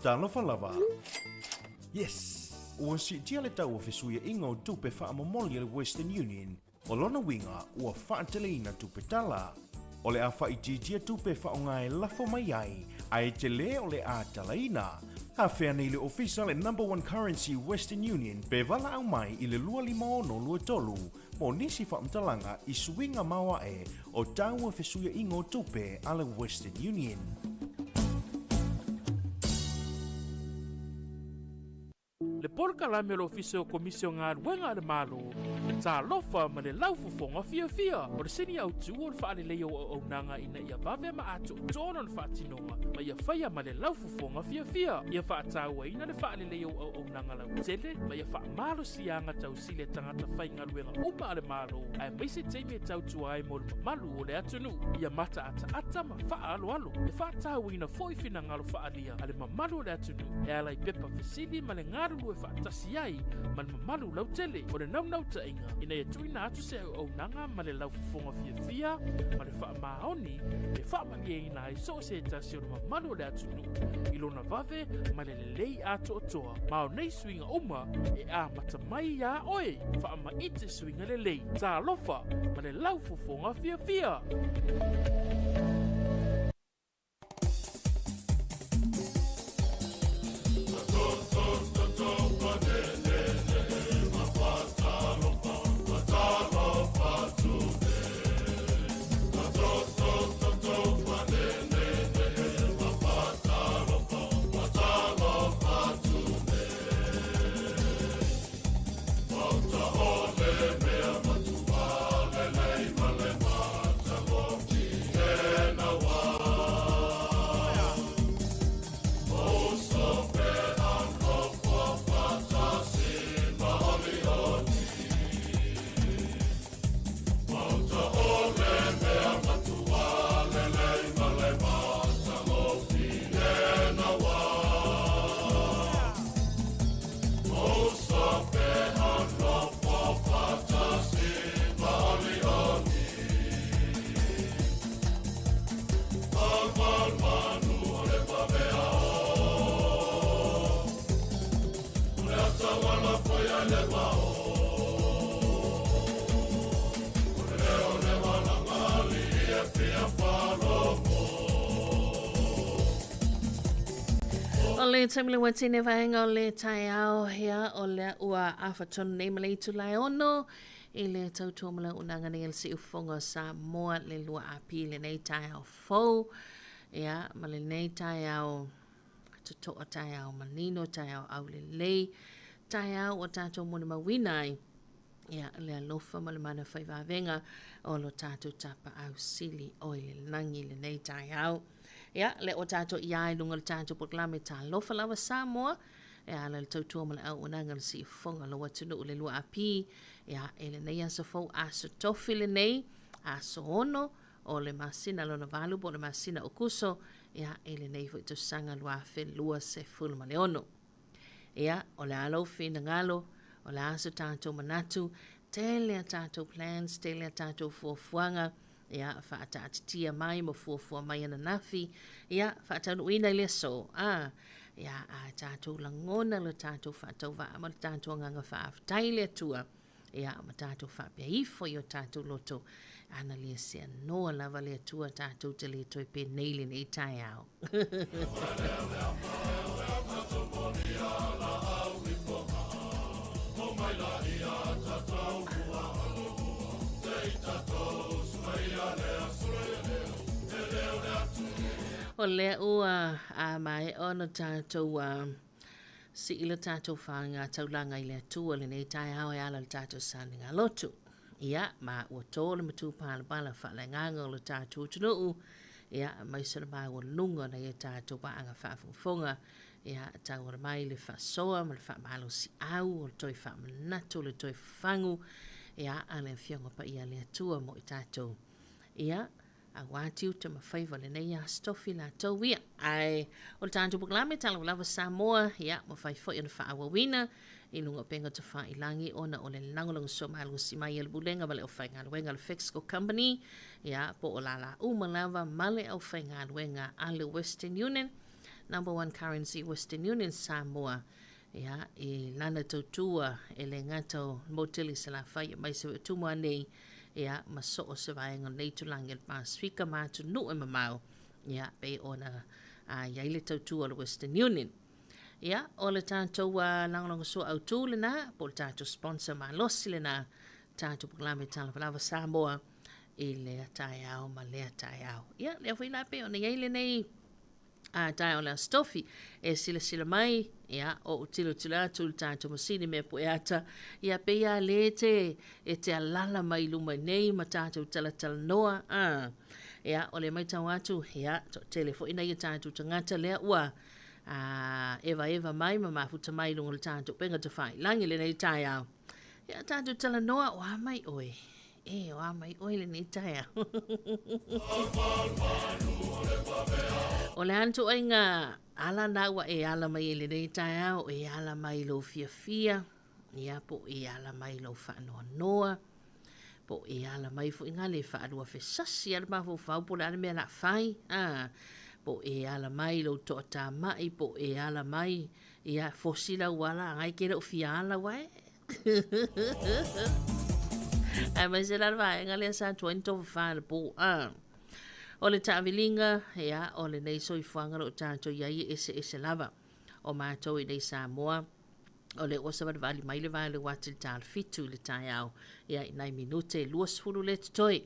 Talofa lava! Yes! Ua siitia le tau o fesuiaiga o tupe faamomoli a le Western Union, o lona uiga ua faateleina tupe tala. O le a faaitiitia tupe e faaaoga e lafo mai ai, ae tele o le a talaina. Afea nei le Ofisa le Number One Currency Western Union pe valaau mai i le 25623 mo nisi faamatalaga i suiga maoae o tau o fesuiaiga o tupe a le Western Union. Le polokalame o le Ofisa o Komisi o Galuega a le Malo, Talofa ma le Laufofoga Fiafia. O le sini autu o le faaleleia o auaunaga ina ia vave ma atoatoa lona faatinoga ma ia faia ma le laufofoga fiafia. Ia faatauaina le faaleleia o auaunaga lautele ma ia faamalosiaga tausili a tagata faigaluega uma a le Malo, aemaise taimi e tautua ai mo le mamalu o le atunuu. Ia mataataata ma faaaloalo. E faatauaina foi finagalo faaalia a le mamalu o le atunuu e ala i pepa fesili ma le galulue faatasi ai ma le mamalu lautele. O le naunautaiga ina ia tuuina atu se auaunaga ma le laufofoga fiafia ma le faamaoni e faamalieina ai so o se tasi o le mamalu o le atunuu i lona vave ma le lelei atoatoa. Ma o nei suiga uma e amata mai iā oe. Faamaite suiga lelei. Talofa ma le laufofoga fiafia! O le taimi le watine vaenga o le taeao hea o lea ua afa tonu nei ma le itula e ono i le tautua ma le auaunaga nei a le Siufofoga o Samoa le 2AP i lenei taeao fou ia ma lenei taeao totoa taeao manino taeao aulelei taeao ua tatou molimauina ai ia le alofa ma le mana fai vavega o lo tatou tapaau sili o i le lagi i lenei taeao. Ia, le o tatou ia i luga o le tatou polokalame Talofa Lava Samoa, e ala i le tautua ma le auaunaga a le siufofoga o lou atunuu le 2AP, ia, e lenei aso fou, aso tofi lenei, aso 6 o le masina lona valu po o le masina o Kuso, ia, e lenei foi tausaga 2026. Ia, o le a lou finagalo, o le a so tatou manatu, tele a tatou plans, tele a tatou fuafuaga, ia, faataatitia mai ma fuafua mai ananafi, ia, faataunuuina i le aso, a, ia, a tatou lagona lo tatou faatauvaa ma lo tatou agaga faafetai i le Atua, ia, ma tatou faapea ifo i o tatou loto, ana le seanoa lava le Atua tatou te le toe penei lenei taeao. O lea ua a maea ona tatou sii le tatou faga taulaga i le Atua lenei taeao e ala i le tatou saniga lotu. Ia, ma ua tō le matupalapala faaleagaga o le tatou atunuu, ia, aemaise le maualuga o nai a tatou paaga faafogafoga, ia, tauala mai le faasoa ma le faamalosiau o le toe faamanatu, o le toe fafagu, ia, a le Afioga Paia a le Atua mo i tatou. Ia, aua tiute ma faiva o lenei Aso Tofi latou ia. Ae o le tatou polokalame Talofa Lava Samoa, ia, mafai foi ona faaauauina i luga o upega tafailagi ona o le lagolagosua malosi mai a le Pulega ma le Aufaigaluega a le Fexco Company, ia, po o lala uma lava ma le aufaigaluega a le Western Union. Number One Currency Western Union Samoa, ia, i lana tautua e le gata o le motu tele i Salafai aemaise foi o Tumua nei, ia, ma so o se vaega o lenei itulagi o le Pasefika ma atunuu e mamao, ia, pei ona i ai le tautua o le Western Union. Ia, o le tatou lagolagosua autu lena, po o le tatou sponsor malosi lena, tatou polokalame Talofa Lava Samoa i lea taeao ma lea taeao. Ia, lea foi la pei ona i ai lenei taeao o le Aso Tofi. E silasila mai, ia, o ou tilotilo atu i le tatou masini mea pue ata, ia pei lava lea e te, e te alala mai i luma nei ma tatou talatalanoa, a. Ia, o le matau atu, ia, toatele foi nai o tatou tagata lea ua a, evaeva mai ma mafuta mai i luga o le tatou upega tafailagi i lenei taeao. Ia, tatou talanoa, o a mai oe? E, o a mai oe lenei taeao? O le a le ituaiga ala na ua e ala mai ai i lenei taeao, e ala mai i lou fiafia, ia, po o e ala mai i lou faanoanoa, po o e ala mai foi nga le faaluafesasi lava le mafaufau po o le a le mea o le a fai, a, po o e ala mai i lou toatamai, po o e ala mai, ia, fosi lau ala, agai e te le o fia ala ua e. Aemaise la le vaega lea sa tuai ni tofafa i le po, a. O le taaviliga, ia, o lenei soifuaga o lo o tatou i ai e eseese lava. O matou i nei Samoa, o lea ua savalivali mai le vae o le uati i le 7:30 i le taeao, ia i nai minute e 20 lea totoe.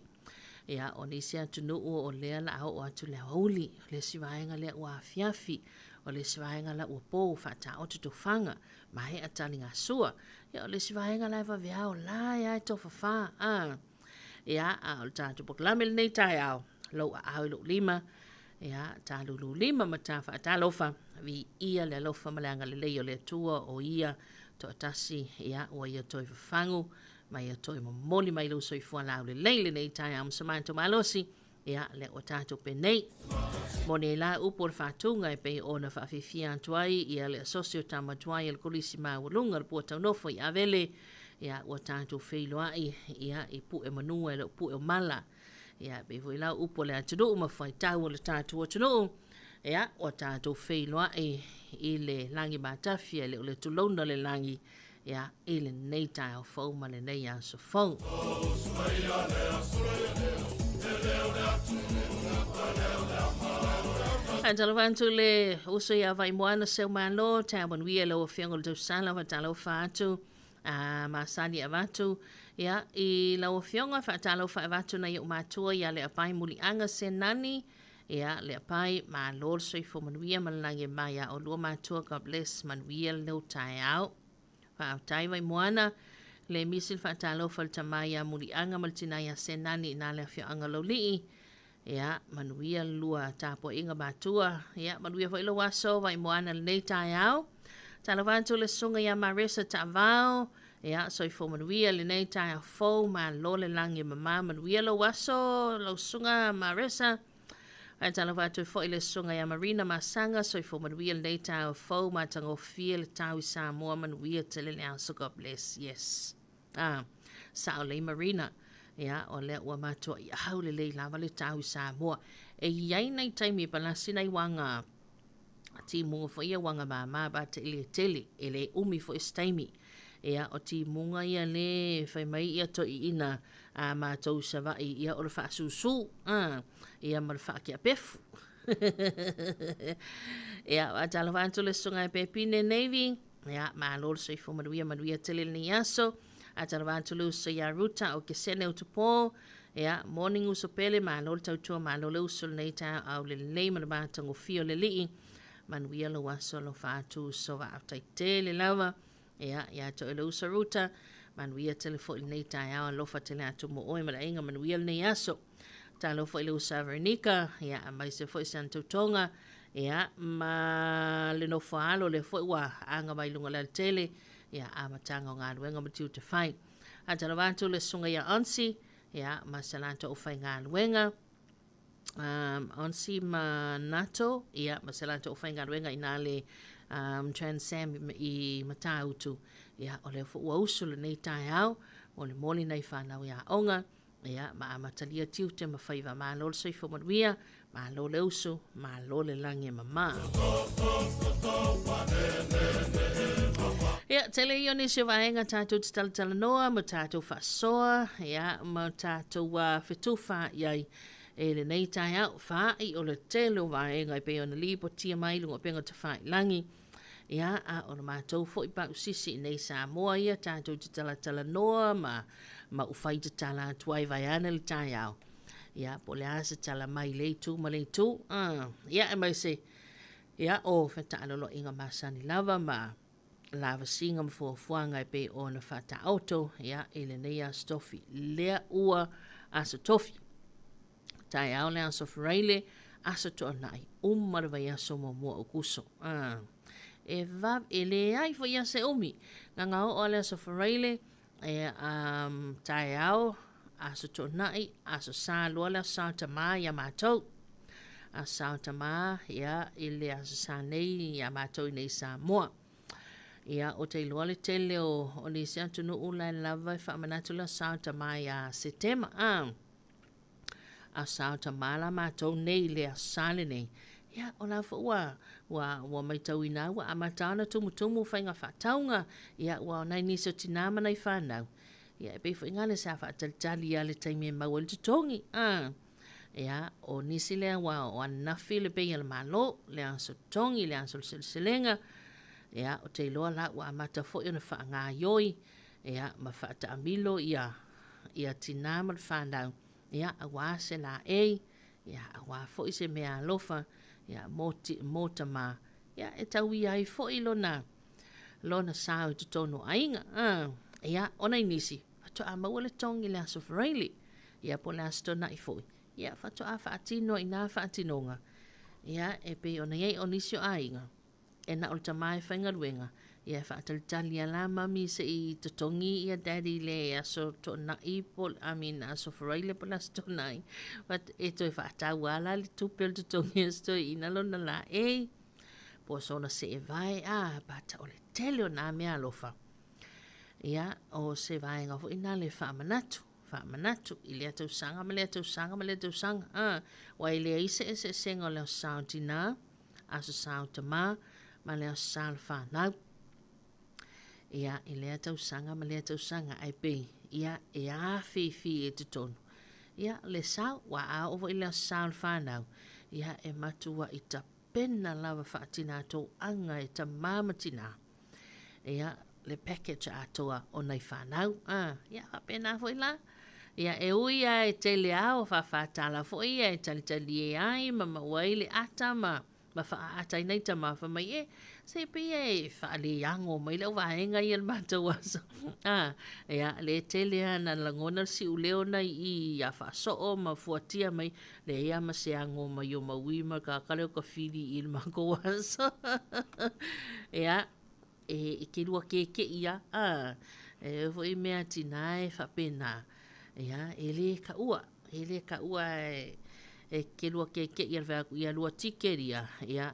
Ia, o nisi atunuu o lea la a oo atu i le aoauli, o le isi vaega lea ua afiafi, o le isi vaega la ua po faataoto tofaga, maea taligasua. Ia, o le isi vaega la e vaveao la e a e tofafa, a. Ia, a o le tatou polokalame lenei taeao, lou aao i lou lima, ia, ta lulu lima ma ta faatalofa, viia le alofa ma le agalelei o le Atua o ia toatasi, ia, ua ia toe fafagu, ma ia toe momoli mai lou soifua laulelei lenei taeao ma so matou malosi, ia, lea ua tatou penei. Moni ai la upu o le faatuga e pei ona faafiafia atu ai ia le asosi o tama tuai a le Kolisi Maualuga le Pua Taunofo i Avele, ia, ua tatou feiloai, ia, i pue manua e le o pue o mala. Ia, pei foi la upu o le atunuu ma faitau o le tatou atunuu, ia, ua tatou feiloai i le lagi matafi e le o le tulouna o le lagi, ia, i lenei taeao fou ma lenei aso fou. Faatalofa atu le uso ia Vaimoana Seumalo, taeao manuia i lau Afioga o le Tausala, faatalofa atu a masani avatu ia i lau Afioga, faatalofa avatu nai ou matua ia Leapai Muliaga Senani, ia Leapai, malo le soifua manuia ma le lagi e mama ia oulua matua, God bless, manuia lenei taeao. Faafetai Vaimoana, le misi le faatalofa i le tama ia Muliaga ma le tina ia Senani ina le afioaga o Laulii. Ia, manuia le lua tapuaiga matua. Ia, manuia foi lou aso Vaimoana lenei taeao. Talofa atu le susuga ia Maresa Taavao. Ia, soifua manuia lenei taeao fou, malo le lagi e mama, manuia lou aso, lau susuga Maresa. Ae talofa atu foi le susuga ia Marina Masaga, soifua manuia lenei taeao fou, matagofie le tau i Samoa, manuia tele le aso, God bless. Yes. Ah, sao lelei Marina. Ia, o lea ua matuai au lelei lava le tau i Samoa. E i ai nai taimi e palasi nai waga timuga foi ia waga mama ba te le tele, e le umi foi se taimi. Ia, o timuga ia le fai mai ia toeaiina a matou i Savaii, ia o le faasusu, ah, ia ma le faakeapefu. Ia, faatalofa atu le susuga ia Pepine Navy. Ia, malo le soifua manuia, manuia tele lenei aso. Faatalofa atu le uso ia Ruta o Kesene Utupo. Ia, morning uso pele, malo le tautua, malo le uso lenei taeao aulelei ma le matagofie o le Alii. Manuia lou aso, alofa atu uso, faafetai tele lava. Ia, ia te oe le uso Ruta, manuia tele foi lenei taeao, alofa tele atu mo oe ma le aiga, manuia lenei aso. Talofa i le uso a Veronica, ia, aemaise foi si ana tautoga, ia, ma le nofo a alo, lea foi ua aga mai luga o le alatele, ia, amataga o galuega ma tiute fai. Faatalofa atu le susuga ia Onsi, ia, ma se latou aufaigaluega, Onsi ma Nato, ia, ma se latou aufaigaluega i na le Transam i Matautu, ia, o lea foi ua usu lenei taeao, molimoli nai fanau i aoga, Ia, ma amatalia tiute ma faiva. Malo le soifua manuia, malo le uso, malo le lagi e mamā. Ia, tele ia o nisi o vaega tatou te talatalanoa ma tatou faasoa, ia, ma tatou fetufa i ai e lenei taeao. Faa'i o le tele o vaega e pei ona lipotia mai i luga o upega tafailagi. Ia, a o le matou foi pausisi i nei Samoa ia tatou te talatalanoa ma ma ufai tatala atu ai vaeane le taeao. Ia, po o le a se tala mai le itu ma le itu. Ia, aemaise, ia, o fetaloloaiga masani lava ma lavasiga ma fuafuaga e pei ona faataoto, ia, i lenei Aso Tofi. Lea ua Aso Tofi. Taeao le Aso Faraile, Aso Toonai, uma le vaiaso muamua o Aokuso. E vave, e leai foi lava se umi. Gagaoo le Aso Faraile, e, um, taeao, Aso Toonai, Aso Sa loa le Aso Sa o Tamā iā matou. Aso Sa o Tamā, ia, i le Aso Sa nei iā matou i nei Samoa. Ia, ou te iloa le tele o, o nisi atunuu la e lava e faamanatu le Aso Sa o Tamā ia Setema. A sao tamā la matou nei i le Aso Sa lenei, ia, o la foi ua, ua, ua maitauina ua amata ona tumutumu faiga faatauga, ia, ua o nai nisi o tinā ma nai fanau, ia, e pei foi gale sa faatalitali lava i le taimi e maua ai le totogi, a. Ia, o nisi lea ua o ananafi le pei a le Malo, le aso totogi, le aso o le seleselega, ia, ou te iloa la ua amata foi ona faagaioi, ia, ma faataamilo ia, ia tinā ma le fanau, ia, auā se laei, ia, auā foi se meaalofa, ia, mo, mo tamā, ia, e tauia ai foi lona, lona sao i totonu o aiga. Ia, o nai nisi, faatoa maua le togi i le Aso Faraile, ia, po o le Aso Toonai foi, ia, faatoa faatino i na faatinoga, ia, e pei ona i ai o nisi o aiga, E na o le tama e faigaluega, ia e faatalitali a la mami se i totogi ia daddy i le aso toonai po I mean aso Faraile po o le aso Toonai, but e toe faatau a la le tupe o le totogi a si toeaina lona laei, po o sona seevae a, but o le tele o na mea alofa. Ia, o se vaega foi na le faamanatu, faamanatu i lea tausaga ma lea tausaga ma lea tausaga, a, aua e leai se eseesega o le Aso Sa o Tinā, Aso Sa o Tamā ma le Aso Sa o le Fanau. Ia, i lea tausaga ma lea tausaga, ae pei, ia, e afifi i totonu. Ia, le sao, ua a oo foi le Aso Sa o le Fanau, ia, e matuai tapena lava faatinā toaga e tamā ma tinā. Ia, le package atoa o nai fanau. A, ia, faapena foi la. Ia, e ui lava e tele lava o fāfātala foi ia e talitalie ai ma maua ai le ata ma, ma faaata ai nai tama fai mai, e, se pei e faaleago mai le auvaega ia i le matou aso. A, ia, le tele lava na lagona le siuleo na i i ia Faasoo ma fuatia mai, leai lava ma se ago mai o Maui ma le kakale o ka fili i le makou aso. Ia, e ke lua kekeʻi a, a, e foi mea tinā e faapena, ia, e lē kaʻua, e lē kaʻua e, e ke lua kekeʻi a le fai atu, ia lua tiketi ia, ia,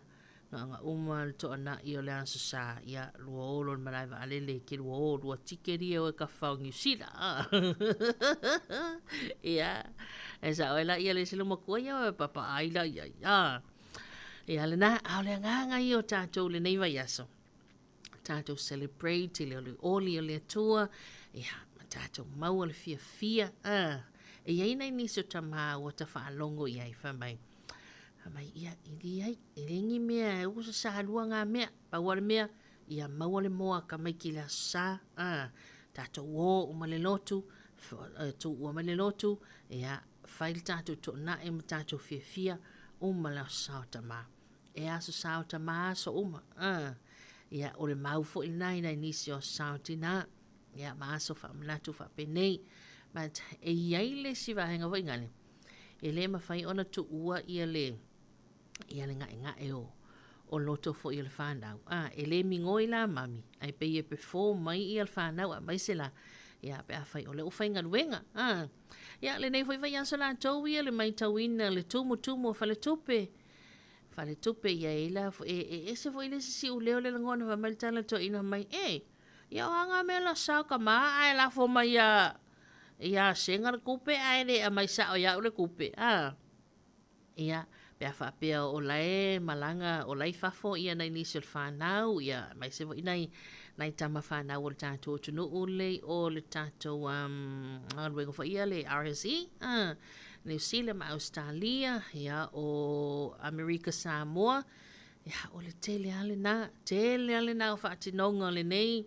na ona uma le toanaʻi o le Aso Sa, ia, lua o loa i le malae vaalele, ke lua o, lua tiketi ia o e kafa o Niu Sila, a. Ia, e sao ai laia le isi lou matua, ia e papaʻai la i ai, a. Ia lena, a o le agaga ia o tatou i lenei vaiaso, tatou celebrate i le olioli o le Atua, ia, ma tatou maua le fiafia. E i ai nai nisi o tamā ua tafaalogo i ai, fai mai, fai mai, ia, e leai, e leai ni mea e usa sa lua ngā mea, pau lava le mea, ia maua le moa a tamaiti i le Aso Sa, tatou o uma le lotu, tuua mai le lotu, ia, fai le tatou toonai ma tatou fiafia, uma le Aso Sa o Tamā. E Aso Sa o Tamā aso uma. Ia, o le mau foi lena i nai nisi o Aso Sa o Tinā. Ia, ma aso faamanatu faapenei. But e i ai le isi vaega foi gale, e le mafai ona tuua ia le, ia le gaegae o, o loto foi o le fanau. A, e le migoi la mami, ae pei e perform mai ia le fanau aemaise la, ia, pe afai o lea ua faigaluega. A, ia, lenei foi vaiaso latou ia le maitauina le tumutumu o faletupe, faletupe ia e la e, e ese foi le isi siuleo le lagona fai mai le tala toeaina mai, e, ia o a ngā mea la sao ka mā ae lafo mai ia. Ia sega le tupe ae le aumai sao ia au le tupe, a. Ia, pe a faapea o la e malaga, o la e i fafo ia nai nisi o le fanau, ia aemaise foi nai, nai tama fanau o le tatou atunuu le o le tatou um, galuega foi ia le RSE, a, Niu Sila ma Ausetalia, ia o Amerika Samoa, ia o le tele lava lena, tele lava lena o faatinoga o lenei,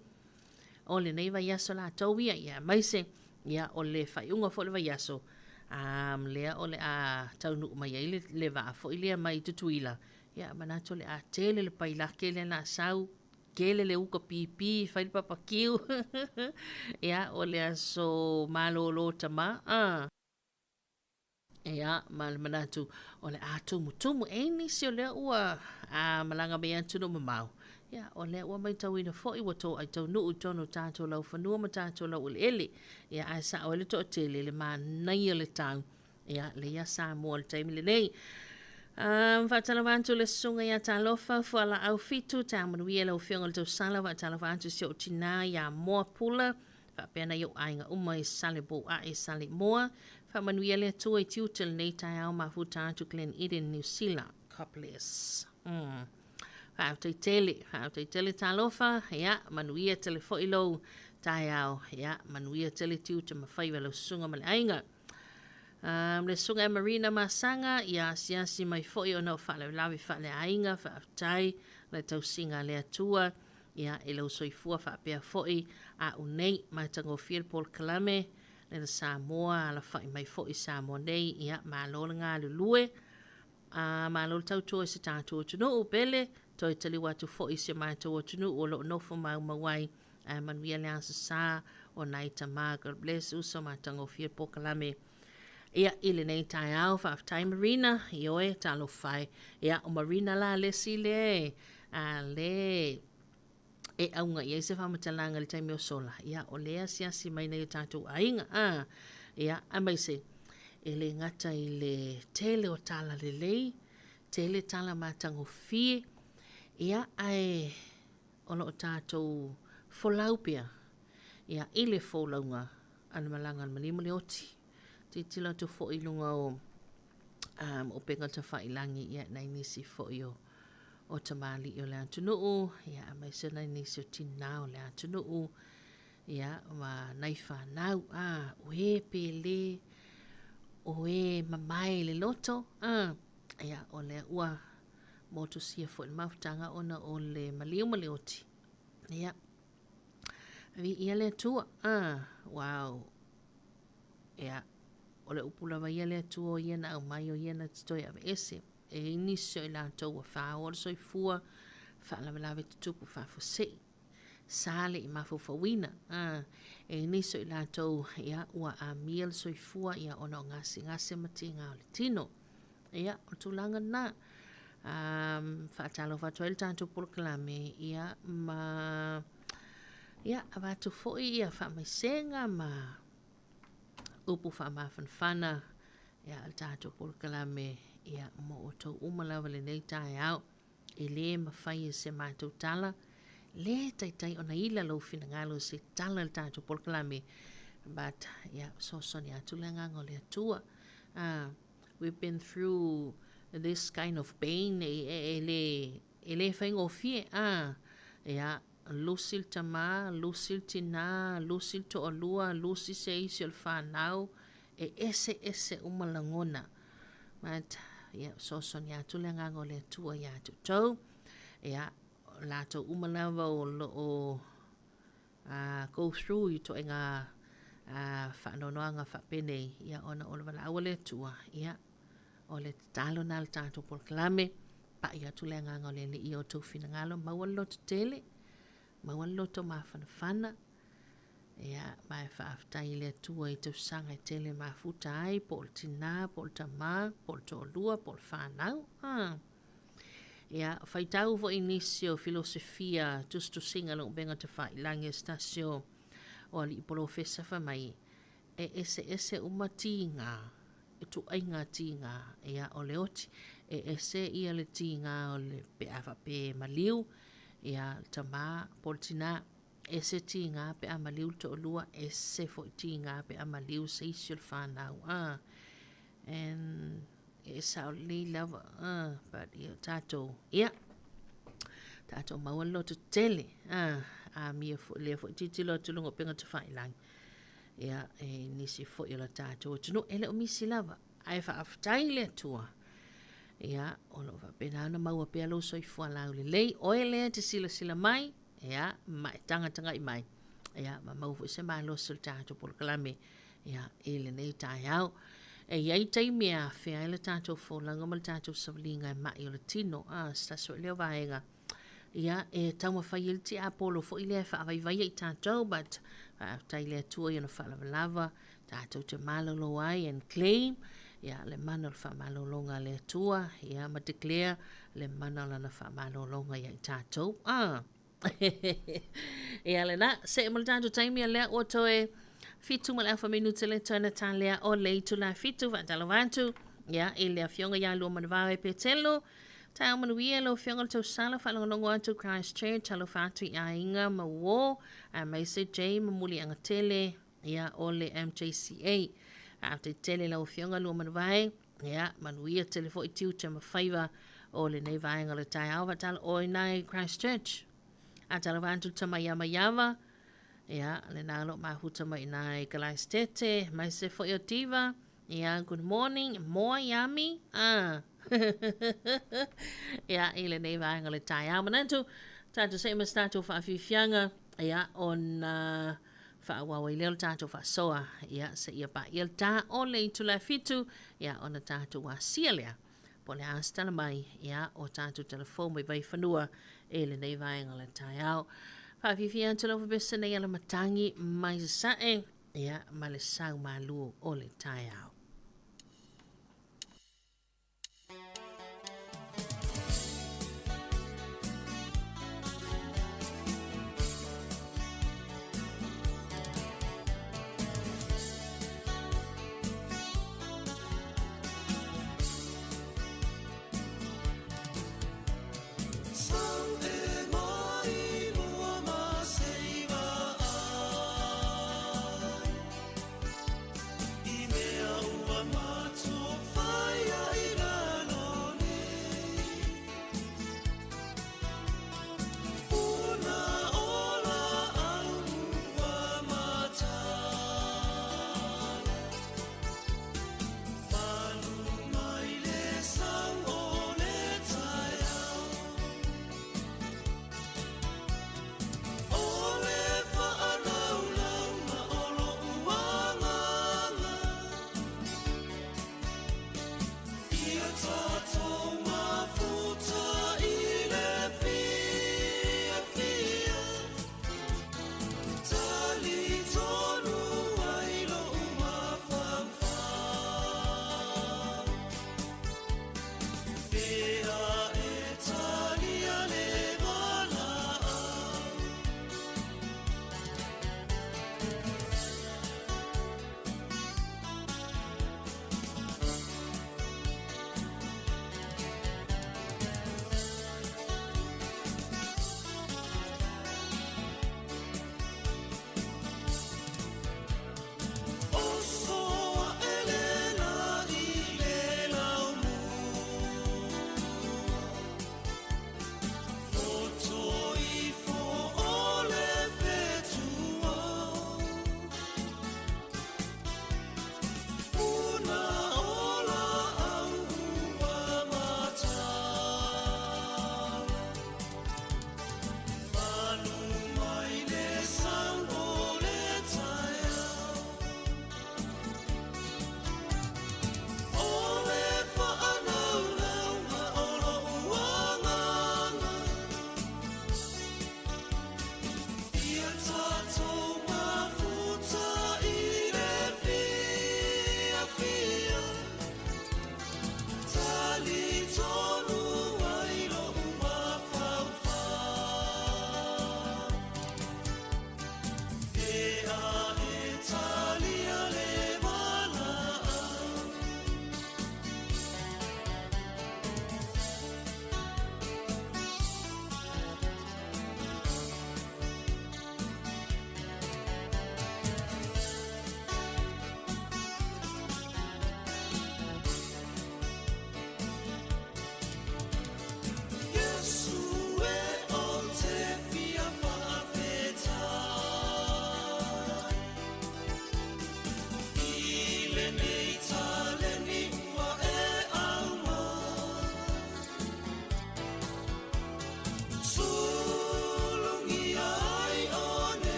o lenei vaiaso latou ia, ia aemaise ia o le faaiuga foi o le vaiaso, um, lea o le a taunuu mai ai le, le vaa foi lea mai Tutuila, ia manatu o le a tele le pailake lea na sau, tele le uka pipi, fai le papakiu, ia o le aso malolo tama, ah. Ia, ma le manatu, o le a tumutumu. E i nisi o lea ua a, malaga mai atunuu mamao, ia, o lea ua maitauina foi ua toai taunuu i totonu o tatou laufanua ma tatou laueleele. Ia, ae sao ai le toatele, le manaia o le tau, ia, lea ia Samoa i le taimi lenei. Um, faatalofa atu le susuga ia Talofa Fualaau Fitu, taeao manuia lau Afioga i le Tausala, faatalofa atu si ou tinā ia Moa Pula, faapea nai ou aiga uma i Salebouae, Saleimoa. Faamanuia le Atua i tiute o lenei taeao mafuta atu Glen Eden, Niu Sila. God bless. Mm. Faafetai tele, faafetai tele talofa, ia, manuia tele foi lou taeao, ia, manuia tele tiute ma faiva lau susuga ma le aiga. Um, le susuga e Marina Masaga, ia asiasi mai foi ona o faalavelave faaleaiga, faafetai le tausiga a le Atua. Ia, i lou soifua faapea foi a'u nei, matagofie le polokalame lena Samoa, alafai mai foi i Samoa nei, ia, malo le galulue, a, malo le tautua i se tatou atunuu, pele, toe taliu atu foi i si o matou atunuu o lo o nofo maumau ai, ae manuia le Aso Sa o nai tama, God bless, uso matagofie le polokalame. Ia, i lenei taeao, faafetai Marina, ioe, talofa e. Ia, o Marina la le isi lea, a, le e auga i ai se faamatalaga i le taimi o sola, ia, o lea e asiasi mai nai o tatou aiga, a, ia, aemaise, e le gata i le tele o tala lelei, tele tala matagofie, ia, ae o lo o tatou folau pea, ia, i le folauga a le malaga a le maliu ma le oti. Tilotilo atu foi i luga o um, upega tafailagi, ia, nai nisi foi o, o tamalii o le atunuu, ia, aemaise nai nisi o tinā o le atunuu, ia, ma nai fanau, a, o e pele, o e mamae i le loto, a, ia, o lea ua motusia foi le mafutaga ona o le maliu ma le oti. Ia, Viia le Atua. Ah, wow. Ia, o le upu lava ia le Atua o ia na aumai o ia na te toe aveese. E i ai nisi o i latou ua fāoa le soifua, faalavelave tutupu faafuasei. Sa le i mafaufauina. Ah, e i ai nisi o i latou, ia, ua amia le soifua, ia, ona o gasegase ma tiga o le tino. Ia, o le tulaga lena. Um, faatalofa atu ai le tatou polokalame, ia, ma, ia, avatu foi ia faamaisega ma upu faamafanafana, ia, le tatou polokalame, ia, mo outou uma lava lenei taeao. E lē mafai e se matou tala, lē taitai ona ila lou finagalo i se tala i le tatou polokalame, but, ia, fesoasoani atu le Agaga o le Atua. Uh, we've been through this kind of pain, e, e, e lē, e lē faigofie, ah, ia, lusi le tamā, lusi le tinā, lusi le toalua, lusi se isi o le fanau, e eseese uma lagona. But, ia, fesoasoani atu le Agaga o le Atua iā te outou. Ia, o latou uma lava o lo o uh, go through i ituaiga uh, faanoanoaga faapenei, ia, ona o le valaau a le Atua, ia, o le tatalo na le tatou polokalame, pai atu le Agaga o le Alii i o outou finagalo, maua le loto tele, maua le loto mafanafana, ia, ma e faafetai i le Atua i tausaga e tele mafuta ai, po o le tinā, po o le tamā, po o le toalua, po o le fanau. Ah. Ia, faitau foi nisi o filosofia tusitusiga le upega tafailagi a se tasi o, o alii polofesa fai mai, e eseese uma tiga, ituaiga tiga, ia, o le oti, e ese ia le tiga o le pe a faapea e maliu, ia, le tamā po o le tinā. Ese tiga pe a maliu le toalua, ese foi tiga pe a maliu se isi o le fanau. And e sao lelei lava, but ia tatou, ia, tatou maua le loto tele, amia foi lea foi tilotilo atu i luga o upega tafailagi, ia, e nisi foi o le tatou atunuu, e le o misi lava, ae faafetai i le Atua, ia, o lo o faapena ona maua pea lou soifua laulelei, oe lea e te silasila mai, ia, ma e tagatagai mai, ia, ma maua foi se malosi o le tatou polokalame, ia, i lenei taeao. E i ai taimi e afea ai le tatou folauga ma le tatou savaliga e mai o le tino, a, se tasi foi lea o vaega, ia, e taumafai ai le tiapolo foi lea e faavaivaia i tatou, but faafetai i le Atua i ona faalavalava, tatou te malolo ai and claim, ia, le mana o le faamalologa a le Atua, ia, ma declare le mana o lana faamalologa ia i tatou. A. Ia lena, see ma le tatou taimi a lea ua toe 7:30 minute le toe na talea o le itula 7 faatalofa atu ia i le afioga ia Luamanuvao e Petelo. Taeao manuia lau afioga le tausala faalogologo atu Christchurch alofa atu i aiga ma uo aemaise Jay ma Muliagatele ia o le MJCA. Faafetai tele lau afioga Luamanuvae. Ia, manuia tele foi tiute ma faiva o lenei vaega o le taeao faatalo oi nai Christchurch. A talo atu tama ia maiava. Ia, lena lo mafuta mai nai Kalaistete, mai se foi o Diva. Ia, good morning, moa yami. Ah. Ia, i lenei vaega o le taeao. Manatu, tatou se i ma se tatou faafiafiaga, ia, ona faaauau ai lea o le tatou faasoa, ia, seia paia le ta o le itula e 7, ia, ona tatou asia lea, po o le a se tala mai, ia, o tatou tala fou mai Vaifanua i lenei vaega o le taeao. Faafiafia atu lau pese nei ala matagi mai sasae, ia, ma le sau malu o le taeao.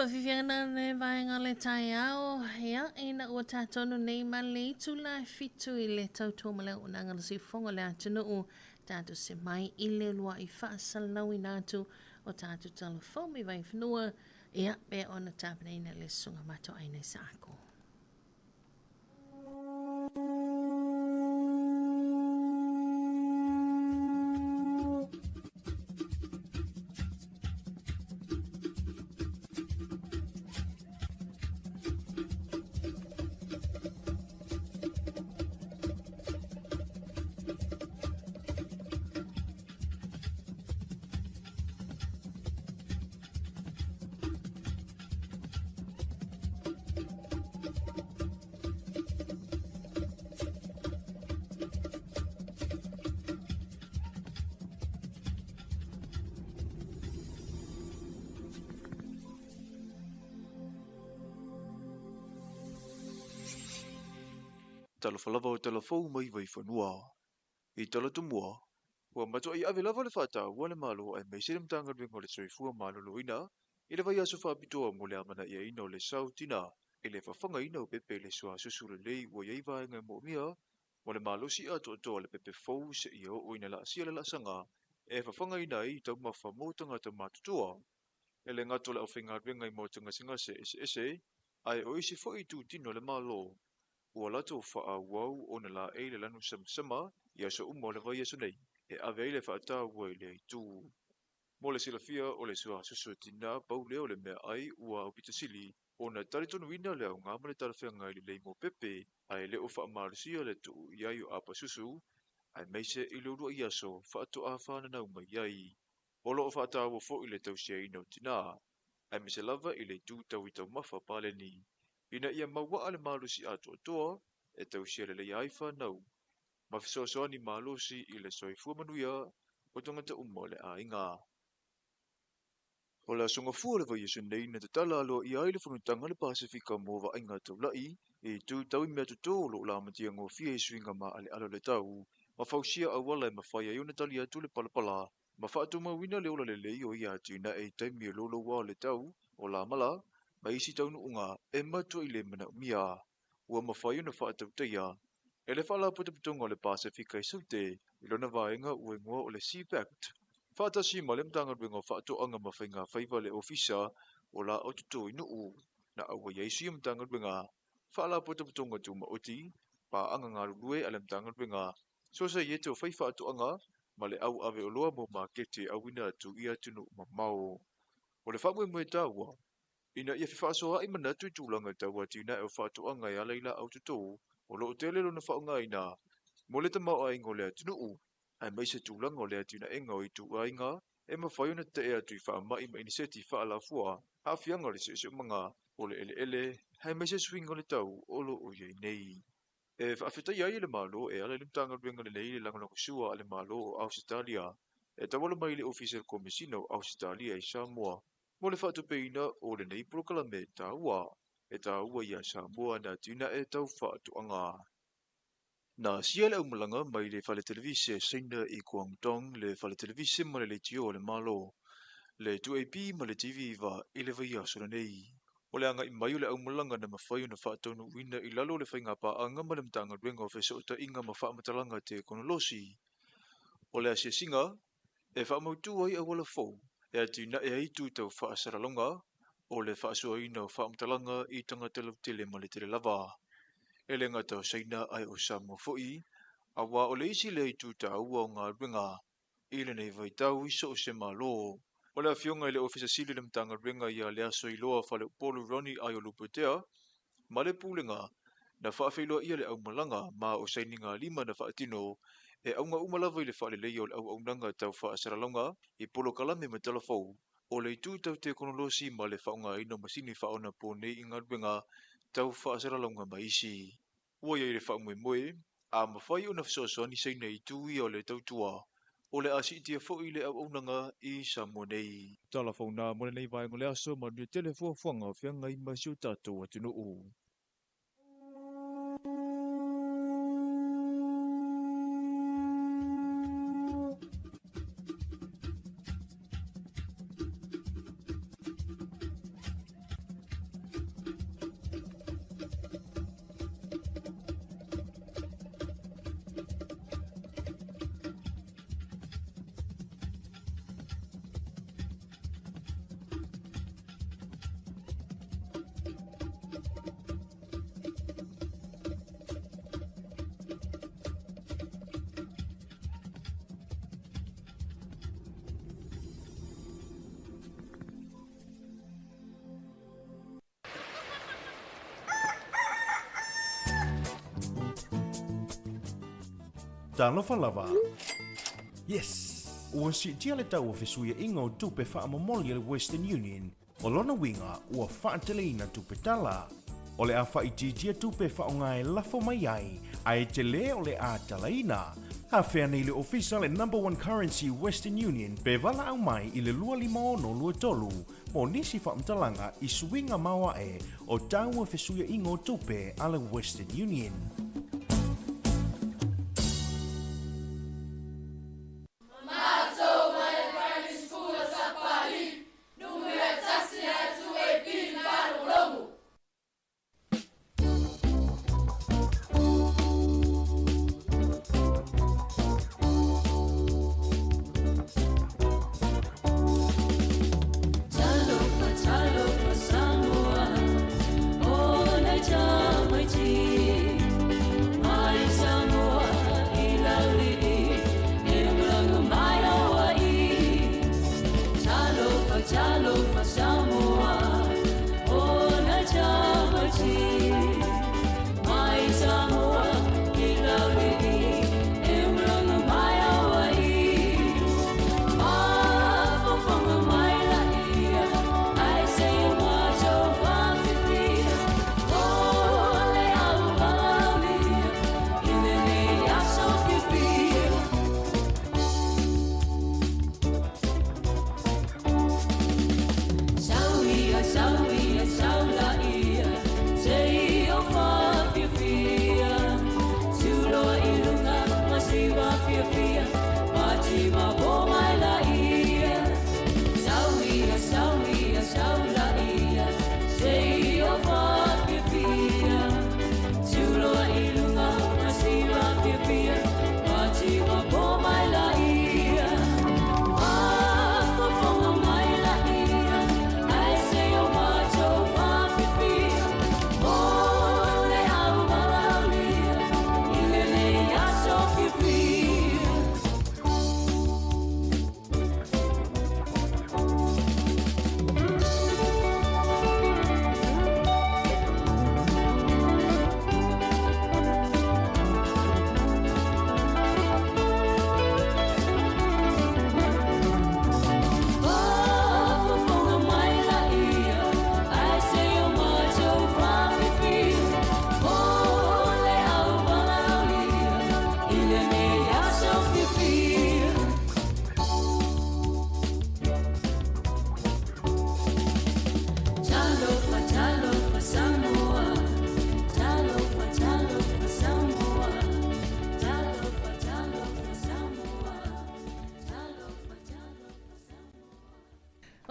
Whawhiwhiana le vaenga le taeao, ia, ina ua tātonu nei ma le itula e 7 i le tautua ma le auaunaga le siufofoga o le atunuu, tatou se mai i le uluai faasalalauina atu o tatou talafou mai Vaifanua, ia, pe ona tapenaina le susuga matoaina i Saako. Talofa lava o talafou mai Vaifanua. I Talatumua, ua matuai ave lava le faataua a le Malo aemaise le Matagaluega o le Soifua Maloloina i le vaiaso faapitoa mo le amanaiaina o le sao tina i le fafagaina o pepe i le suasusu lelei ua i ai vaega e moomia mo le malosi atoatoa o le pepe fou seia oo ina laasia le laasaga e fafagaina ai taumafa mo tagata matutua. E le gata o le aufaigaluega i maota gasegase eseese, ae o isi foi itutino o le Malo ua latou faaauau ona laei le lanu samasama i aso uma o le vaiaso nei e ave ai le faataua i lea itu. Mo le silafia o le suasusu tinā pau lea o le meaai ua aupito sili ona talitonuina le aoga ma le talafeagai lelei mo pepe ae le o faamalosia le tuu i ai o apasusu aemaise i le uluai aso faatoa fananau mai ai. O lo o faataua foi le tausiaina o tinā aemaise lava i le itu tau i taumafa paleni ina ia mauaa le malosi atoatoa e tausia lelei ai fanau ma fesoasoani malosi i le soifua manuia o tagata uma o le aiga. O le aso gafua o le vaiaso nei na tatala aloaia ai le fonotaga a le Pasefika mo vaaiga taulai i itu tau i meatoto o lo o lamatia gofie i suiga maaleale o le tau ma fausia auala e mafai ai ona tali atu le palapala ma faatumauina le ola lelei o ia atinae i taimi e louloua o le tau o lamala ma isi taunuuga e matuai le manaomia. Ua mafai ona faatautaia e le Faalapotopotoga o le Pasefika i Saute i lona vaega ua igoa o le CPACT. Faatasi ma le Matagaluega o Faatoaga ma Faiga Faiva le Ofisa o Laau Toto i Nuu na auai ai sui o Matagaluega, Faalapotopotoga Tumaoti, Paaga Galulue a le Matagaluega, Sosaiete o Fai Faatoaga ma le au ave oloa mo makete auina atu i atunuu mamao. O le faamoemoe taua, ina ia fefaasoaai manatu i tulaga tau atinae o faatoaga e ala i laau toto o lo o tele lona faaaogaina mo le tamaoaiga o le atunuu, aemaise tulaga o le atinaega o ituaiga e mafai ona tetee atu i faamai ma iniseti faalafua, aafiaga o le siosiomaga o le eleele, aemaise suiga o le tau o lo o i ai nei. E faafetaia ai e le Malo e ala i le Matagaluega lenei le lagolagosua a le Malo o Ausetalia e tauala mai i le Ofisa o le Komesina o Ausetalia i Samoa mo le faatupeina o lenei polokalame taua e taua ia Samoa na atinae tau faatoaga. Na asia le aumalaga mai le fale televise Saina i Guangdong, le fale televise ma le leitio o le Malo, le 2AP ma le TV va i le vaiaso lenei. O le agai mai o le aumalaga na mafai ona faataunuuina i lalo o le faiga paaga ma le Matagaluega o Fesootaiga ma Faamatalaga Tekonolosi. O le asiasiga e faamautu ai auala fou e atinae ai itu tau faasalalauga o le faasoaina o faamatalaga i tagata lautele ma le tele lava. E le gata o Saina ae o Samoa foi, aua o le isi lea itu taua o galuega i lenei vaitau i so o se Malo. O le afioga i le Ofisa Sili o le Matagaluega ia Leasoiloa Faleupolu Ronnie Aiolupotea ma le Pulega na faafeiloaia le aumalaga ma o sainiga lima na faatino e auga uma lava i le faaleleia o le auaunaga tau faasalalauga i polokalame ma talafou o le itu tau tekonolosi ma le faaaogaina o masini faaonaponei i galuega tau faasalalauga ma isi. Ua i ai le faamoemoe A mafai ona fesoasoani Saina i itu ia o le tautua, o le a siitia foi le auaunaga i Samoa nei. Tala fauna mo lenei vaega o le aso, manuia tele fuafuaga o feagai ma si o tatou atunuu. Talofa lava. Yes! Ua siitia le tau o fesuiaiga o tupe faamomoli a le Western Union, o lona uiga ua faateleina tupe tala. O le a faaitiitia tupe e faaaoga e lafo mai ai, ae tele o le a talaina. Afea nei le ofisa le Number One Currency Western Union pe valaau mai i le 25623 mo nisi faamatalaga i suiga maoae o tau o fesuiaiga o tupe a le Western Union.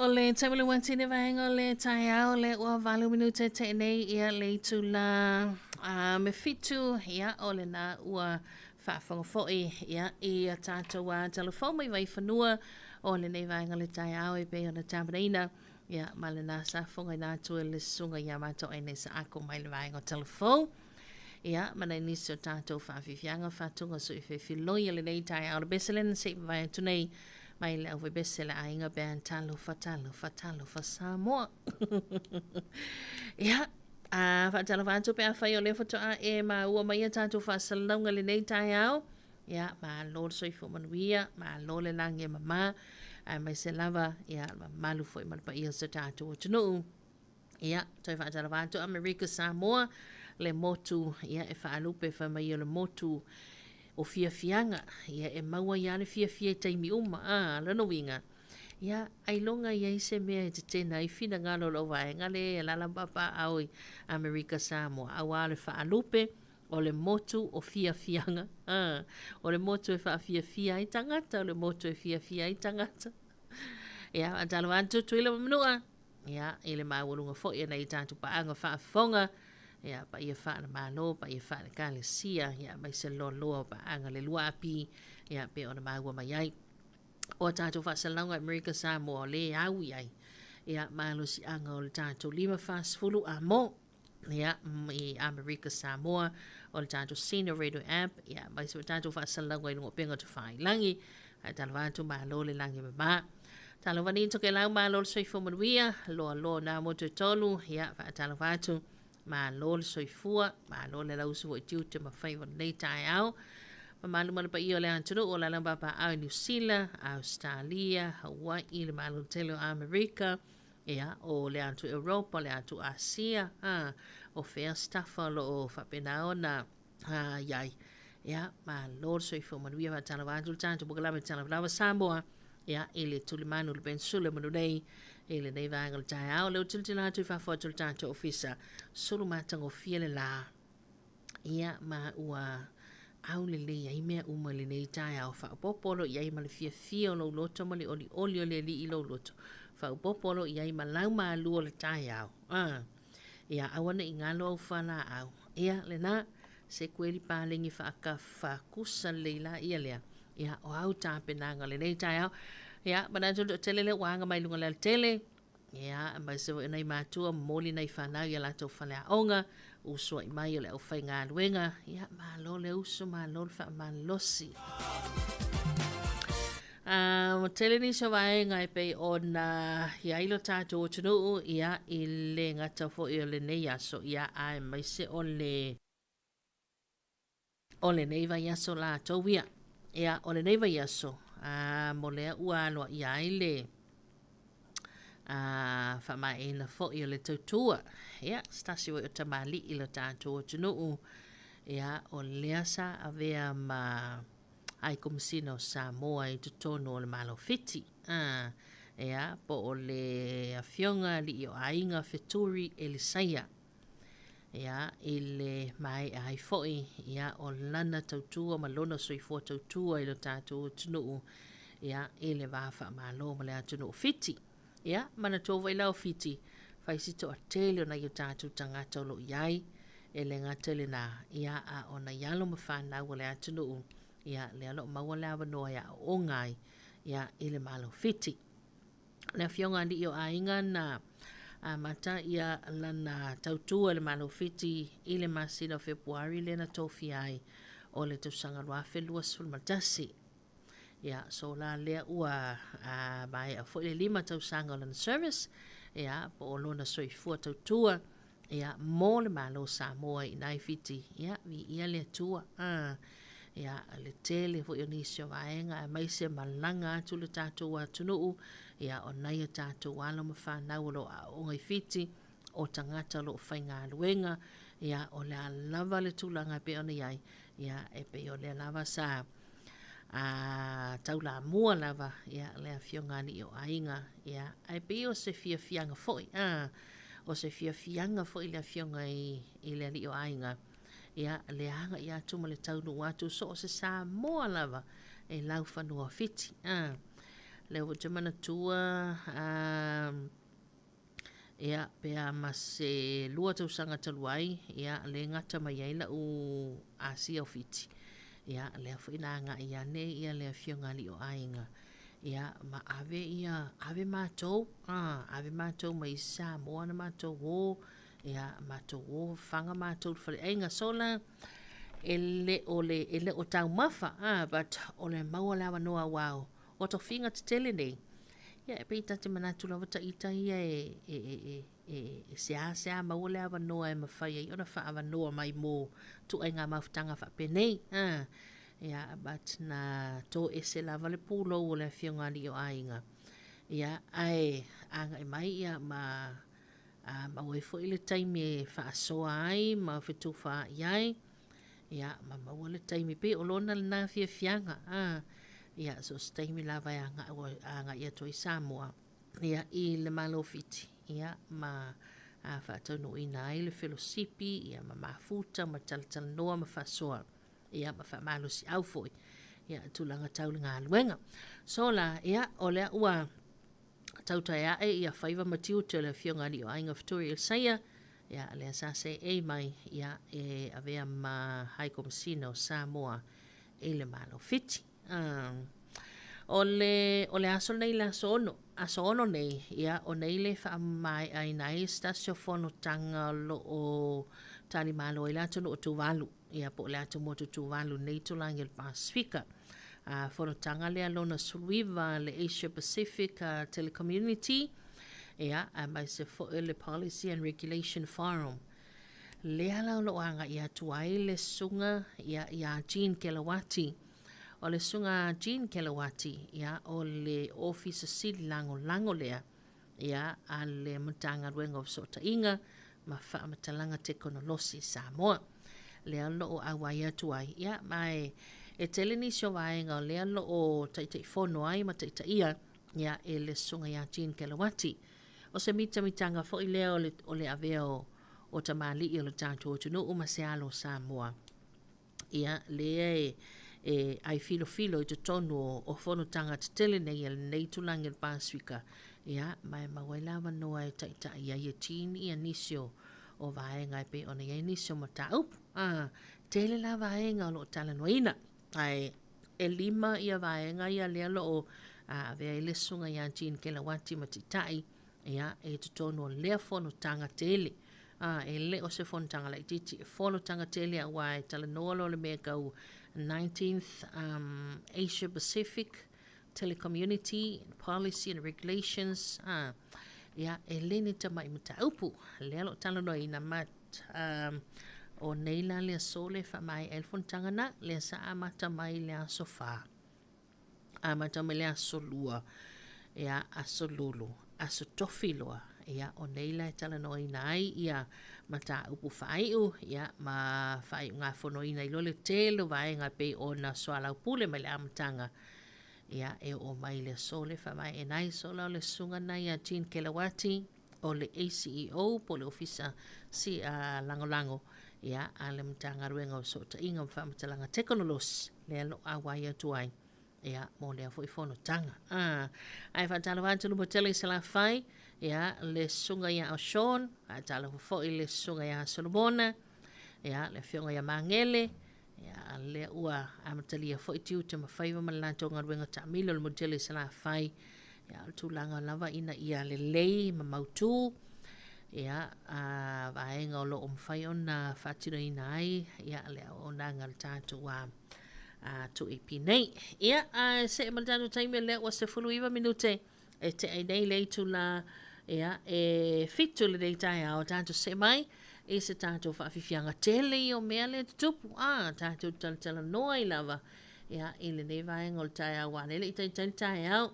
O le taimi le watine vaega o le taeao le ua valu minute te nei ia le itula a me fitu ia o lena ua faafofoga foi ia i a tatou a talafou mai Vaifanua o lenei vaega o le taeao e pei ona tapenaina ia ma lena sa fofogaina atu e le susuga ia matou ai nei Saako mai le vaega o talafou ia ma nai nisi o tatou faafiafiaga faatuga soifefiloi o lenei taeao le bese lena se i mavae atu nei mai le auvaibese le aiga band Talofa Talofa Talofa Samoa. Ia, a faatalofa atu pe afai o lea faatoa e maua mai a tatou faasalalauga i lenei taeao. Ia, malo le soifua manuia, malo le lagi e mama, aemaise lava, ia, le mamalu foi ma le paia o si o tatou atunuu. Ia, toe faatalofa atu Amerika Samoa, le motu ia e faalupe fai mai o le motu o fiafiaga, ia e maua ai lava le fiafia i taimi uma. A, lona uiga, ia ailoga i ai se mea e tetena ai finagalo o lou vaega lea e alaala ma papaaao i Amerika Samoa, auā o le faalupe o le motu o fiafiaga, a, o le motu e faafiafia ai tagata, o le motu e fiafia ai tagata. Ia, faatalofa atu Tutuila ma Manua. Ia, i le maualuga foi o nai tatou paaga faafofoga, ia, paia faale-Malo, paia faale-Ekalesia, ia, aemaise le loaloa o paaga le 2AP, ia, pei ona maua mai ai. O a tatou faasalalauga i Amerika Samoa, o lea e au i ai, ia, malosiaga o le tatou 5:40 amo, ia, i Amerika Samoa, o le tatou Senior Radio App, ia, aemaise foi tatou faasalalauga i luga o upega tafailagi. Faatalofa atu, malo le lagi e mama. Talofa nei Tokelau, malo le soifua manuia, loaloa o nā motu e tolu, ia, faatalofa atu, malo le soifua, malo le lausu foi i tiute ma faiva o lenei taeao. Mamalu ma le paia o le atunuu o lala papaao i Niu Sila, Australia, Hawaii, le Malo Tele o Amerika, Ia, o le atu Europa, o le atu Asia, a, o fea se tafa o lo o faapena ona a, i ai. Ia, malo le soifua manuia, faatalofa atu le tatou polokalame Talofa Lava Samoa, ia, i le tulimanu le penisula manu nei, i lenei vaega o le taeao. Lea ua tilotilo atu i fafo atu o le tatou ofisa, sulu matagofie le la. Ia, ma ua aulelei ai mea uma i lenei taeao. Faaopoopo o lo o i ai ma le fiafia o lou loto ma le olioli o le Alii i lou loto. Faaopoopo o lo o i ai ma lau malu o le taeao. Ah. Ia, aua ne i galo au fualaau. Ia, lena, se kueli paleni faakafakusa lelei la ia lea. Ia, o au tapenaga o lenei taeao. Ia, manatu le toatele lea ua aga mai luga o le alatele. Ia, aemaise foi o nai matua momoli nai fanau i a latou faleaoga, usoai mai o le aufaigaluega. Ia, malo le uso, malo le faamalosi. Uh, tele nisi o vaega e pei ona i ai lo tatou atunuu, ia, i le gata foi o lenei aso, ia, aemaise o le o lenei vaiaso latou ia. Ia, o lenei vaiaso, a, mo lea ua aloaia ai le a, faamaeaina foi o le tautua. Ia, se tasi foi o tamalii i lo tatou atunuu, ia, o lea sa avea ma Ai Komesina o Samoa i totonu o le Malo Fiti. A, ia, po o le Afioga Alii o Aiga Feturi Elisaia. Ia, i le maea ai foi, ia, o lana tautua ma lona soifua tautua i lo tatou atunuu, ia, i le va faamalo ma le atunuu o Fiti. Ia, manatua foi la o Fiti, fai si toatele o nai o tatou tagata o lo o i ai, e le gata i lena, ia, a o nai alo ma fanau a le atunuu, ia, lea o lo o maua le avanoa e aooga ai, ia, i le Malo o Fiti. Le Afioga Alii o Aiga na amata ia lana tautua i le Malo Fiti i le masina o Fepuari lea na tofia ai o le tausaga 2021. Ia, so la lea ua a, maea foi le 5 tausaga o lana service, ia, po o lona soifua tautua, ia, mo le Malo o Samoa i nai Fiti, ia, viia le Atua. A, ia, le tele foi o nisi o vaega, aemaise malaga atu le tatou atunuu, ia, o nai o tatou alo ma fanau o lo o aooga i Fiti, o tagata o lo o faigaluega, ia, o le a lava le tulaga e pei ona i ai, ia, e pei o lea lava sa a taulamua lava ia le afioga alii o aiga ia ae pei o se fiafiaga foi a o se fiafiaga foi le afioga i, i le alii o aiga ia le agai atu ma le taunuu atu so o se Samoa lava e laufanua Fiti a lea ua te manatua a Ia, pe a ma se 2 tausaga talu ai, ia, lea e gata mai ai lau asia o Fiti. Ia, lea foi na agai ane ia le afioga alii o aiga, ia, ma ave ia, ave matou, a, ave matou mai Samoa na matou o, ia, matou o fafaga matou i le faleaiga. So la, e le o le, e le o taumafa, a, but o le maua le avanoa aua o tofiga tetele nei, Ia, e pei ta te manatu lava ta ita ia e, e, e, e, e, e seasea maua le avanoa e mafai ai ona faaavanoa mai mo tuaiga mafutaga faapenei. A, ia, but na toese lava le pulou o le afioga alii o aiga. Ia, ae agai mai ia ma Maua ai foi le taimi e faasoa ai ma fetufaai ai, ia, ma maua le taimi pei o lona lena fiafiaga, ia, so o se taimi lava e agai atu ai Samoa, ia, i le Malo o Fiti, ia, ma faataunuuina ai le felosipi, ia, ma mafuta ma talatalanoa ma faasoa, ia, ma faamalosiau foi, ia, tulaga tau le galuega. So la, ia, o lea ua tautai ae ia faiva ma tiute o le Afioga a Alii o Aiga Feturi Elisaia, ia, lea sa seei mai, ia, e avea ma High Komisina o Samoa i le Malo o Fiti. O le, o le aso nei, le aso 6, aso 6 nei, ia, o nei le faamaeaina ai se tasi o fonotaga o lo o talimalo ai le atunuu o Tuvalu, ia, po o le atumotu Tuvalu nei itulagi o le Pasefika. Fonotaga lea lona 19 le Asia Pacific Telecommunity, ia, aemaise foi le Policy and Regulation Forum. Lea la o lo o agai atu ai le susuga, ia, ia Jean Kelawati. O le susuga Jean Kelawati, ia, o le Ofisa Sili Lagolago lea, ia, a le Matagaluega o Fesootaiga ma Faamatalaga Tekonolosi Samoa. Lea o lo o auai atu ai, ia, ma e tele nisi o vaega o lea o lo o taitaifono ai ma taitaia, ia, e le susuga ia Jean Kelawati. O se mitamitaga foi lea o le avea o tamalii o le tatou atunuu ma se alo o Samoa. Ia, lea e ai filofilo i totonu o fonotaga tetele nei a lenei itulagi o le Pasefika, ia, ma e maua ai le avanoa e taitai ai e Jean ia nisi o vaega e pei ona i ai nisi o mataupu. Tele la vaega o lo o talanoaina, ae e 5 ia vaega ia lea o lo o avea ai le susuga ia Jean Kelawati ma taitai, ia, e totonu o lea fonotaga tele. E le o se fonotaga laitiiti, e fonotaga tele aua e talanoa loa le mea tau 19th Asia Pacific Telecommunity Policy and Regulations, ia, e le ni tamai mataupu lea o lo o talanoaina ma o nei la le aso le faamaea ai le fonotaga na, lea sa amata mai le aso 4, amata mai le aso 2, ia, aso lulu, aso tofi loa, ia, o nei la e talanoaina ai ia mataupu faaiu, ia, ma faaiugafonoina i loa le tele o vaega pei ona soalaupule mai le amataga, ia, e oo mai le aso le faamaeaina ai. So la o le susuga na ia Jean Kelawati o le ACEO po o le Ofisa si Lagolago, ia, a le Matagaluega o Fesootaiga ma Faamatalaga Tekonolosi, lea o lo o auai atu ai, ia, mo lea foi fonotaga. Ae faatalofa atu le tele i Salafai, ia, le susuga ia Sean, faatalofa foi le susuga ia Solomona, ia, le afioga ia Magele, ia, lea ua amatalia foi tiute ma faiva ma le latou galuega taamilo le motele i Salafai, ia, o le tulaga lava ina ia lelei ma mautu, ia, vaega o lo o mafai ona faatinoina ai, ia, le auaunaga a le tatou 2AP nei. Ia, see ma le tatou taimi lea ua 19 minute e te ai nei le itula, ia, e 7 lenei taeao, tatou see mai i se tatou faafiafiaga tele i o mea le tutupu, tatou talatalanoa ai lava, ia, i lenei vaega o le taeao, aua lele i taitai le taeao.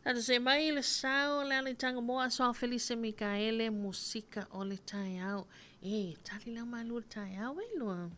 Tatou see mai i le sao le ala i Tagamoa, Aso Felise Mikaele, musika o le taeao. E, tali lau malu o le taeao e loa.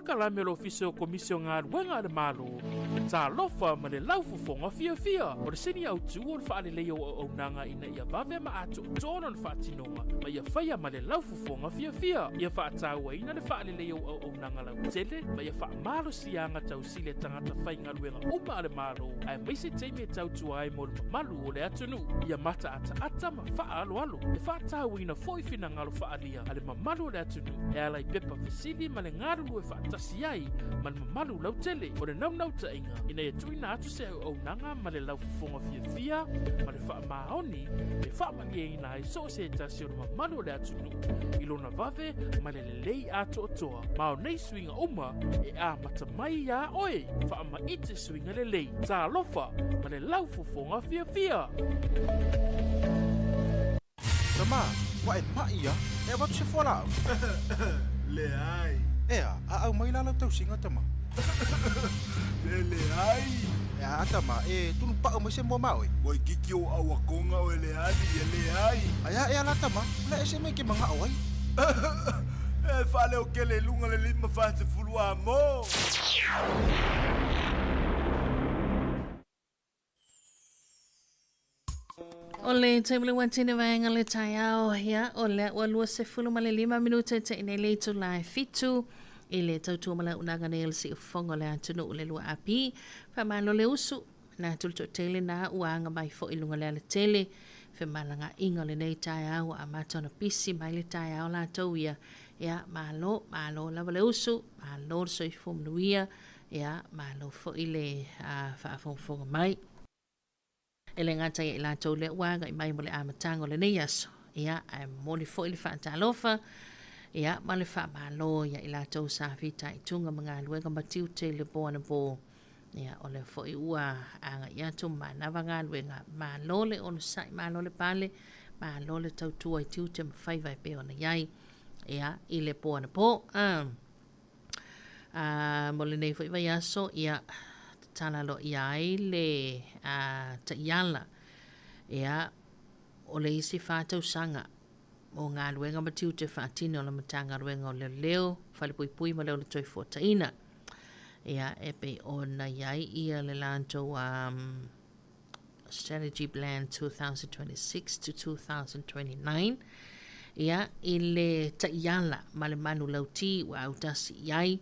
polokalame o le Ofisa o Komisi o Galuega a le Malo, Talofa ma le laufofoga fiafia. O le sini autu o le faaleleia o auaunaga ina ia vave ma atoatoa lona faatinoga ma ia faia ma le laufofoga fiafia. Ia faatauaina le faaleleia o auaunaga lautele ma ia faamalosiaga tausili a tagata faigaluega uma a le Malo, aemaise taimi e tautua ai mo le mamalu o le atunuu. Ia mataataata ma faaaloalo. E faatauaina foi finagalo faaalia a le mamalu o le atunuu e ala i pepa fesili ma le galulue faatasi ai ma le mamalu lautele. O le naunautaiga ina ia tuuina atu se auaunaga ma le laufofoga fiafia ma le faamaoni e faamalieina ai so o se tasi o le mamalu o le atunuu i lona vave ma le lelei atoatoa. Ma o nei suiga uma e amata mai iā oe. Faamaite suiga lelei. Talofa ma le laufofoga fiafia. Tama, ua e maʻi a, e avatu se fualaau? Leai. Ea, a aumai la lau tausiga tama. E leai. Ea, tama, e tunupau mai se moa ma oe. Ua itiiti o au akonga oe leali, e leai. Ae a ea la tama, o le a ese mai ke manaʻo ai. E faaleokele i luga le 50 amo. O le taimi le uatini vaega le taeao, ia, o lea ua 25 minute te i nei le itula e 7 i le tautua ma le auaunaga nei o le siufofoga o le atunuu le 2AP. Faamalo le usu, na tulu toatele na ua aga mai foi i luga o le alatele femalagaaiga o lenei taeao ua amata ona pisi mai le taeao latou ia. Ia, malo, malo lava le usu, malo le soifua manuia, ia, malo foi le faafogafoga mai. E le gata ia i latou lea ua agai mai mo le amataga o lenei aso, ia, ae momoli foi le faatalofa, ia, ma le faamalo ia i latou sa fitaituga ma galuega ma tiute i le po anapo. Ia, o lea foi ua agai atu ma manava galuega. Malo le onosai, malo le pale, malo le tautua i tiute ma faiva e pei ona i ai, ia, i le po anapo. Mo lenei foi vaiaso, ia, tatala aloaia ai le taiala, ia, o le isi 4 tausaga o galuega ma tiute faatino o le Matagaluega o Leoleo, Falepuipui ma le Ola Toifuataina. Ia, e pei ona i ai ia le latou Strategy Plan 2026 to 2029, ia, i le taiala ma le manulauti ua autasi i ai,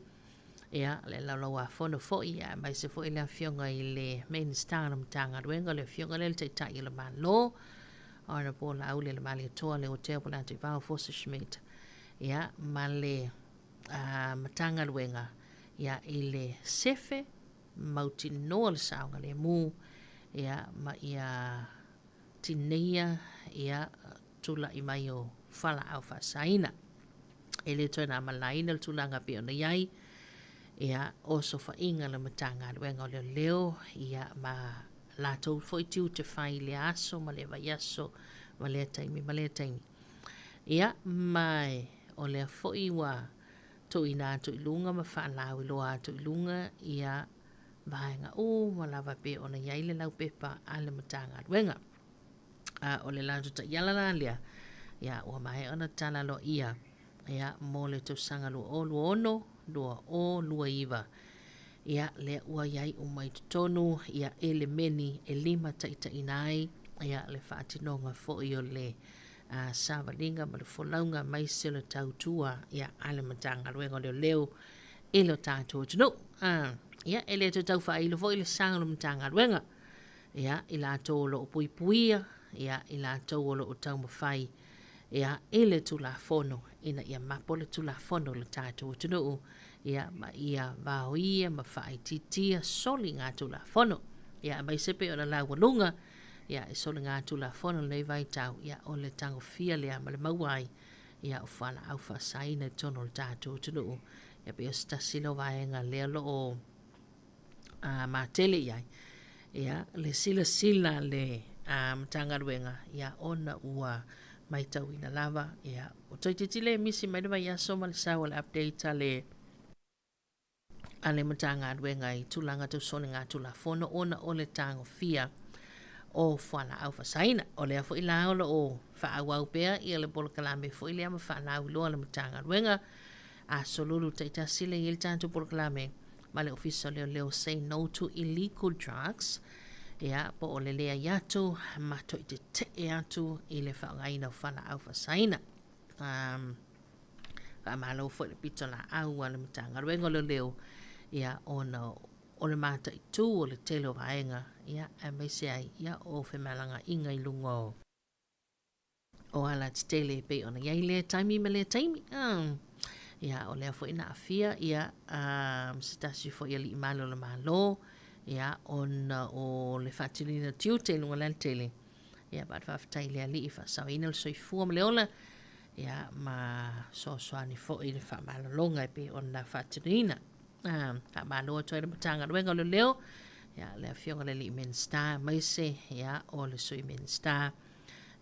ia, le laulauafono foi, ia, aemaise foi le Afioga i le Minisita o le Matagaluega, le Afioga lea le Taitai o le Malo, Honourable Laaulialemalietoa Leuatea Polataivao Fosi Schmidt, ia, ma le Matagaluega, ia, i le sefe mautinoa le saogalemu, ia, ma ia tineia, ia, tula'i mai o falaau faasaina. E le toe na malaina le tulaga pei ona i ai, ia, osofaiga le Matagaluega o Leoleo, ia, ma latou foi tiute fai i lea aso ma lea vaiaso ma lea taimi ma lea taimi. Ia, ma o lea foi ua tuuina atu i luga ma faalauiloa atu i luga ia vaega uma lava pei ona i ai le laupepa a le Matagaluega. A o le latou taiala la lea, ia, ua maea ona tala aloaia, ia, mo le tausaga 2026, 2029. Ia, lea ua i ai uma i totonu, ia, elemeni e limataitaiina ai, ia, le faatinoga foi o le savaliga ma le folauga aemaise o le tautua, ia, a le Matagaluega o Leoleo i lo tatou atunuu. Ia, e le toe tau faailo foi le sa o le Matagaluega, ia, i latou o lo o puipuia, ia, i latou o lo o taumafai, ia, i le Tulafono, ina ia mapo le Tulafono i lo tatou atunuu, ia, ma ia vaoia ma faaitiitia soligatulafono. Ia, aemaise pei ona laualuga, ia, e soligatulafono lenei vaitau, ia, o le tagofia lea ma le maua ai, ia, o fualaau faasaina i totonu o le tatou atunuu. Ia, pei o se tasi lea o vaega lea o lo o matele i ai, ia, le silasila a le Matagaluega, ia, ona ua maitauina lava, ia, ua toeitiiti le misi mai le vaiaso ma le sau o le update a le a le Matagaluega i tulaga tau soligatulafono ona o le tagofia o fualaau faasaina. O lea foi la o lo o faaauau pea ia le polokalame foi lea ma faalauiloa le Matagaluega. Aso Lulu taitasi lea e i ai le tatou polokalame ma le Ofisa o Leoleo Say No to Illegal Drugs, ia, po o le leai atu ma toe tetee atu i le faaaogaina o fualaau faasaina. Um, faamalo foi le pitolaau a le Matagaluega o Leoleo, ia, ona o le mataitu o le tele o vaega, ia, aemaise ai, ia, o femalagaaiga i luga o o alatetele e pei ona i ai lea taimi ma lea taimi. Ia, o lea foi na aafia ia, se tasi foi alii malu o le Malo, ia, ona o le faatinoina o tiute i luga o le alatele. Ia, ma le faafetai i le Alii e faasaoina le soifua ma le ola, ia, ma fesoasoani foi i le faamalologa e pei ona faatinoina. Faamalo atu ai le Matagaluega o Leoleo, ia, le Afioga i le Alii Minisita, aemaise, ia, o le Sui Minisita,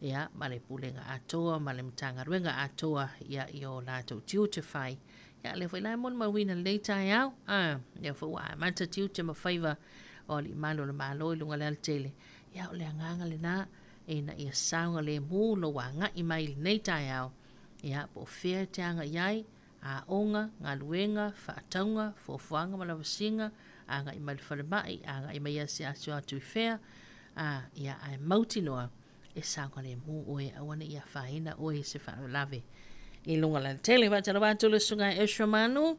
ia, ma le Pulega atoa ma le Matagaluega atoa, ia, i o latou tiute fai. Ia, lea foi la e molimauina lenei taeao, a, lea foi ua amata tiute ma faiva o alii malu o le Malo i luga o le alatele. Ia, o le agaga lena, ina ia saogalemu lou agai mai i lenei taeao, ia, po o fea e te agai ai, aoga, galuega, faatauga, fuafuaga ma lavasiga, agai mai le falemai, agai mai asiasi atu i fea, a, ia, ae mautinoa e saogalemu oe, aua ne i afaina oe i se faalavelave i luga o le alatele. Faatalofa atu le Susuga Ezra Manu.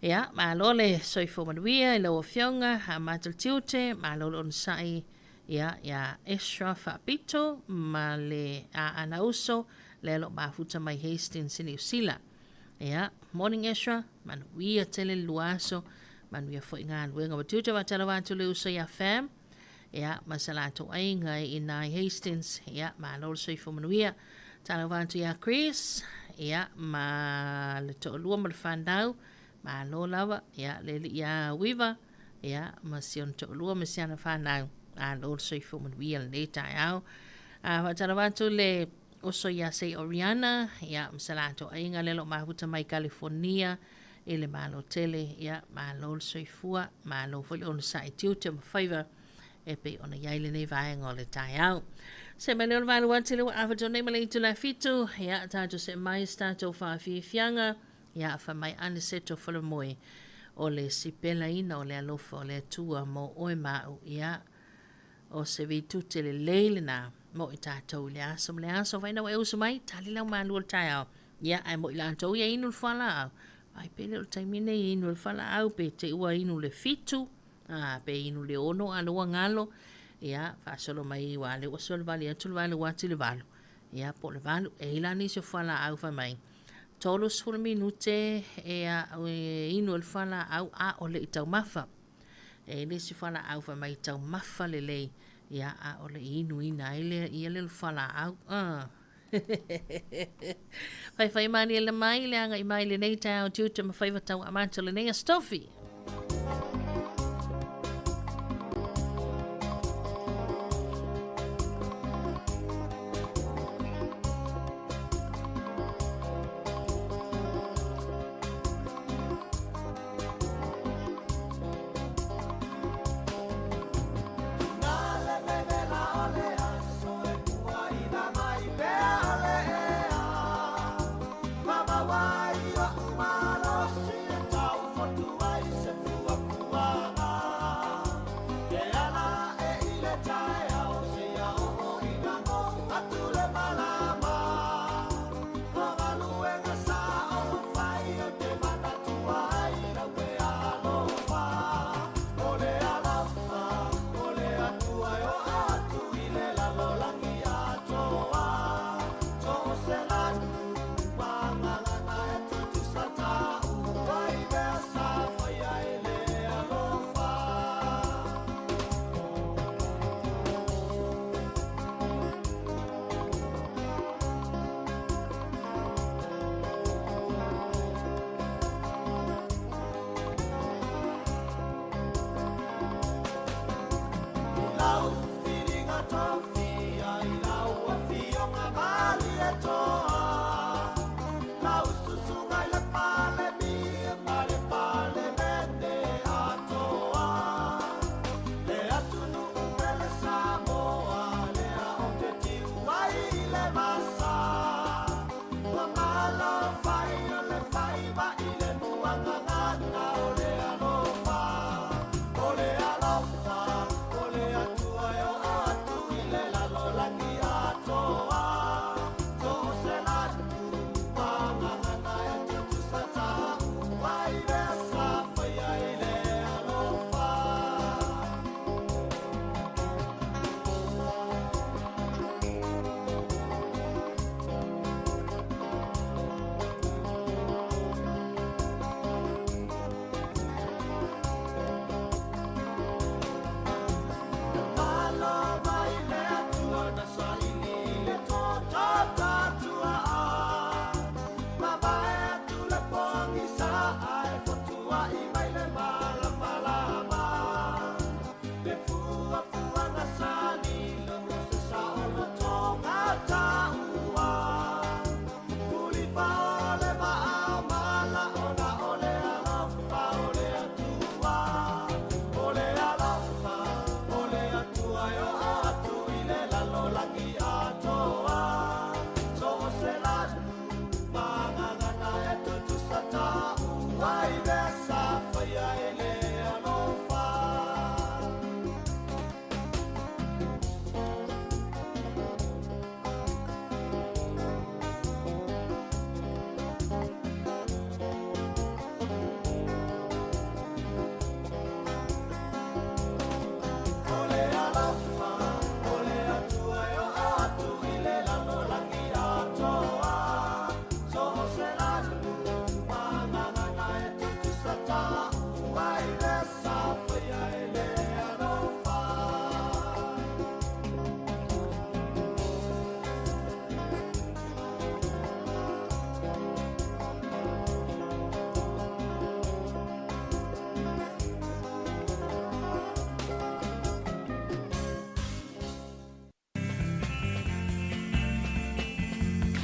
Ia, malo le soifua manuia i lau Afioga, amata le tiute, malo le onosai, ia, iā Ezra Faapito ma le Aana Uso, lea o lo o mafuta mai Hastings i Niu Sila. Ia, morning Ezra, manuia tele le lua aso, manuia foi galuega ma tiute. Faatalofa atu le uso ia Fam, ia, ma sa latou aiga i ina i Hastings, ia, malo le soifua manuia. Talofa atu ia Chris, ia, ma le toalua ma le fanau, malo lava, ia, le alii ia Wiva, ia, ma si ona toalua ma si ana fanau, malo le soifua manuia lenei taeao. A, faatalofa atu le uso ia Sei Oriana, ia, ma sa latou aiga lea o lo o mafuta mai Kalifonia i le Malo tele, ia, malo le soifua, malo foi le onosai tiute ma faiva e pei ona i ai lenei vaega o le taeao. Se mai lea o le 8 ati lea ua afa nei ma le itula e 7, ia, tatou see mai i se tatou faafiafiaga, ia, fai mai Aniseto Falemoe, o le sipelaina o le alofa o le Atua mo oe ma au, ia, O se vitute lelei lena mo i tatou i le aso ma le aso. Fai ina ua e usu mai, tali lau malu o le taeao. Ia, ae mo i latou ia inu le fualaau. Ai pe le o le taimi nei e inu le fualaau, pe te ua inu le 7, a, pe inu le 6 a le ua galo. Ia, faasolo mai ua le ua solivali atu le 8 ati le 8. Ia, po o le 8. E i la nisi o fualaau fai mai. 30 minute e, e inu le fualaau a o le i taumafa. E le isi fualaau fai mai taumafa lelei, ia, a o le inuina ai lea ia le fualaau. Faifai malie mai le agai mai lenei taeao tiute ma faiva tau amata o lenei Aso Tofi.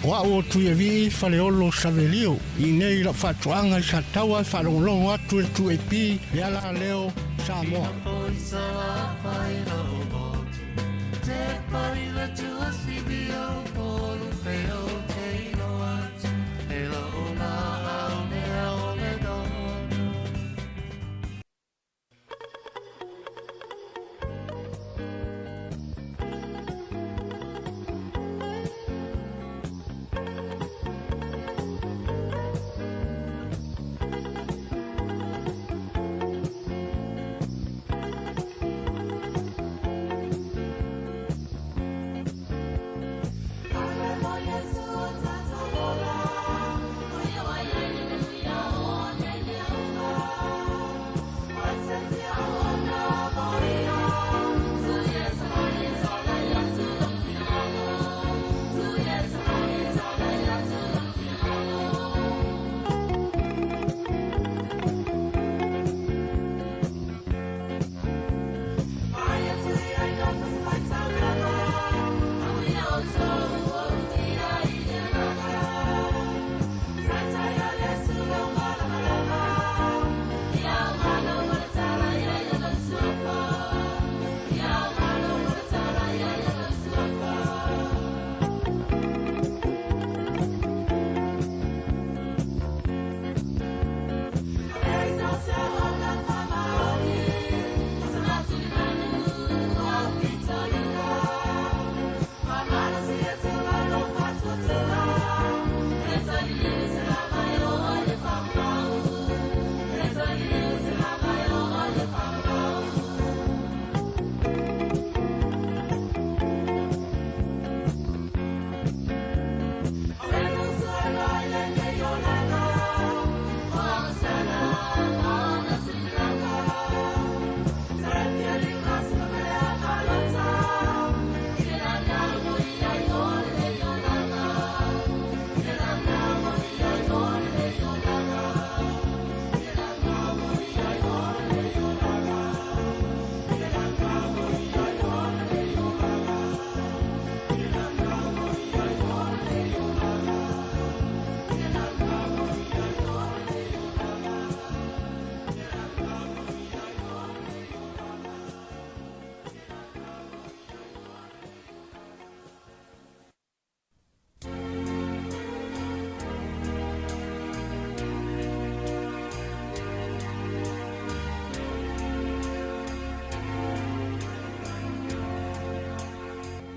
O au o Tuiavii Faleolo Savelio i nei lau faatoaga i Sataua e faalogologo atu i le 2AP le ala leo Samoa.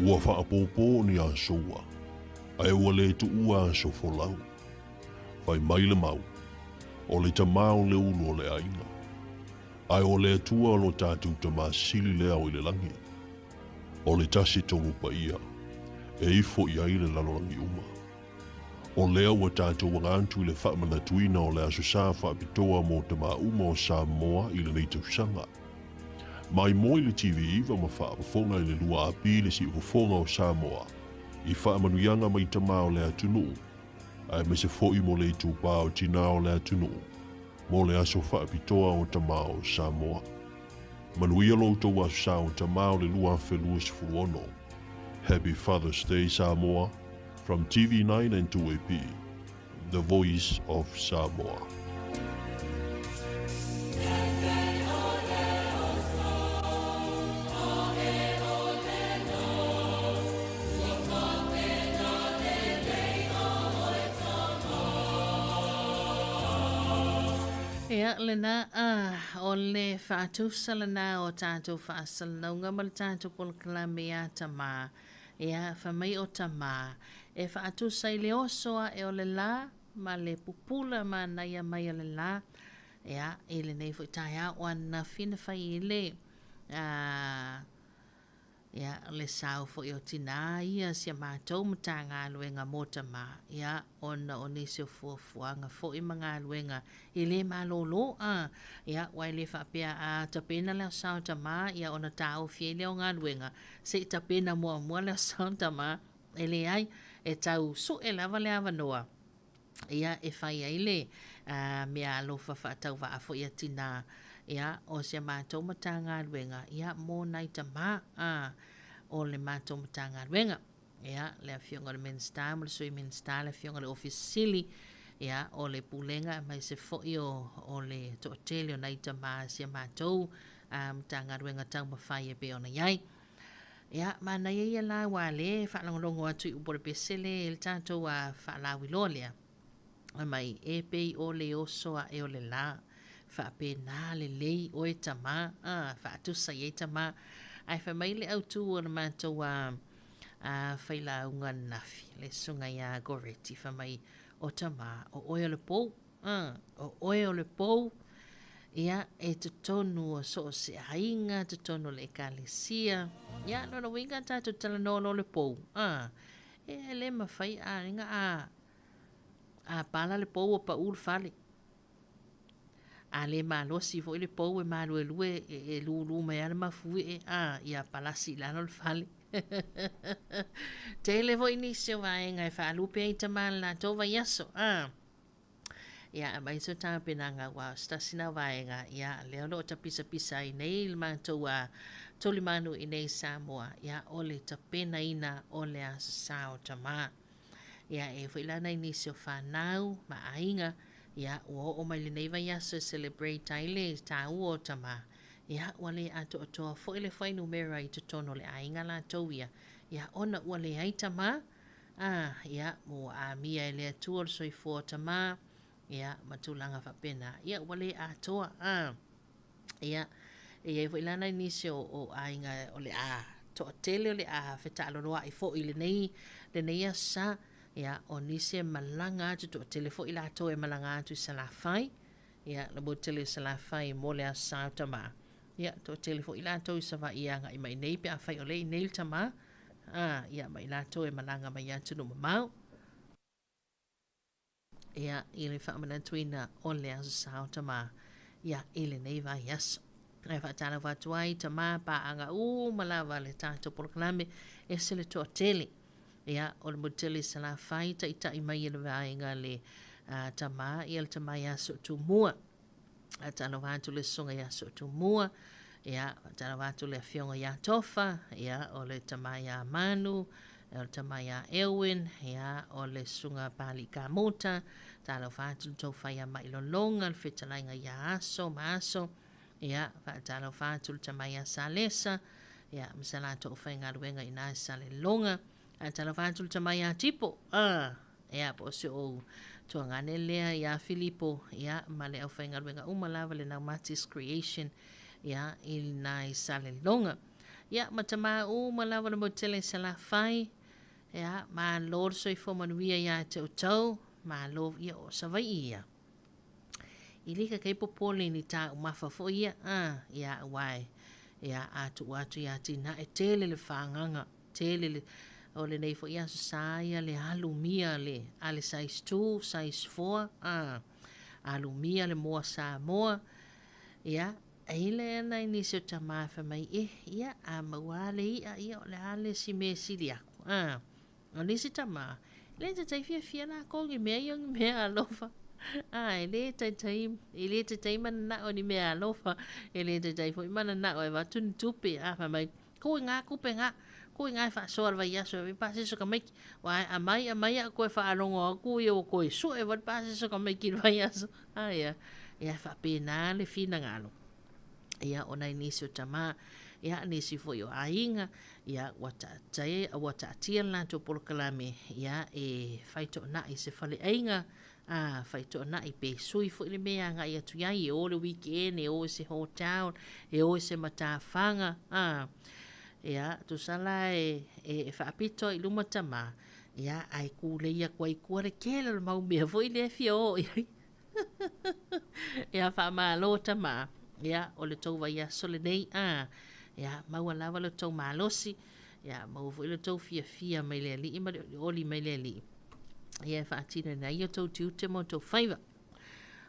Ua faapōpō ni aso ua, ae ua le tuua aso folau. Fai mai le mau, o le tamā o le ulu o le aiga, ae o le Atua o lo tatou Tamā Sili lea o i le lagi. O le Tasi Tonu Paia, e ifo i ai le lalolagi uma. O lea ua tatou aga atu i le faamanatuina o le Aso Sa faapitoa mo tamā uma o Samoa i lenei tausaga. Mai moe i le TV 9 ma faafofoga i le 2AP le siufofoga o Samoa i faamanuiaga mai tamā o le atunuu, aemaise foi mo le itupā o tinā o le atunuu mo le aso faapitoa o tamā o Samoa. Manuia lo outou Aso Sa o Tamā o le 2026. Happy Father's Day Samoa from TV9 and 2AP, the voice of Samoa. Ia, lena, o le faatusa lena o tatou faasalalauga ma le tatou polokalame ia Tamā. Ia, fai mai o Tamā, e faatusa i le oso ae o le la ma le pupula manaia mai o le la. Ia, i lenei foi taeao o ananafi na fai i le, a, ia, le sao foi o tinā ia si a matou Matagaluega mō Tamā, ia, ona o nisi o fuafuaga foi ma galuega e le malōlō, a, ia, ua e le faapea a tapena le Aso Sa o Tamā, ia, ona taofi ai lea o galuega, se i tapena muamua le Aso Sa o Tamā, e leai, e tau sue lava le avanoa. Ia, e fai ai le mea alofa faatauvaa foi a tinā, ia, o si a matou Matagaluega, ia, mō nai tamā, a, o le matou Matagaluega. Ia, le Afioga i le Minisita ma le Sui Minisita, le Afioga i le Ofisa Sili, ia, o le Pulega aemaise foi o, o le toatele o nai tamā a si a matou a Matagaluega taumafai e pei ona i ai. Ia, manaia ia la aua lea e faalogologo atu i upu o le pese le i le tatou a faalauiloa lea. Fai mai, e pei o le oso aʻe o le lā, faapena lelei oe tamā, a, faatusa i ai tamā. Ae fai mai le autū o le matou a, a failauga ananafi, le susuga iā Goretti, fai mai, o tamā, o oe o le pou, a, o oe o le pou, ia, e totonu o so o se aiga, totonu o le ekalesia, ia, lona uiga tatou talanoa loa o le pou, a, e le mafai a, a, A pala le pou ua paʻu le fale. A le malosi foi le pou e maluelue e, e lūlū mai lava le mafuie, a, ia palasi i lalo le fale. Tele foi nisi o vaega e faalupe ai tamā i le latou vaiaso, a. Ia, aemaise o tapenaga aua o se tasi na o vaega, ia, lea o lo o tapisapisa ai nei le matou a tulimanu i nei i Samoa, ia, o le tapenaina o le Aso Sa o Tamā. Ia, e i ai foi la nai nisi o fanau ma aiga, ia, ua oo mai lenei vaiaso e celebrate ai le taua o tamā, ia, ua le atoatoa foi le fuainumera i totonu o le aiga latou ia, ia, ona ua leai tamā, a, ia, ua amia e le Atua le soifua o tamā, ia, ma tulaga faapena, ia, ua le atoa, a. Ia, e i ai foi la nai nisi o, o aiga o le a toatele o le a fetaaloloai foi i lenei, lenei aso sa. Ia, o nisi e malaga atu, toatele foi latou e malaga atu i Salafai. Ia, le motu tele i Salafai mo le aso sa o tamā. Ia, toatele foi latou i Savaii e agai mai nei pe afai o lea i inei le tamā. A, ia, ma i latou e malaga mai atunuu mamao. Ia, i le faamanatuina o le Aso Sa o Tamā, ia, i lenei vaiaso. Ae faatalofa atu ai tamā paaga uma lava le tatou polokalame, ese le toatele. Ia, o le motu tele i Salafai, taitai mai e le vaega le uh, tamā, ia le tamā ia Sootumua. Faatalofa atu le susuga ia Sootumua, ia, faatalofa atu le afioga ia Tofa, ia, o le tama ia Manu, o le tama ia Elwin, ia, o le susuga Pali Kamuta, talofa atu le tou fai ia Mailologa, le fetalaiga ia Aso ma Aso, ia, faatalofa atu le tama ia Salesa, ia, ma sa latou faigaluega i ina i Saleloga, Faatalofa atu le tama ia Tipo, a, ia, po o si ou tuagane lea ia Filipo, ia, ma le aufaigaluega uma lava le Naumatis Creation, ia, i nai Saleloga. Ia, ma tama uma lava le motele i Salafai, ia, malo le soifua manuia ia te outou, malo, ia, o Savaii ia. I le kakai popole ni taumafa foi ia, a, ia, aua e, ia, a tuu atu ia atinae tele le fagaga. Tele le, o lenei foi aso sa ia le alumia le, a le size 2, size 4, a, alumia le moa Samoa, ia, e ile ana i nisi o tamā fai mai, eh, ia, a maua le i'a, ia, o le a le isi mea e sili aku, a. O nisi tamā, e le taitai fiafia lākou i mea ia o ni mea alofa. A, e le taitai, e le taitai mananao i ni mea alofa, e le taitai foi mananao e avatu ni tupe, a, fai mai, Ku i ngā kupe ngā, ku i ngā e faasoa le vaiaso e paseso ka maiki. Wa e amai amai a koe whaalongo aku ia o koe sue wa paseso ka maiki le vaiaso. A ia, ia whaapena le finagalo. Ia o nai nisi o tamā, ia nisi foi o aiga, ia ua taatia, ua taatia le latou polokalame, ia e fai toonai i se faleaiga, a fai toonai pe sui foi le mea e agai atu i ai, e o le weekend, e o i se hotel, e o i se matafaga, a ia tusa la e, e, e faapito ai i luma tamā, ia ae kūlei atu ai i tua le tele o le mau mea foi lea e fia o i ai. Ia faamalo tamā, ia o le tou vaiaso lenei, a ia maua lava lo tou malosi, ia maua foi lo tou fiafia mai le Alii ma le olioli mai le Alii. Ia e faatinoina ai o tou tiute ma o tou faiva.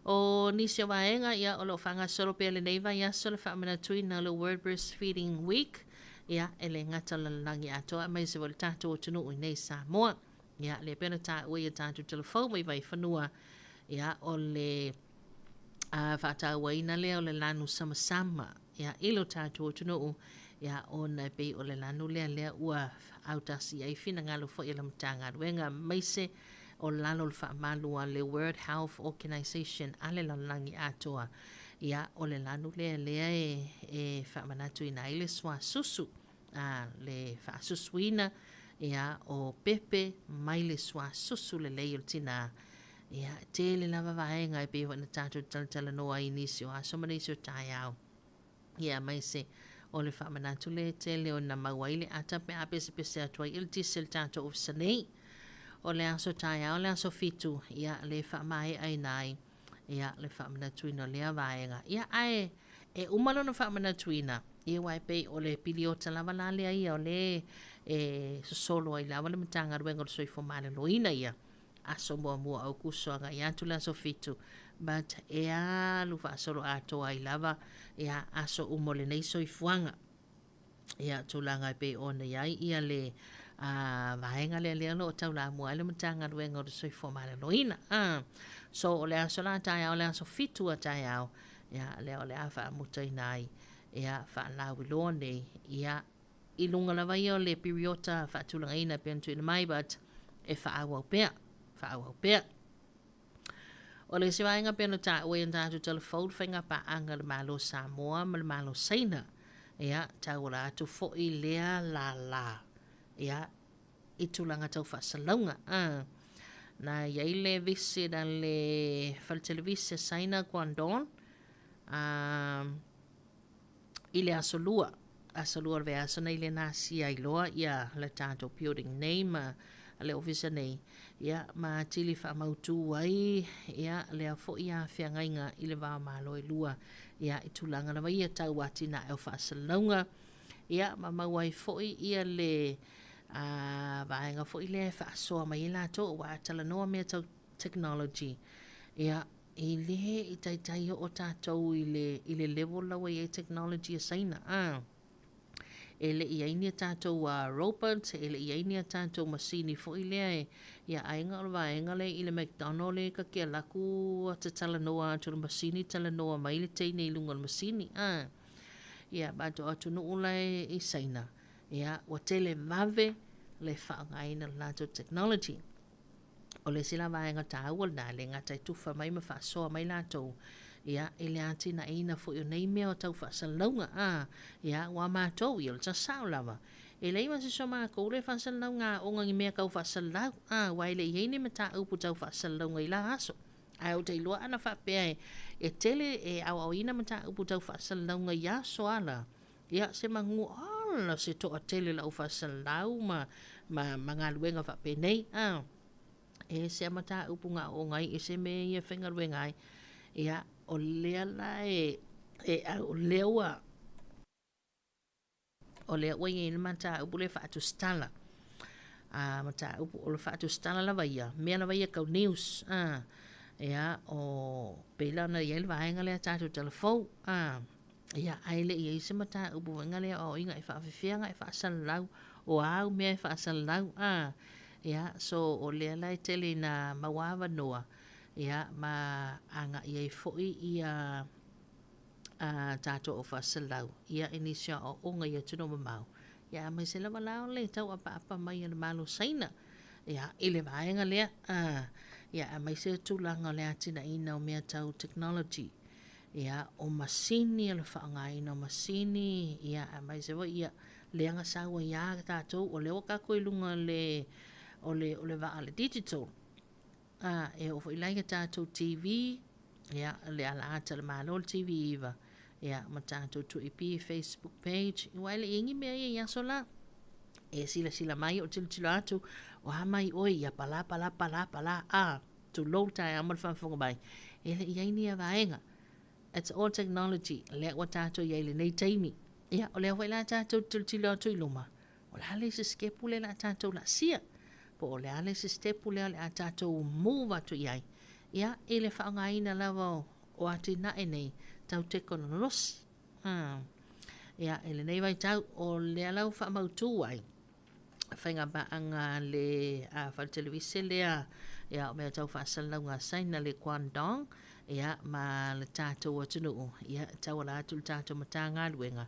O nisi o vaega, ia, o lo o faagasolo pea lenei vaiaso le faamanatuina o le World Breastfeeding Week, ia, e le gata o le lalolagi atoa aemaise foi le tatou atunuu i nei Samoa. Ia, lea pei ona taua i a tatou telefou mai Vaifanua, ia, o le a, faatauaina lea o le lanu samasama, ia, i lo tatou atunuu, Ia, ona e pei o le lanu lea lea ua autasi ai finagalo foi o le Matagaluega aemaise o lalo o le faamalu a le World Health Organization a le lalolagi atoa. Ia, o le lanu lea lea e, e faamanatuina ai le suasusu, a, le faasusuina, ia, o pepe mai le suasusu lelei o le tinā. Ia, e tele lava vaega e pei foi ona tatou talatalanoa ai i nisi o aso ma nisi o taeao. Ia, aemaise o le faamanatu lea e tele ona maua ai le ata pe a pesepese atu ai eletise le tatou ofisa nei. O le aso taeao le aso 7, ia, le faamaeaina ai, ia, le faamanatuina o lea vaega. Ia, ae e uma lona faamanatuina, ia, aua e pei o le piliota lava la lea ia o le e sosolo ai lava le Matagaluega o le Soifua Maloloina ia aso muamua o Aukuso agai atu le aso 7, but e alu faasoloatoa ai lava ia aso uma o lenei soifuaga. Ia tulaga e pei ona i ai ia le vaega lea lea o lo o taulamua ai le Matagaluega o le Soifua Maloloina. So o le aso la taeao le aso 7 a taeao, ia lea o le a faamutaina ai ia faalauiloa nei ia i luga lava ia o le piriota faatulagaina e pei ona tuuina mai, but e faaauau pea, faaauau pea. O le isi vaega pei ona taua i a tatou talafou le faiga paaga a le Malo o Samoa ma le Malo o Saina, ia, tauala atu foi lea lālā, ia, i tulaga tau faasalalauga. A, na i ai le visit a le fale televise a Saina Guangdong, a, i le aso Lua, aso Lua o le vaiaso nei lea na asia ai loa ia le tatou building nei ma le ofisa nei, ia ma atili faamautu ai ia lea foi afeagaiga i le va o Malo e lua, ia i tulaga lava ia tau atinae o faasalalauga, ia ma maua ai foi ia le vaega foi lea e faasoa mai ai latou aua a talanoa mea tau technology, ia E le i taitai oo tatou i le, i le level la ua i ai technology a Saina, a. E le i i ai ni a tatou robots, e le i i ai ni a tatou masini foi lea e, ia aiga o le vaega lea i le McDonald lea ta te alu atu ta talanoa atu i le masini talanoa mai le teine i luga o le masini, a. Ia but o atunuu la e i Saina, ia ua televave le faaaogaina o le latou technology. O le isi la vaega taua lena, e le gata e tufa mai ma faasoa mai latou, ia, i le atinaeina foi o nei mea o tau faasalalauga, a, ia, aua matou, ia, o le tasi sao lava, e leai ma se isi o matou le faasalalauga aoga i ni mea tau faasalalau, a, aua e le i i ai ni mataupu tau faasalalauga i la aso. Ae ou te iloa ana faapea e, e tele e aoaoina mataupu tau faasalalauga i aso a la, ia, se manu, ala se toatele o le au faasalalau ma, ma, ma galuega faapenei, a. E ese a mataupu na aooga ai, ese mea ia e faigaluega ai. Ia, o lea la e, e au, o lea ua, o lea ua i ai le mataupu lea faatusitala. A mataupu, o le faatusitala lava ia, mea lava ia tau news, a. Ia, o, pei la ona i ai le vaega lea a tatou talafou, a. Ia, ae le i i ai se mataupu foi na lea o aoaoina e faafefea na e faasalalau, o a au mea e faasalalau, a. Ia, so o lea la e tele ina maua avanoa, ia, ma agai ai foi ia a tatou au faasalalau, ia, i nisi o aoaoga i atunuu mamao, ia, aemaise lava la o le tauapaapa mai a le Malo o Saina, ia, i le vaega lea, a, ia, aemaise le tulaga o le atinaeina o mea tau technology. Ia, o masini, o le faaaogaina o masini, ia, aemaise foi, ia, lea na sau ai lava tatou, o lea ua tatou i luga o le, o le, o le vaa o le digital. A, e oo foi la i a tatou TV, ia, le alaata a le Malo le TV9, ia, ma tatou 2AP, Facebook page, aua e le i i ai ni mea ia i aso la. E silasila mai ou tilotilo atu, o a mai oe, ia pala, pala, pala, pala, a. Tulou le taeao ma le faafofoga mai, e le i i ai ni ia vaega. It's all technology, lea ua tatou i ai i lenei taimi. Ia, o lea foi la tatou te tilotilo atu i luma, o le a le isi sitepu lea o le a tatou laasia, po o le a le isi sitepu lea o le a tatou move atu i ai, ia, i le faaaogaina lava o atinae nei tau tekonolosi. Ia, i lenei vaitau, o lea la ua faamautu ai, faiga paaga a le fale televise lea ia o mea tau faasalalauga a Saina le Guangdong ia ma le tatou atunuu ia e tauala atu i le tatou Matagaluega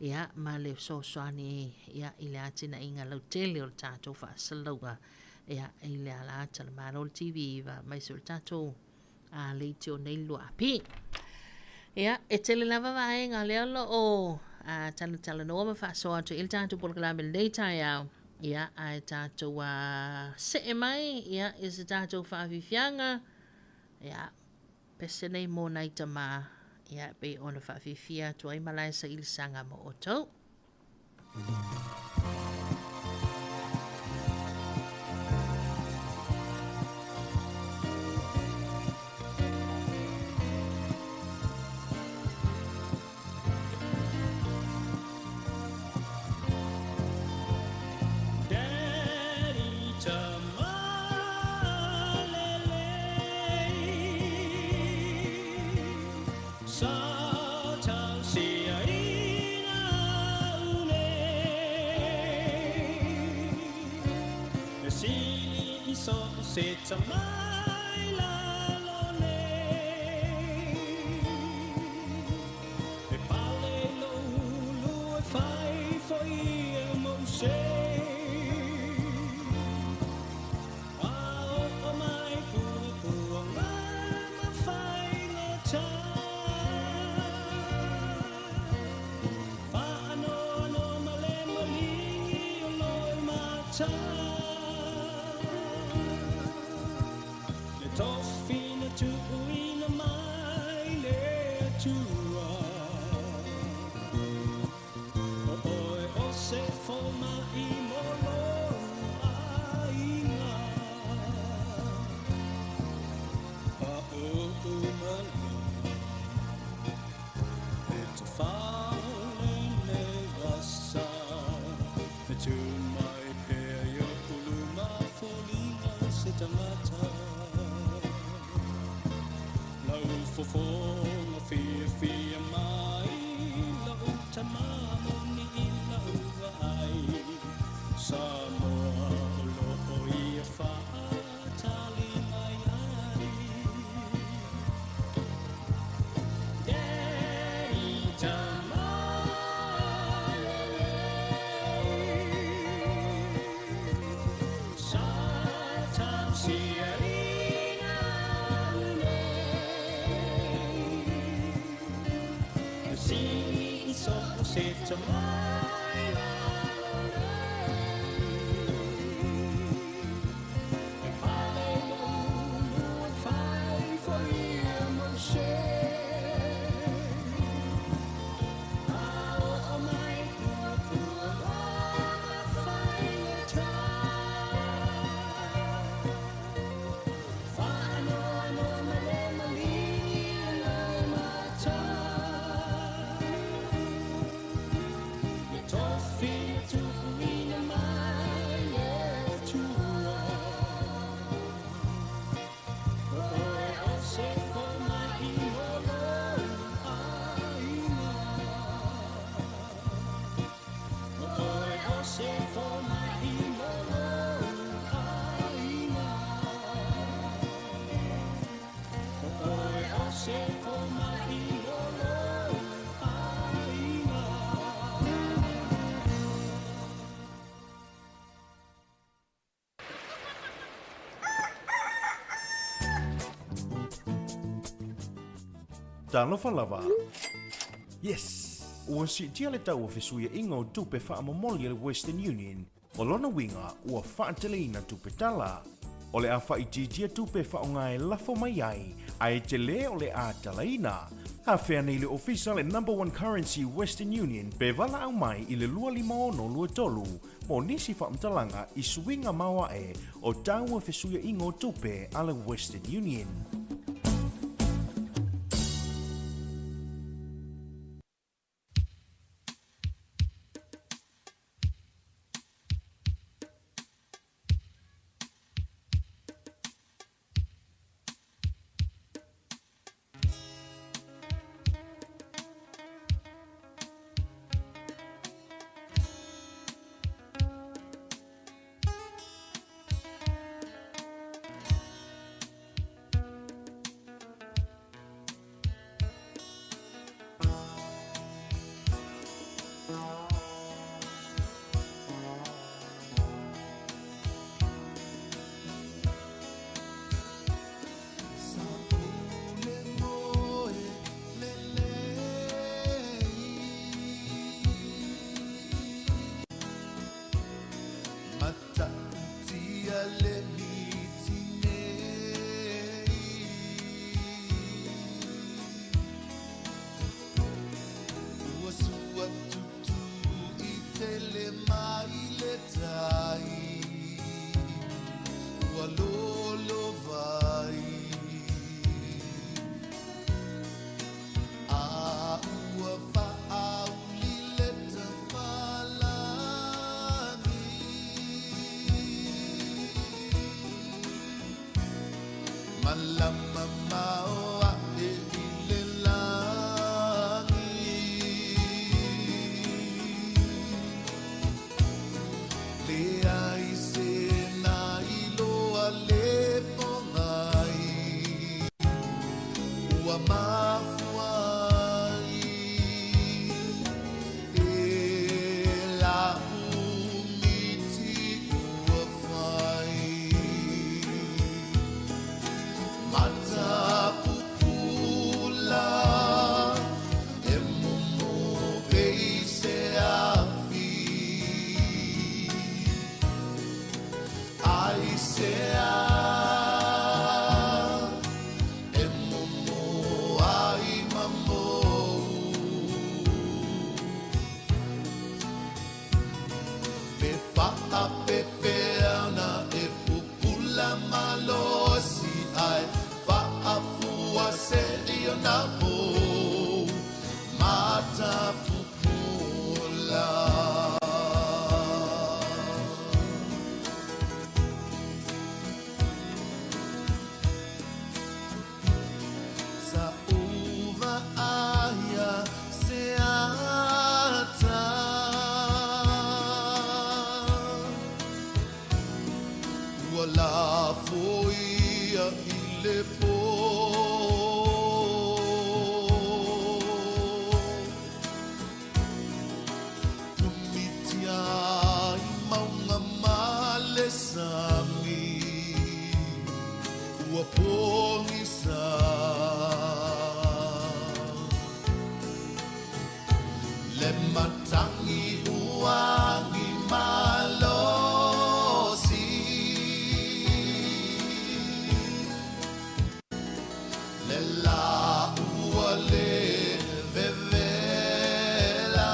Ia, ma le fesoasoani ia i le atinaeina lautele o le tatou faasalalauga ia i le ala ata le Malo le TV va mai se o le tatou a leitio nei lua api. Ia, e tele lava vaega lea o lo o a talatalanoa ma faasoa atu i le tatou polokalame lenei taeao. Ia, ae tatou a see mai ia i se tatou faafiafiaga. Ia, pese nei mo nai tamā, ia, pei ona faafiafia atu ai malae sailisaga mo outou. Talofa lava. Yes! Ua siitia le tau o fesuiaiga o tupe faamomoli a le Western Union. O lona uiga, ua faateleina tupe tala. O le a faaitiitia tupe faaaoga e lafo mai ai, ae tele o le a talaina. Afea nei le ofisa le Number One Currency Western Union pe valaau mai i le 25623 mo nisi faamatalaga i suiga maoae o tau o fesuiaiga o tupe a le Western Union. Malama mao a'e i le lagi. Leai se na iloa le pogai ua mafua ai e la'u miti ua fai. Matapupula e momo pei se afi. Ai se a e momo ai mamo. Pe faapefea e pupula malosi ai faafua se i ona pou matapupula. Sa uva aia se ata ua lafoia i le pō. Tumitia i maunga ma le sami ua pogisa. Le matangi uangi malosi. Le la ua le vevela.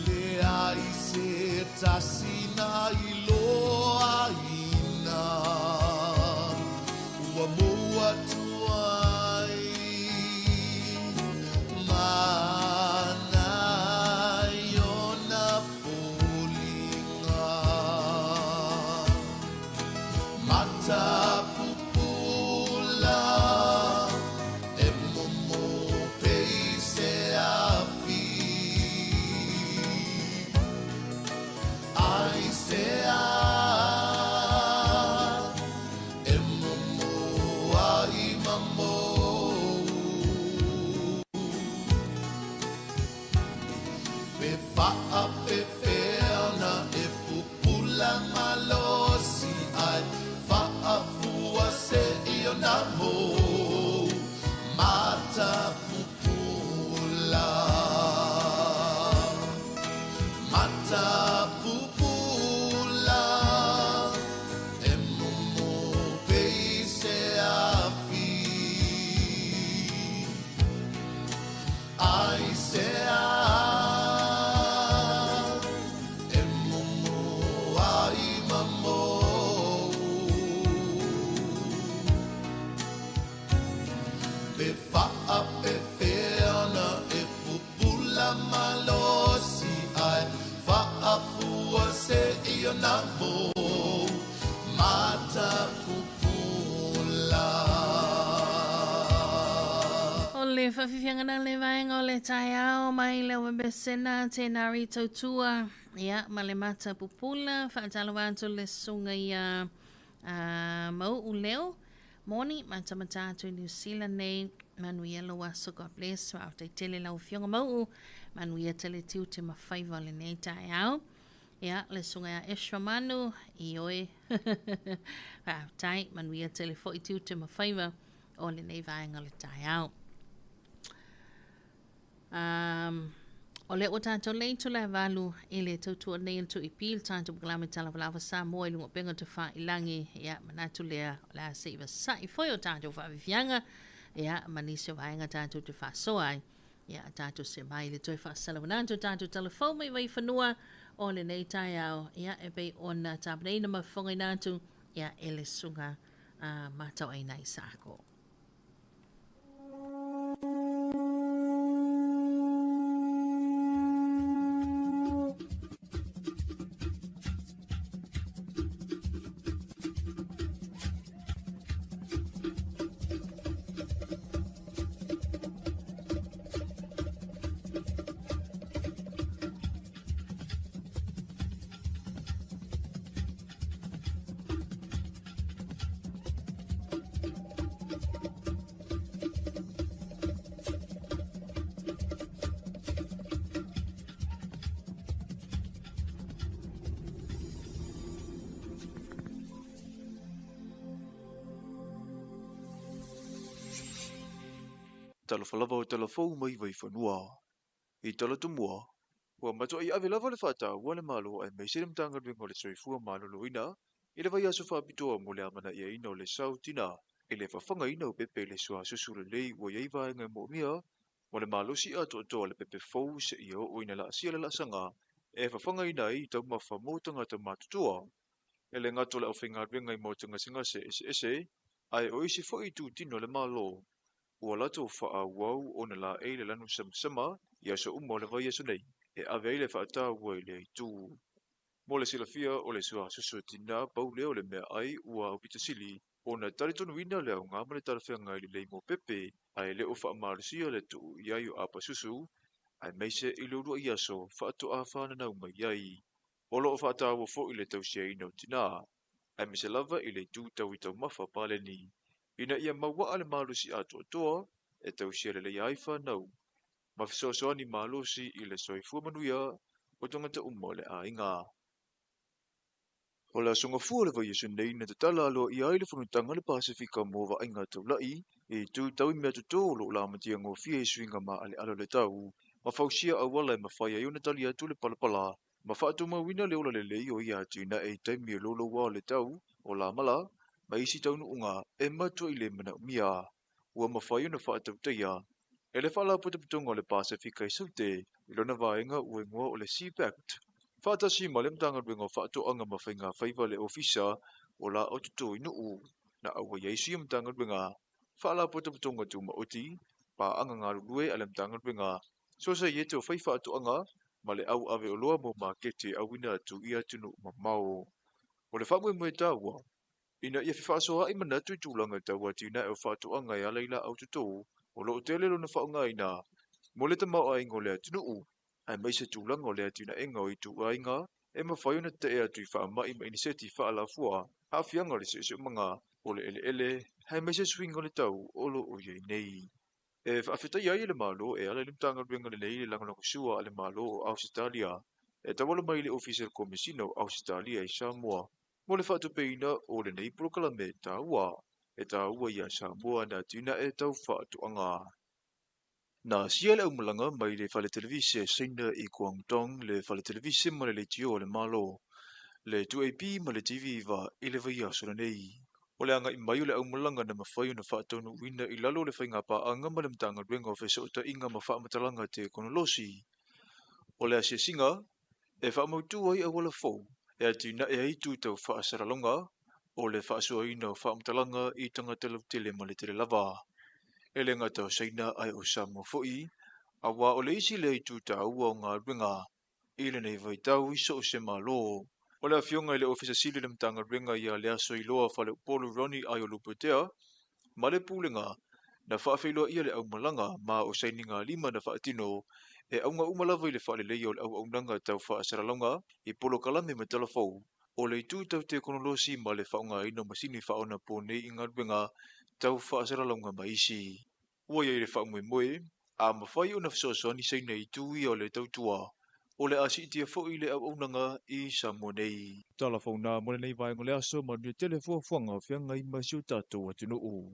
Le ai se tasina iloa ina ua mua atu ai mana i ona foliga. Matapupula e momo pei se afi. Ai se a e momo ai mamo. Pe faapefea na e pupula malosi ai faafua se i ona mou matapupula. Matapupula e momo pei se afi. Ai se a e momo ai mamo. Pe faapefea na e pupula malosi ai faafua se i ona mou matapupula. O le whawhiwhianga na le vaenga o le taeao mai le webesena tēnā tautua. Ia, ma le mata pupula, whaatalo atu le sunga ia mau uleo. Moni, matamata atu i New Zealand nei, manuia lo aso, God bless, whaaftai tele lau fionga mau, manuia tele tiu te mawhaiva le nei taeao. Ia, le sunga ia Eshwa Manu, i oe. Whaaftai, manuia tele fo i tiu te mawhaiva o le nei vaenga le taeao. O le o tātou lei tula valu i le tautua nei le tui pil tātou kalame tala valava sa moa i lunga penga te wha ilangi. Ia, manatu lea o la se iwa sa i foi o tātou whaawifianga. Ia, manisi o vaenga tātou te whasoa ai. Ia, tātou se mai le toi whaasalawananto tātou telefo mai vai whanua o le nei taiao. Ia, e pei ona tāpaneina mafonga nātu. Ia, ele sunga mātau ai nei sako. Talofa lava o tala fou mai Vaifanua. I tala tumua, ua matuai ave lava le faataua a le Malo aemaise le Matagaluega o le Soifua Maloloina i le vaiaso faapitoa mo le amanaiaina o le sao tina i le fafagaina o pepe i le suasusu lelei ua i ai vaega e moomia mo le malosi atoatoa o le pepe fou seia oo ina laasia le laasaga e fafagaina ai taumafa mo tagata matutua. E le gata o le aufaigaluega i maota gasegase eseese, ae o isi foi itutino a le Malo ua latou faaauau ona laei le lanu samasama i aso uma o le vaiaso nei e ave ai le faataua i lea itu. Mo le silafia, o le suasusu tinā pau lea o le meaai ua aupito sili ona talitonuina le aoga ma le talafeagai lelei mo pepe, ae le o faamalosia le tuu i ai o apasusu aemaise i le uluai aso faatoa fananau mai ai. O lo o faataua foi le tausiaina o tinā, aemaise lava i le itu tau i taumafa paleni, ina ia mauaa le malosi atoatoa e tausia lelei ai fanau ma fesoasoani malosi i le soifua manuia o tagata uma o le aiga. O le aso Gafua o le vaiaso nei na tatala aloaia ai le Fonotaga a le Pasefika mo Vaaiga Taulai i itu tau i meatoto o lo o lamatia gofie i suiga maaleale o le tau ma fausia auala e mafai ai ona tali atu le palapala ma faatumauina le ola lelei o ia atinae i taimi e louloua o le tau o lamala ma isi taunuuga e matuai le manaomia. Ua mafai ona faatautaia e le Faalapotopotoga o le Pasefika i Saute i lona vaega ua igoa o le CPACT faatasi ma le Matagaluega o Faatoaga ma Faigafaiva le Ofisa o Laau Toto i Nuu na auai ai isi Matagaluega, Faalapotopotoga Tumaoti, Paaga Galulue a le Matagaluega, Sosaiete o Faifaatoaga ma le au ave oloa mo maketi e auina atu i atunuu mamao. O le faamoemoe taua, ina ia fefaasoaai manatu i tulaga tau atinae o faatoaga e ala i laau toto o lo o tele lona faaaogaina mo le tamaoaiga o le atunuu, aemaise tulaga o le atinaega o ituaiga e mafai ona tetee atu i faamai ma iniseti faalafua, aafiaga o le siosiomaga, o le eleele, aemaise suiga o le tau o lo o i ai nei. E faafetaia ai e le Malo e ala i le Matagaluega lenei le lagolagosua a le Malo o Ausetalia e tauala mai i le Ofisa o le Komesina o Ausetalia i Samoa mo le faatupeina o lenei polokalame taua e taua ia Samoa na atinae tau faatoaga. Na asia le aumalaga mai le fale televise a Saina i Guangdong, le fale televise ma le leitio a le Malo, le 2AP ma le TV9 i le vaiaso lenei. O le agai mai o le aumalaga na mafai ona faataunuuina i lalo o le faigapaaga ma le Matagaluega o Fesootaiga ma Faamatalaga Tekonolosi. O le asiasiga e faamautu ai auala fou e atinae ai itu tau faasalalauga o le faasoaina o faamatalaga i tagata lautele ma le tele lava. E le gata o Saina ae o Samoa foi, aua o le isi lea itu taua o galuega i lenei vaitau i so o se Malo. O le afioga i le Ofisa Sili o le Matagaluega ia Leasoiloa Faleupolu Ronnie Aiolupotea ma le Pulega na faafeiloaia le aumalaga ma o sainiga lima na faatino e auga uma lava i le faaleleia o le auaunaga tau faasalalauga i polokalame ma talafou o le itu tau tekonolosi ma le faaaogaina o masini faaonaponei i galuega tau faasalalauga ma isi. Ua i ai le faamoemoe, a mafai ona fesoasoani Saina i itu ia o le tautua, o le a siitia foi le auaunaga i Samoa nei. Tala fauna mo lenei vaega o le aso, manuia tele fuafuaga o feagai ma si o tatou atunuu.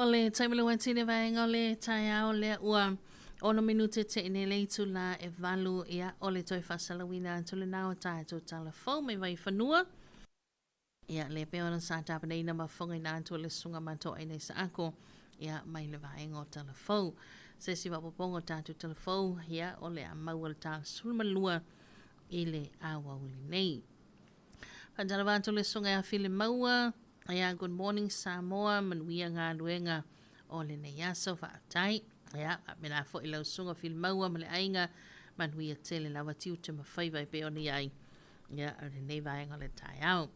O le taimi le watine vaega o le taeao lea ua ono minute te ine le itula e valu ia o le toe faasalauina atu lena o tatou tala fou mai Vaifanua. Ia le pei ona sa tapenaina ma fofogaina atu e le susuga Matoaina Isaako ia mai le vaega o tala fou. Se isi faaopoopoga o tatou tala fou ia o le a maua le ta 12 i le aoauli nei. Faatalofa atu le susuga ia Filimaua, ia good morning Samoa, manuia galuega. o lenei aso. Faafetai. Ia, faapena foi lau susuga Filimaua ma le aiga, manuia tele lava tiute ma faiva e pei ona i ai, ia, o lenei vaega o le taeao.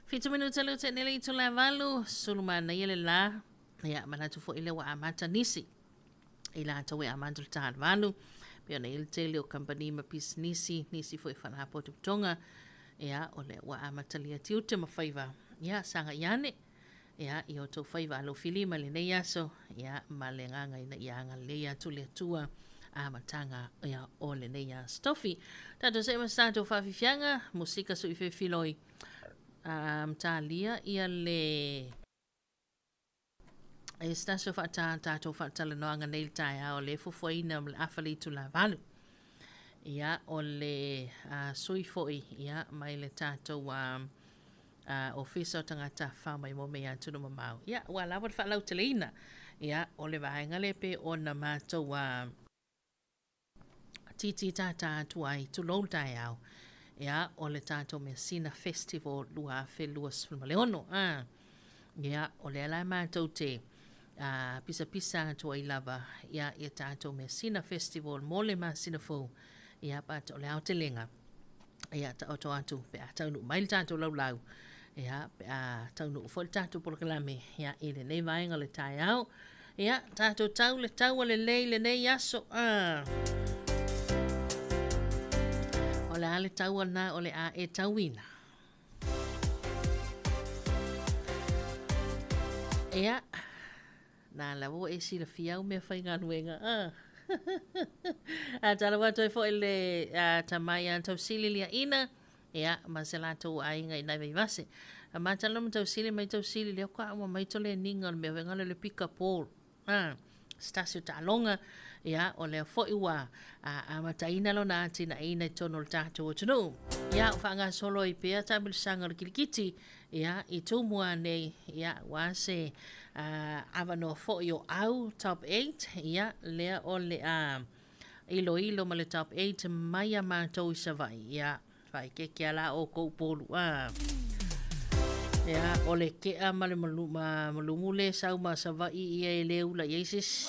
7 minute lea ua tea nei le itula e 8, sulu manaia le la, ia, manatu foi lea ua amata nisi i latou e amata le ta valu, pei ona i ai le tele o kamupani ma pisinisi, nisi foi o faalapotopotoga, ia, o lea ua amatalia tiute ma faiva, ia, sagai ane, ia, i o outou faiva alofilima i lenei aso, ia, ma le agaga ina ia agalelei atu le Atua amataga, ia, o lenei aso tofi. Tatou see ma se tatou faafiafiaga, musika sui fefiloi, talia ia le e se tasi o faata tatou faatalanoaga nei i le taeao le fuafuaina ma le afa le itula 8. Ia, o le sui foi, ia, mai le tatou Ofisa o Tagata Tafafao Maimoa Mai Atunuu Mamao. Ia, ua lava le faalauteleina. Ia, o le vaega lea pei ona matou tītī tātā atu ai, tulou le taeao. Ia, o le tatou Measina Festival 2026. Ia, o lea la matou te pisapisa atu ai lava, ia, i tatou Measina Festival mo le masina fou. Ia, pa o le aotelega. Ia, taoto atu pe a taunuu mai le tatou laulau, ia, pe a taunuu foi le tatou polokalame, ia, i lenei vaega o le taeao. Ia, tatou tau le taua lelei lenei aso. O le a le taua lena o le a e tauina? Ia, Na lava ua e silafia au meafaigaluega, a. A talofa atu ai foi i le tama ia Tausili Liaina, ia, ma se latou aiga i nai Vaivase. A matala ma Tausili mai Tausili lea ka uma mai to le niga o le mea faiga le pick up ball. A, se tasi o taaloga, ia, o lea foi ua amataina lona atinaeina i totonu o le tatou atunuu. Ia, o faagasolo ai pea taamilosaga o le kilikiti, ia, i Tumua nei, ia, aua se avanoa foi o au Top 8, ia, lea o le a iloilo ma le Top 8 mai a matou i Savaii, ia, faaekeeke a la oukou polu, a. Ia, o le kea ma le malumu le sau ma Savaii ia e le ula i ai se isi.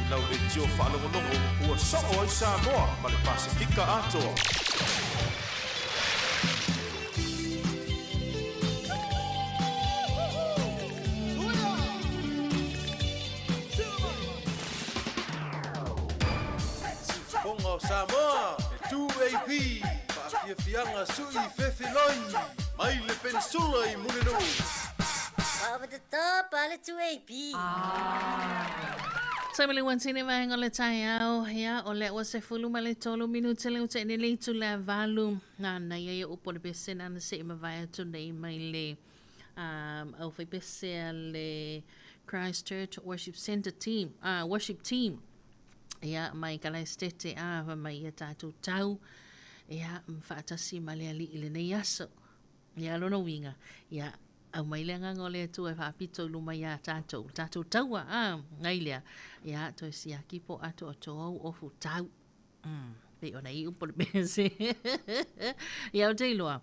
I lau leitio faalogologo ua soo ai Samoa ma le Pasefika atoa. Siufofoga o Samoa, e 2AP, faafiafiaga sui fefeloi, mai le Penisula i Mulinuu. Over the top, ale 2AP. Sa me le uantini vaega o le taeao, ia, o lea ua 13 minute le ua nei le itula e 8, na ia ia upu o le pese na se i mavae atu nei mai le au faipese a le Christchurch Worship Center team, worship team. Ia, mai Kalaestete a fa mai ia tātou tau, ia, mfaatasi ma le ali'i i lenei aso. Ia, lona uiga, ia, aumai le agaga o le Atua e faapito i luma iā tātou, le tātou taua, a, ngai lea, ia, toe siaki po o atoatoa ou ofu tau. Pei ona iu po le pese. Ia, ou te iloa,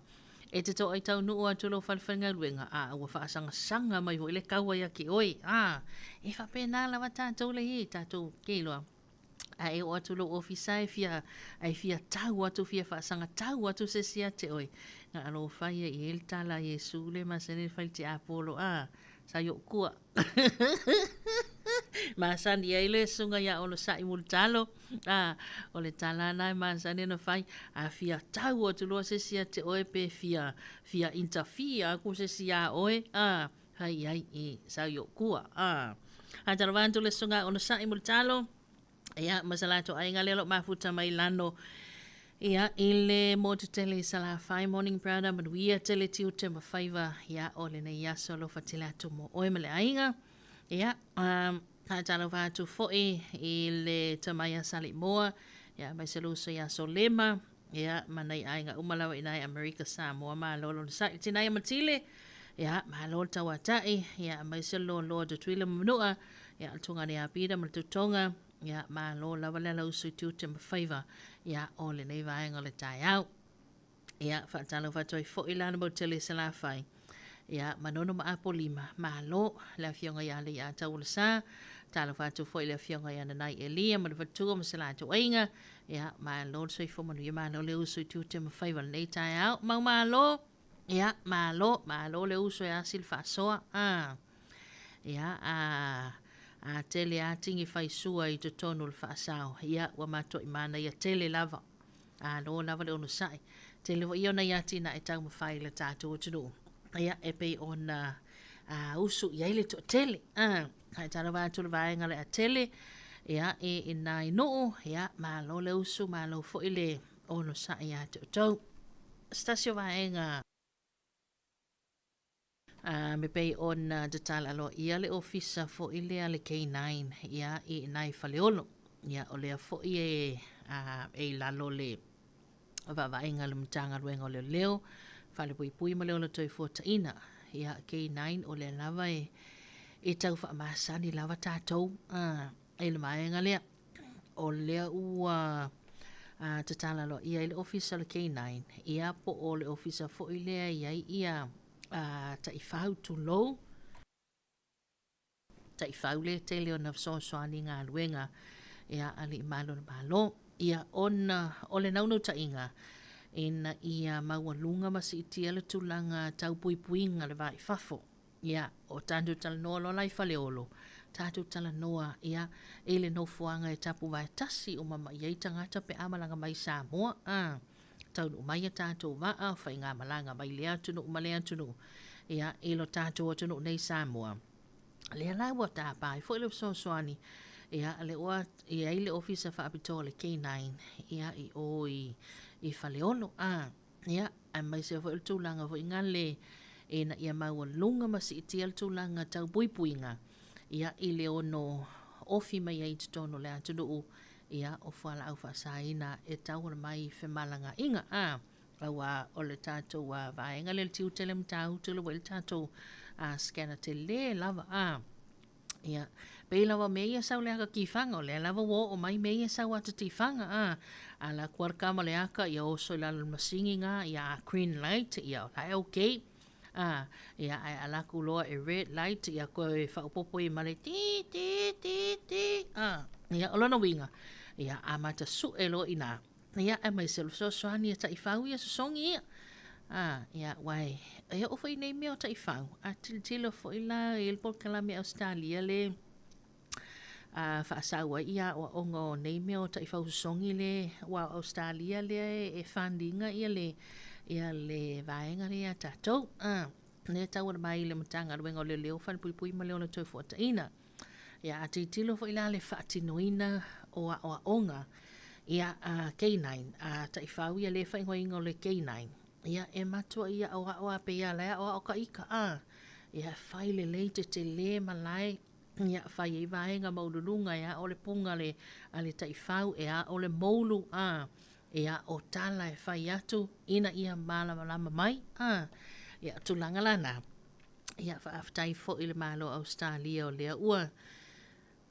e te to'a i taunuu atu i lou fale faigaluega, a ua faasagasanga mai foi le kaua ia te oe, a, e faapena lava tātou le i, tātou ke iloa. A e oo atu lou ofisa e fia, ai fia tau atu, fia faasaga tau atu se isi ia te oe. Na alofa ia i ai le tala a Iesu le masani le fai le tiapolo, a, sa i o'u kua. Masani ai le susuga ia Olosa'i Mulitalo, a, o le tala lena e masani ona fai, a fia tau atu loa se isi ia te oe pe fia, fia interfere aku se isi iā oe, a, fai i ai, e, sau i o'u kua, a. A talofa atu le susuga Olosa'i Mulitalo, ia, ma sa latou aiga lea o lo o mafuta mai lalo, ia, i le motu tele i Salafai, Morning Brother, manuia tele tiute ma faiva, ia, o lenei aso alofa tele atu mo oe ma le aiga. Ia, um, faatalofa atu foi i le tama ia Salimoa, ia, aemaise le uso ia Solema, ia, ma nai aiga uma lava i ina i Amerika, Samoa, malo lona sa'i. Tina ia Matile, ia, malo le tauata'i, ia, aemaise le loaloa o Tutuila ma Manua, ia, le tugane ia Peter ma le Tutoga, Ia, malo lava le alausu i tiute ma faiva, ia, o lenei vaega o le taeao. Ia, faatalofa atu ai foi la le mau tele i Salafai, ia, Manono ma Apolima, malo le afioga ia Alaiataualesa, talofa atu foi i le afioga ia Nanai Elia ma le faletua ma se latou aiga, ia, malo le soifua manuia, malo le usu i tiute ma faiva i lenei taeao. Mau malo, ia, malo, malo le usu e asi le faasoa, a. Ia, a, a tele a tigi fai sua i totonu o le faasao, ia, ua matuai manaia tele lava. Alo lava le onosai. Tele foi ia o nai atinae taumafai i le tatou atunuu, ia, e pei ona a, usu i ai le toatele. A, faatalofa atu le vaega le atele, ia, i, i nai nuu, ia, malo le usu, malo foi le onosai ia te outou. Se tasi o vaega. A me pei ona tatala aloaia le ofisa foi lea le K9 ia i ina i Faleolo. Ia o lea foi e a, e i lalo le vaavaaiga a le Matagaluega o Leoleo, Falepuipui ma le Ola Toifuataina. Ia K9 o lea lava e e tau faamasani lava tatou a, i le vaega lea. O lea ua tatala aloaia ai le ofisa o le K9, ia po o le ofisa foi lea e i ai ia taifau tulou, taifau lea e tele ona fesoasoani i galuega ia alii malu o le Malo. Ia ona o le naunautaiga ina ia maualuga ma siitia le tulaga tau puipuiga o le va i fafo. Ia, o tatou talanoa loa la i Faleolo, tatou talanoa, ia, i le nofoaga e tapuvae tasi uma mai ai tagata pe a malaga mai i Samoa, a, taunuu mai a tatou vaa, faigamalaga mai lea atunuu ma lea atunuu, ia, i lo tatou atunuu nei Samoa. Lea la ua tapa ai foi le fesoasoani, ia, lea ua i ai le Ofisa Faapitoa o le K9, ia, i o i, i Faleolo, a. Ia, aemaise foi o le tulaga foi gale ina ia maualuga ma siitia le tulaga tau puipuiga, ia, i le ono ofi mai ai i totonu o le atunuu, ia, o fualaau faasaina e tauala mai i femalagaaiga. A, aua o le tatou vaega lea o le tiute lea Matautu lea ua i ai le tatou scanner tele lava, a. Ia, pei lava o mea ia sau le aka tifaga, o lea lava ua oo mai mea ia sau ata tifaga, a. Ala atu lava le tama le aka, ia oso i lalo o le masini na, ia a green light, ia o la e okay. A, ia ae ala atu loa e red light, ia toe faaopoopo i ai ma le ti ti ti ti, a. Ia, o lona uiga, ia, amata su'e loa i ina, ia, aemaise o le fesoasoani a taifau ia sosogi ia. A, ia, aua e, e oo foi i nei mea o taifau, a tilotilo foi la i le polokalame a Ausetalia le a faasau ai ia aoaoga o nei mea o taifau sosogi le, aua o Ausetalia lea e fund ina ia le, ia le vaega lea ia tatou. A, lea e tauala mai i le Matagaluega o Leoleo, Falepuipui ma le Ola Toefuataiga. Ia, a tilotilo foi la le faatinoina o aoaoga, ia, a K9, a taifau ia le faaigoaina o le K9, ia, e matuai aoao lava pei lava o la e aoao ka ita, a. Ia, fai lelei, tetele malae, ia, fai ai vaega maualuluga e ao le puga a le, a le taifau, e ao le moulu, a. Ia, o tala e fai atu ina ia malamalama mai, a. Ia, o tulaga la na. Ia, faafetai foi i le Malo o Ausetalia o lea ua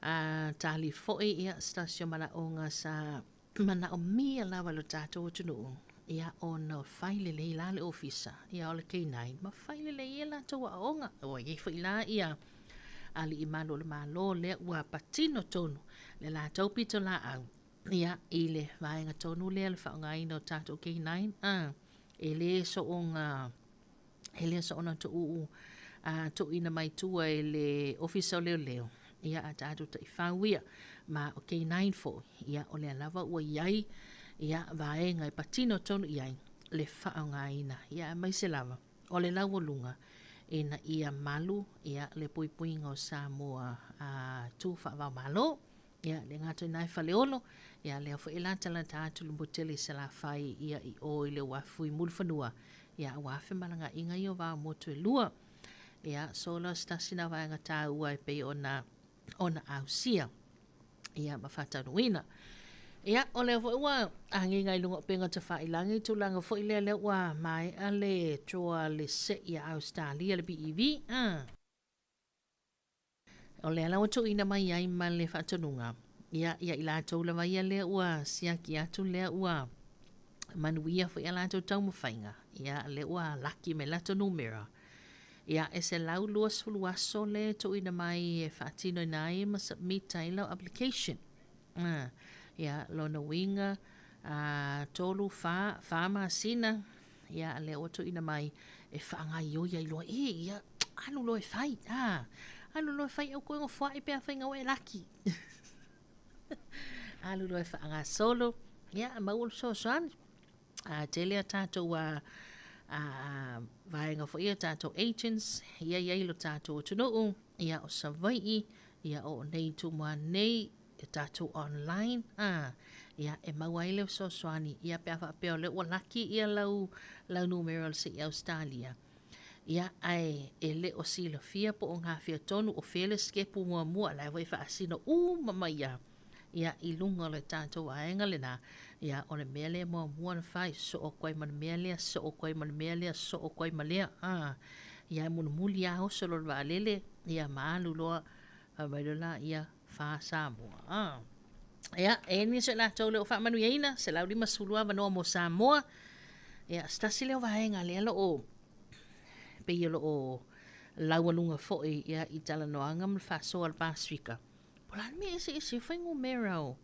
a, tali foi ia se tasi o manaoga sa manaomia lava e lo tatou atunuu, ia, ona fai lelei la le ofisa, ia, o le K9, ma fai lelei ai latou aoaoga. Ua i ai foi la ia alii malu o le Malo lea ua patino tonu le latou pitolaau, ia, i le vaega tonu lea le faaaogaina o tatou K9, a, e le soona e le soona tuu a tuuina mai tua e le Ofisa o Leoleo, ia a tatou taifau ia. Ma o K9 foi, ia o lea lava ua i ai ia vaega e patino tonu i ai le faaaogaina, ia aemaise lava o le laualuga ina ia malu ia le puipuiga o Samoa a tu faava-o-Malo. Ia, le gata i ina e Faleolo, ia lea foi e latalata atu le motu tele i Salafai, ia i o i le uafu i Mulifanua, ia aua femalagaaiga ia o va o motu e lua. Ia, so la o se tasi na vaega taua e pei ona ona ausia, ia ma faataunuuina. Ia, o lea foi ua agiga i luga o upega tafailagi i tulaga foi lea lea ua maea le toa le se'i a Ausetalia le BEV, a. O lea la ua tuuina mai ai ma le faatonuga, ia, ia i latou lava ia lea ua siaki atu lea ua manuia foi a latou taumafaiga, ia, lea ua laki mai latou numera. Ia, e 120 aso le tuuina mai e faatinoina ai ma submit ai lau application. A, ia, lona uiga, a, tolu, fa, fa masina, ia, lea ua tuuina mai e faagaoioi ai loa, e, ia, alu loa e fai, a, alu loa e fai, au koe nofoaʻi pe afai na ua e laki. Alu loa e faagasolo, ia, maua le fesoasoani. A tele a tatou a, a, a vaega foi ia tatou agents, ia i ai lo tatou atunuu, ia o Savaii, ia o nei Tumua nei, e tatou online, a, ia, e maua ai le fesoasoani, ia, pe a faapea o lea ua laki ia lau, lau numera o le se'i Ausetalia, ia, ae e le o silafia po o gafea tonu o fea le sikepu muamua, la e foi e faasino uma mai lava, ia, i luga o le tatou vaega lena, ia, o le mea lea e muamua ona fai, sosoo atu ai ma le mea lea, sosoo atu ai ma le mea lea, sosoo atu ai ma lea, a, ia, e mulimuli lava oso loa i le vaalele, ia, ma alu loa, fai mai loa laia, fa Samoa. A. Ia, e nisi o i latou le o faamanuiaina, 150 avanoa mo Samoa. Ia, se tasi lea o vaega lea lo o pei o lo o laualuga foi ia i talanoaga ma le faasoa a le Pasefika. Po o le a le mea e eseese ai fuainumera o,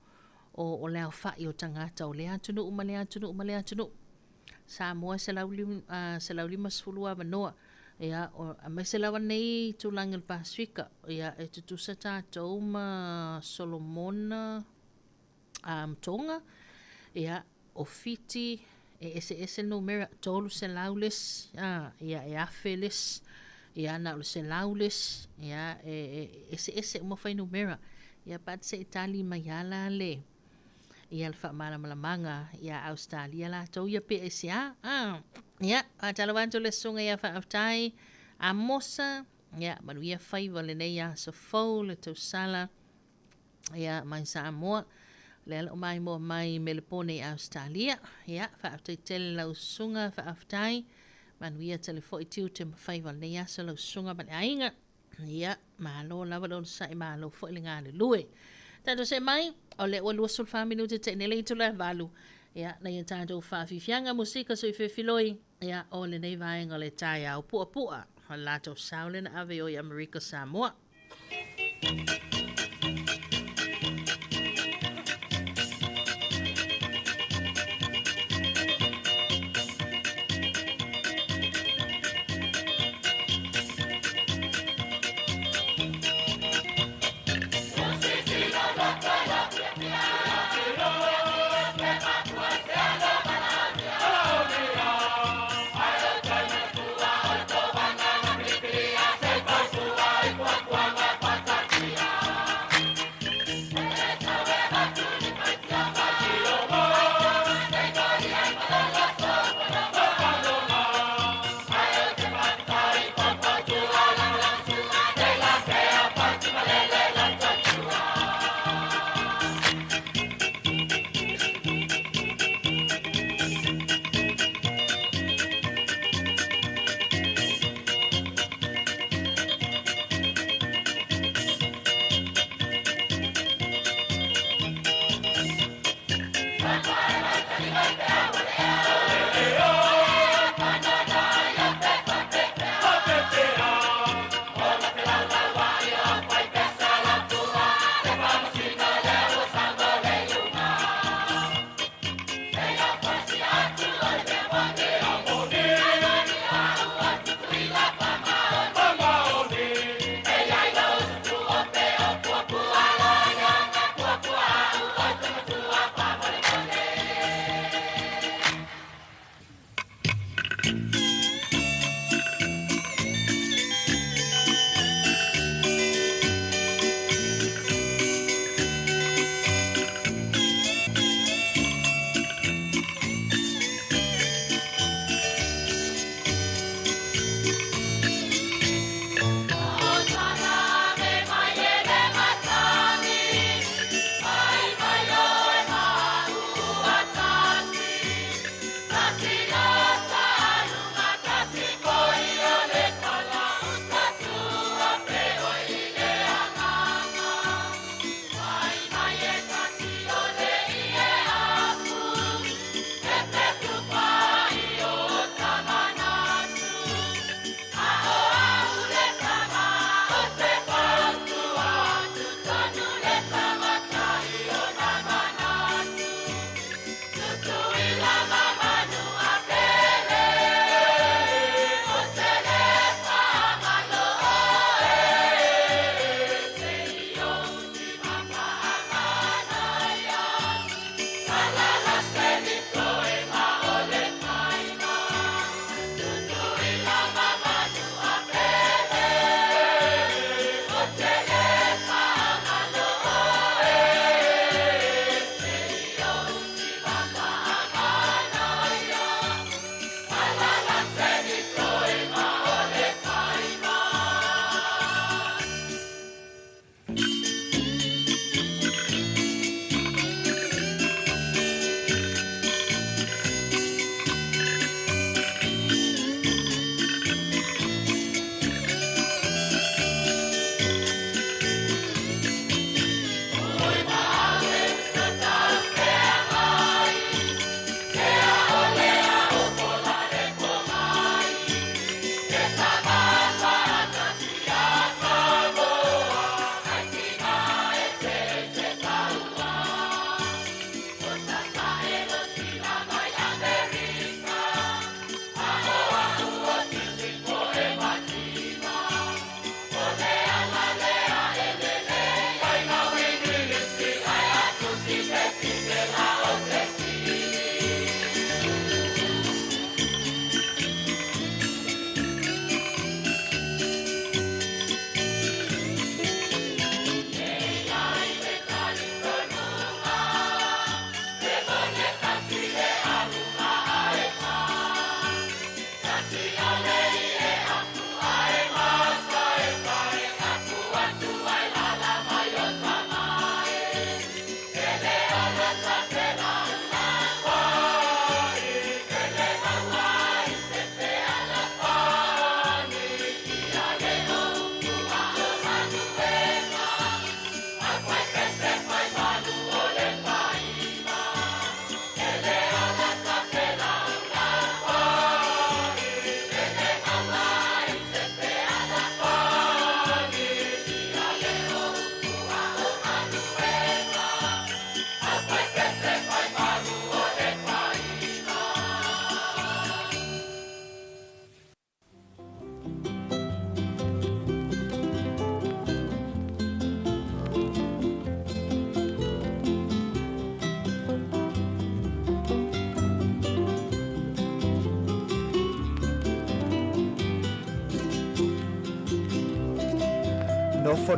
o, o le aofai o tagata o lea atunuu ma lea atunuu ma lea atunuu. Samoa e 150 avanoa, ia, aemaise lava nei tulaga i le Pasefika, ia, e tutusa tatou ma Solomona, um, Tonga, ia, o Fiti, e eseese le numera, 300 le isi, a, ia, e 1000 le isi, ia, na o le 100 le isi, ia, e, e eseese uma fuainumera. Ia, pe a se i tali mai lava la le, ia le faamalamalamaga ia Ausetalia latou ia pe aisea. A, ia, faatalofa atu le susuga ia Faafetai Amosa, ia, manuia faiva lenei aso fou le tausala, ia, mai Samoa. Lea la o maimoa mai i Melepone i Ausetalia. Ia, faafetai tele lau susuga, faafetai. Manuia tele foi tiute ma faiva lenei aso lau susuga ma le aiga. Ia, malo lava le onosai, malo foi le galulue. Tatou see mai, o lea ua 24 minute te nei le itula e valu. Ia, na ia tatou faafiafiaga musika sui fefiloi, ia, o lenei vaega o le taeao puapua. O le latou sao lea na ave i o i Amerika Samoa.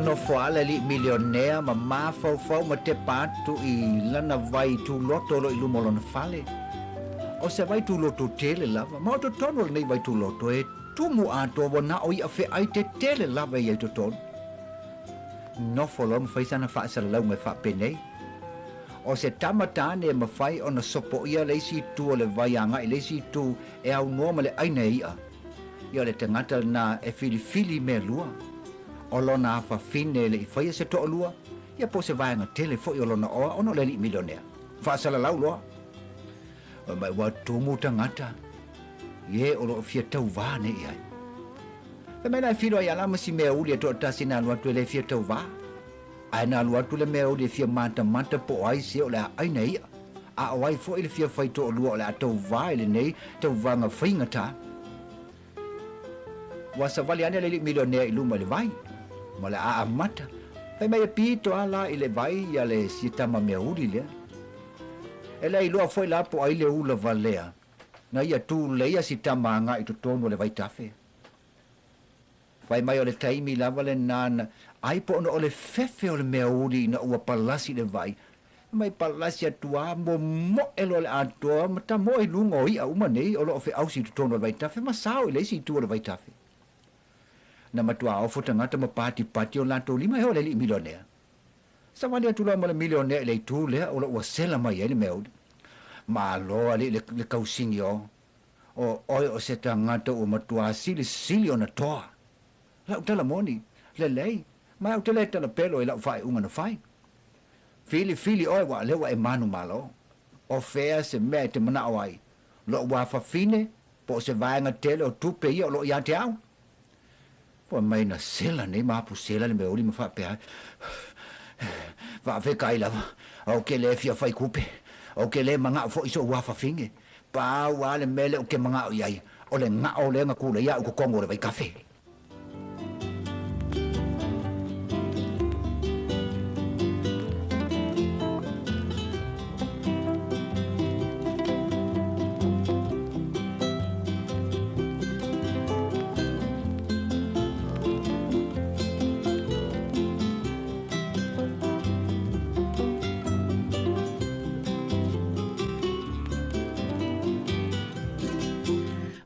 Nofo ala li milionea ma mafaufau ma te patu i lana vai tuloto lo i luma o lona fale. O se vai tuloto tele lava, ma o totonu o lenei vai tuloto e tumu atoa ua na o ia feai te tele lava ia i totonu. Nofo loa mafai sana faasalalauga e faapenei. O se tamatane e mafai ona sopoia le isi itu o le vai agai le isi itu e aunoa ma le aina e ia. Ia o le tagata lena e filifili mea lua. O lona afafine le i faia se toalua, ia po se vaega tele fo'i o lona oa ona o le alii milionea. Faasalalau loa. Fai mai ua tumu tagata i e o loo fia tauvā nei i ai. Fai mai na e feiloai lava ma si meauli e toatasi na alu atu e le fia tauvā. Ae na alu atu le meauli e fia matamata po o ai se o le a ʻaina e iʻa, a o ai foʻi le fia fai toalua o le a tauvā i lenei tauvaga faigatā. Ua savali ane le alii milionea i luma i le vai, ma o le a amata. Fai mai e pito a la i le vai ia le si tama meauli lea. E le iloa foi la po o ai le ula valea na ia tuleia si tama agai i totonu o le vaitafe. Fai mai o le taimi lava lenā na ai po ona o le fefe o le meauli ina ua palasi le vai, mai palasi atu a momoe loa le atoa ma tamoe i luga o iʻa uma nei o lo o feausi i totonu o le vaitafe ma sao i le isi itu o le vaitafe. Na matuā ofo tagata ma patipati o latou lima e oo le alii milionea. Savali atu loa ma le milionea i le itu lea o lo o ua sela mai ai le meauli. Malo alii le, le kausigi o, o oe o se tagata ua matuā silisili ona toa. Lau tala moni, lelei, ma ou te le tala pelo i lau faaiuga na fai. Filifili oe ua lea ua e manumalo. O fea se mea e te manao ai, lou afafine po o se vaega tele o tupe ia o loo ia te au? Fai mai na sela nei ma apu sela le meauli ma faapea ai, Faafetai lava, ou ke le fia fai kupe, ou ke le mangao foʻi soʻu afafine. Pau a le mea lea ou te mangao i ai, o le gao lea na kulaia au i totonu o le vaitafe.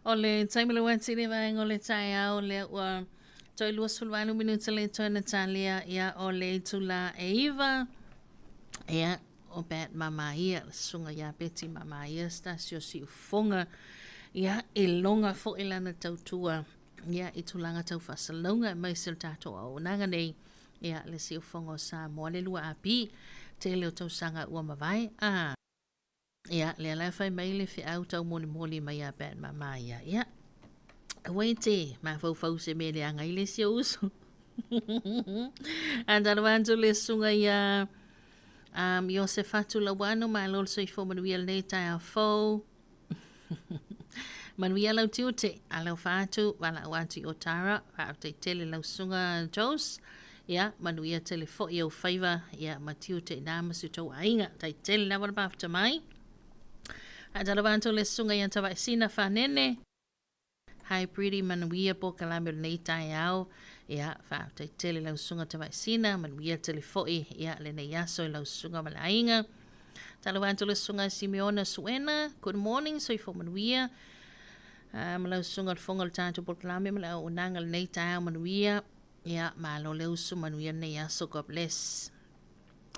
O le taimi le uati le vaega o le taeao lea ua toe 28 minute le toe na talia ia o le itula e iva ia o Bat Mamaia, le susuga ia Beti Mamaia se tasi o siufofoga ia e loga foi lana tautua ia i tulaga tau faasalalauga aemaise o le tatou auaunaga nei ia le siufofoga o Samoa le 2AP tele o tausaga ua mavae a ia lea la e fai mai le feau taumolimoli mai ia Bat Mamaia ia aua e te mafaufau i se mea e leaga ai le isi ou uso. A talofa atu le susuga ia Iosefatu Lauano, malo le soifua manuia lenei taeao fou. Manuia lau tiute, alofa atu, valaau atu i Otara, faafetai tele lau susuga Jos. Ia, manuia tele foi ou faiva, ia, ma tiute i nā ma si o tou aiga. Tai tele lava le mafuta mai. Faatalofa atu le susuga ia Tavaesina Fanene. Hi Pretty, manuia polokalame o lenei taeao. Ia, faafetai tele lau susuga Tavaesina, manuia tele foi ia lenei aso i lau susuga ma le aiga. Talofa atu le susuga Simeona Suena, good morning, soifua manuia. Ma lau susuga le fofoga o le tatou polokalame ma le auaunaga lenei taeao manuia. Ia, malo le usu, manuia lenei aso, God bless.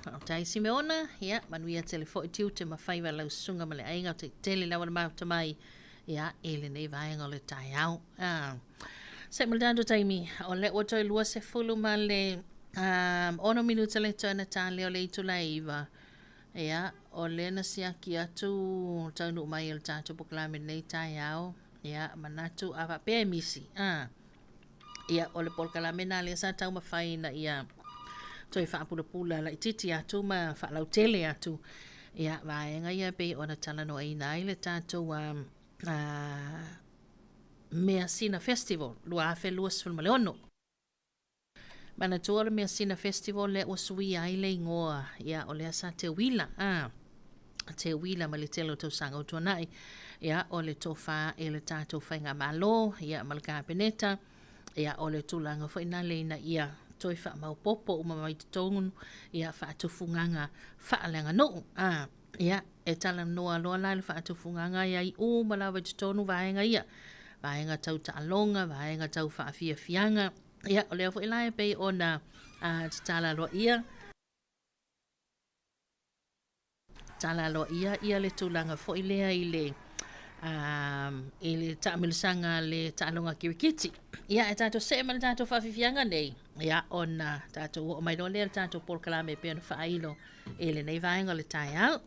Faafetai Simeona, ia, manuia tele foi tiute ma faiva lau susuga ma le aiga, o tele lava le mafuta mai, ia, i lenei vaega o le taeao. Se ma le tatou taimi, o lea ua toe 20 ma le 6 minuta le toe na talia o le itula e 9. Ia, o lea na siaki atu taunuu mai o le tatou polokalame lenei taeao, ia, manatu a faapea e misi, Ia, o le polokalame lena lea sa taumafai ina ia toe faapulapula laitiiti atu ma faalautele atu ia vaega ia pei ona talanoaina ai le tatou Measina Festival 2026. Manatua o le Measina Festival lea ua suia ai le igoa, ia o lea sa teuila, teuila mai le tele o tausaga ua tuanai, ia o le tofa i le tatou faigamalo, ia ma le Kapeneta, ia o le tulaga foi na le ina ia toe faamaopoopo uma mai totonu ia faatufugaga faaleaganuu. Ia, e talanoa loa la i le faatufugaga e ai uma lava i totonu vaega ia, vaega tau taaloga, vaega tau faafiafiaga, ia o lea foi la e pei ona tatala aloaia, Tala aloaia ia le tulaga foi lea i le i le taamilosaga a le taaloga kirikiti. Ia, e tatou see ma le tatou faafiafiaga nei, ia, ona tatou oo mai loa lea i le tatou polokalame e pei ona faailo i lenei vaega o le taeao.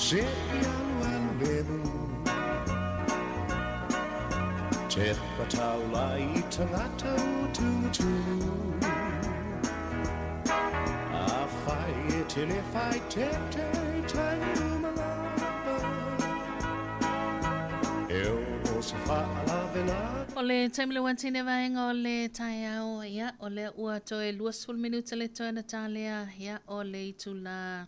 Se alu alu lemu Te pataula i tangata o tunga A whai e tele whai te te tangu malava E o se whaalave O le taimi le uatine vaega o le taeao, ia, o lea ua toe 20 minute le toe na talea, ia, o le itula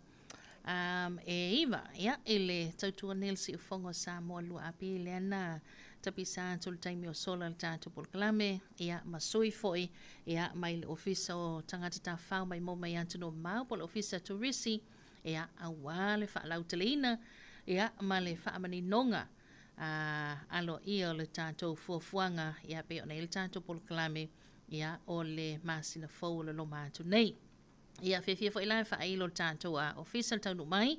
e 9, ia, i le tautua nei le siufogo o Samoa lua api lea na tapisa atu le taimi o sola le tatou polokalame, ia, ma sui foi, ia, mai le ofisa o tagata tafafao mai mo mai atunuu mamao po o le ofisa turisi, ia, auā le faalauteleina, ia, ma le faamaninoga aloaia o le tatou fuafuaga, ia, pei ona i ai le tatou polokalame, ia, o le masina fou o le loma atu nei. Ia, fiafia foi la e faailo le tatou ofisa le taunuu mai,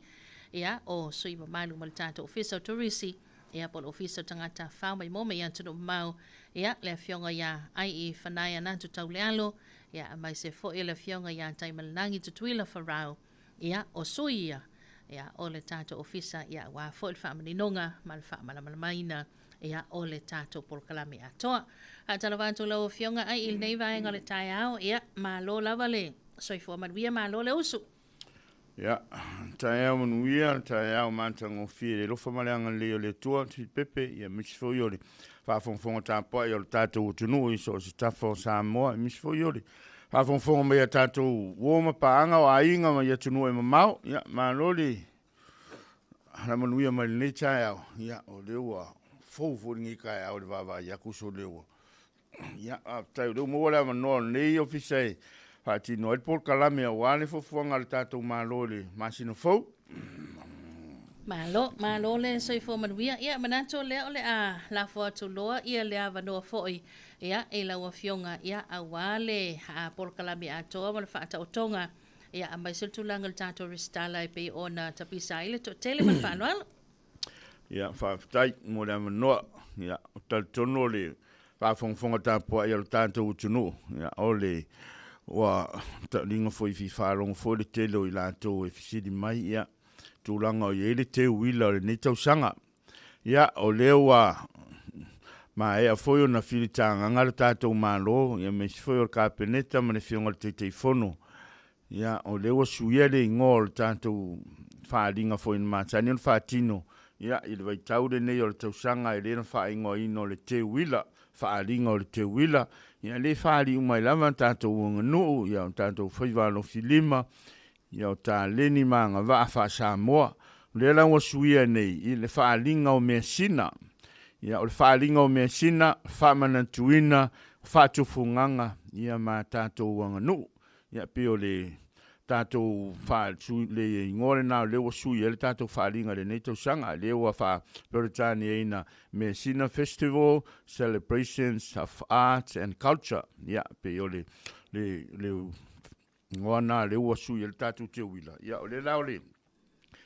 ia, o sui mamalu ma le tatou ofisa o turisi, ia, po o le ofisa o tagata tafafao maimoa mai atunuu mamao, ia, le afioga iā Ai Fanaia Natu Taulealo, ia, aemaise foi o le afioga iā Taimalelagi Tutuila Farao, ia, o sui ia, ia, o le tatou ofisa, ia, aua foi le faamaninoga ma le faamalamalamaina, ia, o le tatou polokalame atoa. Faatalofa atu lau Afioga ai i lenei vaega o le taeao, ia, malo lava le soifua manuia, malo le usu. Ia, taeao manuia, taeao matagofie i le alofa ma le agalelei o le Atua, Tuipepe, ia aemaise foi o le faafogafoga tapuai o le tatou atunuu i so o se tafa o Samoa, aemaise foi o le faafogafoga mai a tatou uo ma paaga o aiga mai atunuu e mamao. Ia, malo le manuia mai lenei taeao. Ia, o lea ua fou foi lenei taeao i le vaavaai atu so lea ua. Ia, faafetai o lea ua maua le avanoa o lenei ofisa e faatino ai le polokalame aua le fuafuaga a le tatou Malo i le masina fou. Malo, malo le soifua manuia. Ia, manatu o lea o le a lafo atu loa ia le avanoa foi, ia, i lau Afioga, ia, aua le polokalame atoa ma le faataotoga, ia, aemaise o le tulaga o le tatou resitala e pei ona tapisa ai le toatele ma le faaaloalo. Ia, faafetai mo le avanoa. Ia, ou te talitonu o le faafogafoga tapuai a lo tatou atunuu, ia, o le ua taliga foi fia faalogo foi le tele o i latou e fesili mai, ia, tulaga o i ai le teuila o lenei tausaga. Ia, o lea ua maea foi ona filitagaga le tatou Malo, ia, aemaise foi o le Kapeneta ma le Afioga i le Taitaifono. Ia, o lea ua suia le igoa o le tatou faaaliga foi na masani ona faatino, ia, i le vaitau lenei o le tausaga e le na faaigoaina o le teuila, faaaliga o le teuila. Ia, lea e faaali uma ai lava tatou aganuu, ia, o tatou faiva alofilima, ia, o taleni ma agavaa faa-Samoa. O lea la ua suia nei i le faaaliga o measina. Ia, o le faaaliga o measina, faamanatuina, faatufugaga, ia, ma tatou aganuu. Ia, pei o le tatou le igoa lena o lea ua sui ai le tatou faaaliga i lenei tausaga. Lea ua faa-Peretaniaina Measina Festival, Celebrations of Arts and Culture. Ia, pei o le igoa na lea ua sui ai le tatou teuila. Ia, o lea la o le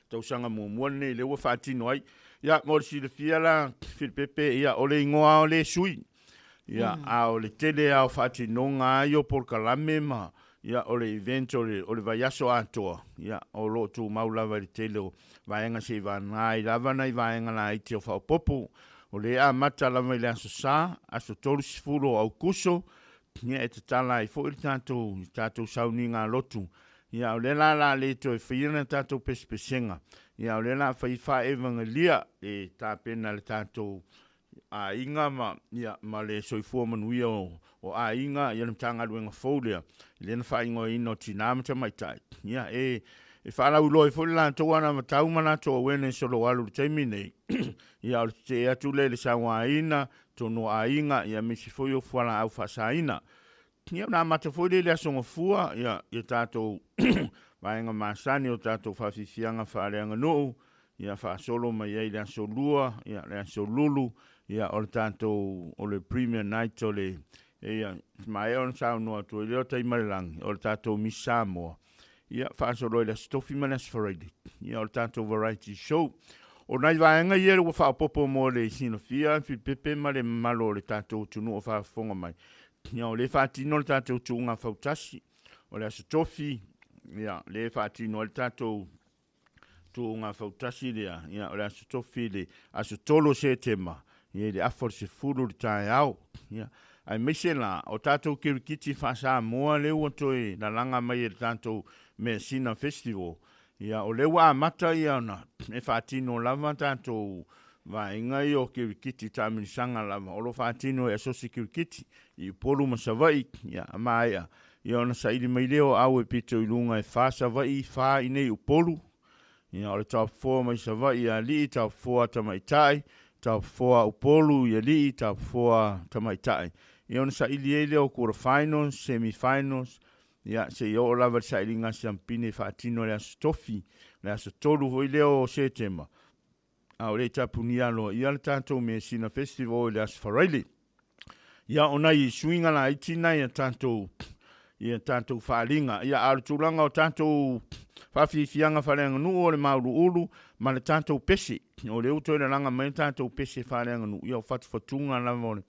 tausaga muamua lenei lea ua faatino ai. Ia, mo le silafia la, Filipepe, ia, o le igoa o le sui. Ia, a o le tele lava o faatinoga ai o polokalame ma, ia, o le event o le, o le vaiaso atoa, ia, o lo o tumau lava i le tele o vaega seivana ai lava nai vaega laiti o faaopoopo. O lea e amata lava i le Aso Sa, aso 30 o Aukuso, ia, e tatala ai foi le tatou, tatou sauniga lotu. Ia, o lea la o le a le toe faia na tatou pesepesega, ia, o lea o le a fai faa-evagelia e tapena e le tatou aiga ma, ia, ma le soifua manuia o aiga, ia, le Matagaluega fou lea, lea na faaigoaina o Tina ma Tamaitai, ia, e faalauiloa ai foi le latou anavatau ma latou awareness o lo o alu i le taimi nei, ia, o le tetee atu lea i le sauaina, tonu o aiga, ia, aemaise foi o fualaau faasaina. Ia, ona amata foi lea i le Aso Gafua, ia, ia tatou vaega masani o tatou faafiafiaga faaleaganuu, ia, faasolo mai ai i le Aso Lua, ia, le Aso Lulu, ia, o le tatou, o le Premier Night o le, ia, maea ona saunoa atu ai lea o Taimalelagi, o le tatou Miss Samoa, ia, faasolo ai i le Aso Tofi ma le Aso Faraile, ia, o le tatou Variety Show. O nai vaega ia ua faaopoopo mo le silafia, Filipepe ma le mamalu o le tatou atunuu o faafofoga mai. Ia, o lea e faatino le tatou tuuga fautasi, o le Aso Tofi, ia, lea e faatino ai le tatou Tuuga Fautasi lea, ia, o le Aso Tofi le aso 3 o Setema, ia, i le afa o le 10 i le taeao. Ia, aemaise la, o tatou kirikiti faa-Samoa lea ua toe lalaga mai e le tatou Measina Festival, ia, o lea ua amata ia ona e faatino lava tatou vaega ia o kirikiti taamilisaga lava, o lo o faatino e Asosi Kirikiti i Upolu ma Savaii, ia, a maea, ia ona saili mai lea o au e pito i luga e 4 Savaii, 4 i nei Upolu, ia, o le top 4 mai Savaii ia alii, top 4 tamaitai, top 4 Upolu i alii, top 4 tamaitai. Ia ona saili ai lea o quarter finals, semi finals, ia, seia oo lava i le sailiga a siampine e faatino i le Aso Tofi, le aso 3 foi lea o Setema, a o le i tapunia aloaia le tatou Measina Festival i le Aso Faraile. Ia, o nai suiga laiti nai a tatou ia tatou faaaliga. Ia, a o le tulaga o tatou faafiafiaga faaleaganuu o le mauluulu ma le tatou pese, o lea ua toe lalaga mai le tatou pese faaleaganuu, ia o fatufatuga lava o le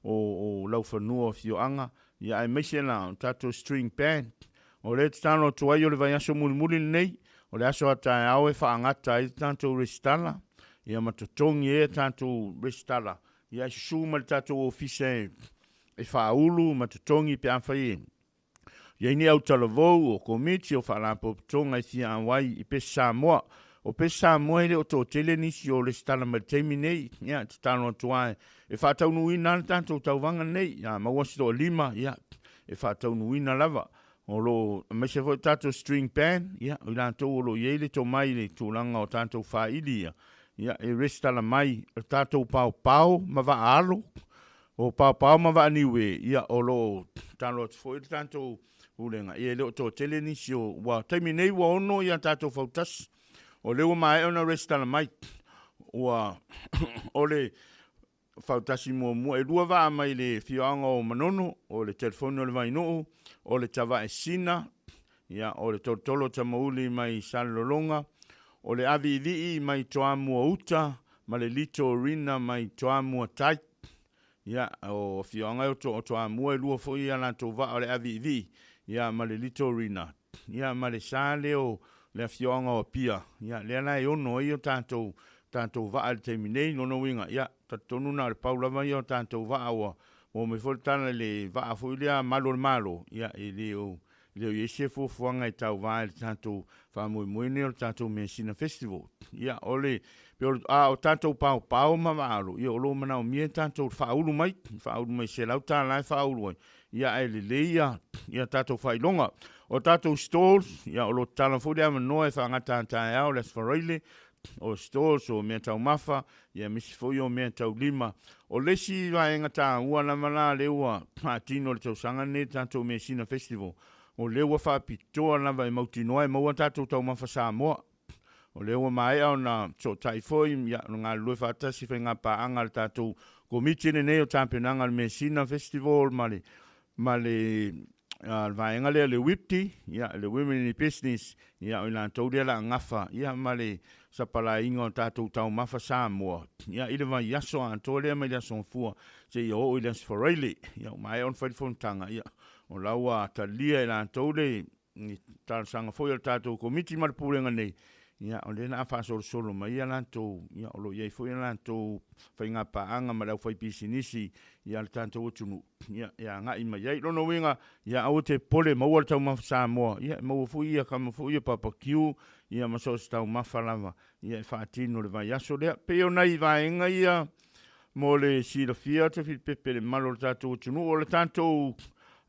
o laufanua o afioaga, ia aemaise la o tatou string band. O lea e tatalo atu ai o le vaiaso mulimuli lenei, o le aso a taeao e faagata ai le tatou resitala, ia ma totogi ai a tatou resitala, ia e susu mai le tatou ofisa e faaulu ma totogi pe afai e i ai ni autalavou o komiti o faalapotopotoga e fia auai i Pese Samoa. O Pese Samoa e le o toatele nisi o resitala mai le taimi nei, ia e tatalo atu ai e faataunuuina le tatou tauvaga nei, ia maua se toalima, ia e faataunuuina lava. O lo aemaise foi tatou string band, ia o i latou o lo o i ai le tomai i le tulaga o tatou faili ia, ia e resitala mai o tatou paopao ma vaaalo, o paopao ma vaaniue, ia o lo o tatalo atu foi le tatou pulega, ia e le o toatele nisi o, ua taimi nei ua 6 ia tatou fautasi, o lea ua maea ona resitala mai, ua o le fautasi muamua, e 2 vaa mai le afioaga o Manono, o le telefoni o le Vainuu, o le Tavaesina, ia, o le Tolotolo Tamauli mai Salelologa, o le Aviivii mai Toamua Uta, ma le Lito Rina mai Toamua Tai. Ia, o afioaga e o Toamua e 2 foi ia latou vaa o le Aviivii, ia, ma le Lito Rina, ia, ma le sa lea o le afioaga o Apia, ia, lea la e 6 ai o tatou vaa i le taimi nei, lona uiga, ia, talitonu na o le pau lava ia o tatou vaa ua maua mai foi le tala i le vaa foi lea malu o le Malo, ia, e le o i ai se fuafuaga e tauva i le tatou faamoemoe nei o le tatou Measina Festival. Ia, o le, a o tatou paopao ma vaalo, ia, o lo o manaomia tatou faaulu mai $100 e faaulu ai, ia, ae lelei ia tatou faailoga. O tatou stalls, ia, o lo o tatala foi le avanoa e faagata taeao le Aso Faraile, o stalls o mea taumafa, ia misi foi o mea taulima. O le isi vaega taua lava la lea ua faatino le tausaga lenei tatou Measina Festival, o lea ua faapitoa lava e mautinoa e maua tatou taumafa Samoa. O lea ua maea ona sotai foi, ia, ona galulue faatasi faiga paaga le tatou komiti lenei o tapenaga o le Measina Festival ma le vaega lea le WIPTI, ia, le Women in Business, ia, o i latou lea la gafa, ia, ma le sapalaiga o tatou taumafa Samoa, ia, i le vaiaso atoa lea mai le aso Gafua seia oo i le Aso Faraile, ia, ua maea ona fai le fonotaga, ia, o la ua talia e latou le talosaga foi o le tatou komiti ma le pulega nei, ia, o lea la faasolosolo mai ia latou, ia, o lo o i ai foi ia latou faiga paaga ma le aufaipisinisi, ia, le tatou atunuu, ia, e agai mai ai. Lona uiga, ia, aua te popole, maua le taumafa Samoa, ia, e maua foi ia kama foi ia barbecue, ia, ma so o se taumafa lava, ia, e faatino le vaiaso lea. Pei o nai vaega ia mo le silafia te Filipepe le mamalu o le tatou atunuu. O le tatou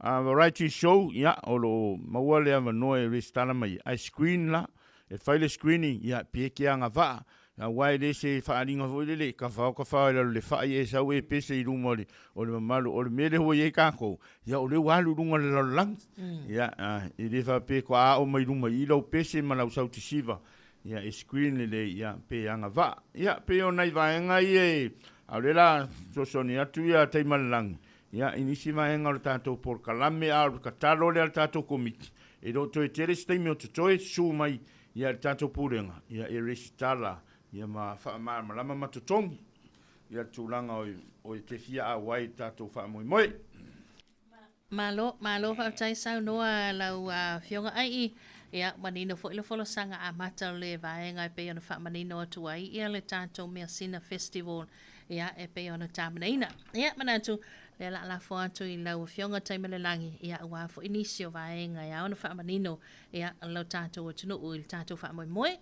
variety show, ia, o lo o maua le avanoa e resitala mai ai screen la, e fai le screening, ia, pe ke agavaa, aua e le se faaaliga foi lele, kafao kafao e lalo le fai e sau e pese i luma o le mamalu, o le mea lea ua i ai kākou, ia, o lea ua alu i luga o le lalolagi. Ia, e le faapea ko a o mai luma i lau pese ma lau sautisiva, ia, e screen lelei, ia, pe agavaa. Ia, pe o nai vaega ia e, a o le la sosoni atu ia Taimalelagi, ia, i nisi vaega o le tatou polokalame, a o le tatalo lea a le tatou komiti, e le o toe tele se taimi o totoe susu mai, ia, le tatou pulega, ia, e resitala, ia, ma faamalamalama ma totogi, ia, le tulaga o e te fia auai i le tatou faamoemoe. Malo, malo faafetai saunoa lau afioga ai. Ia, manino foi le folasaga amata o le vaega e pei ona faamanino atu ai ia le tatou Measina Festival, ia, e pei ona tapenaina. Ia, manatu, lea la lafo atu i lau Afioga Taimalelagi, ia, aua foi nisi o vaega e ao ona faamanino, ia, lo tatou atunuu i le tatou faamoemoe.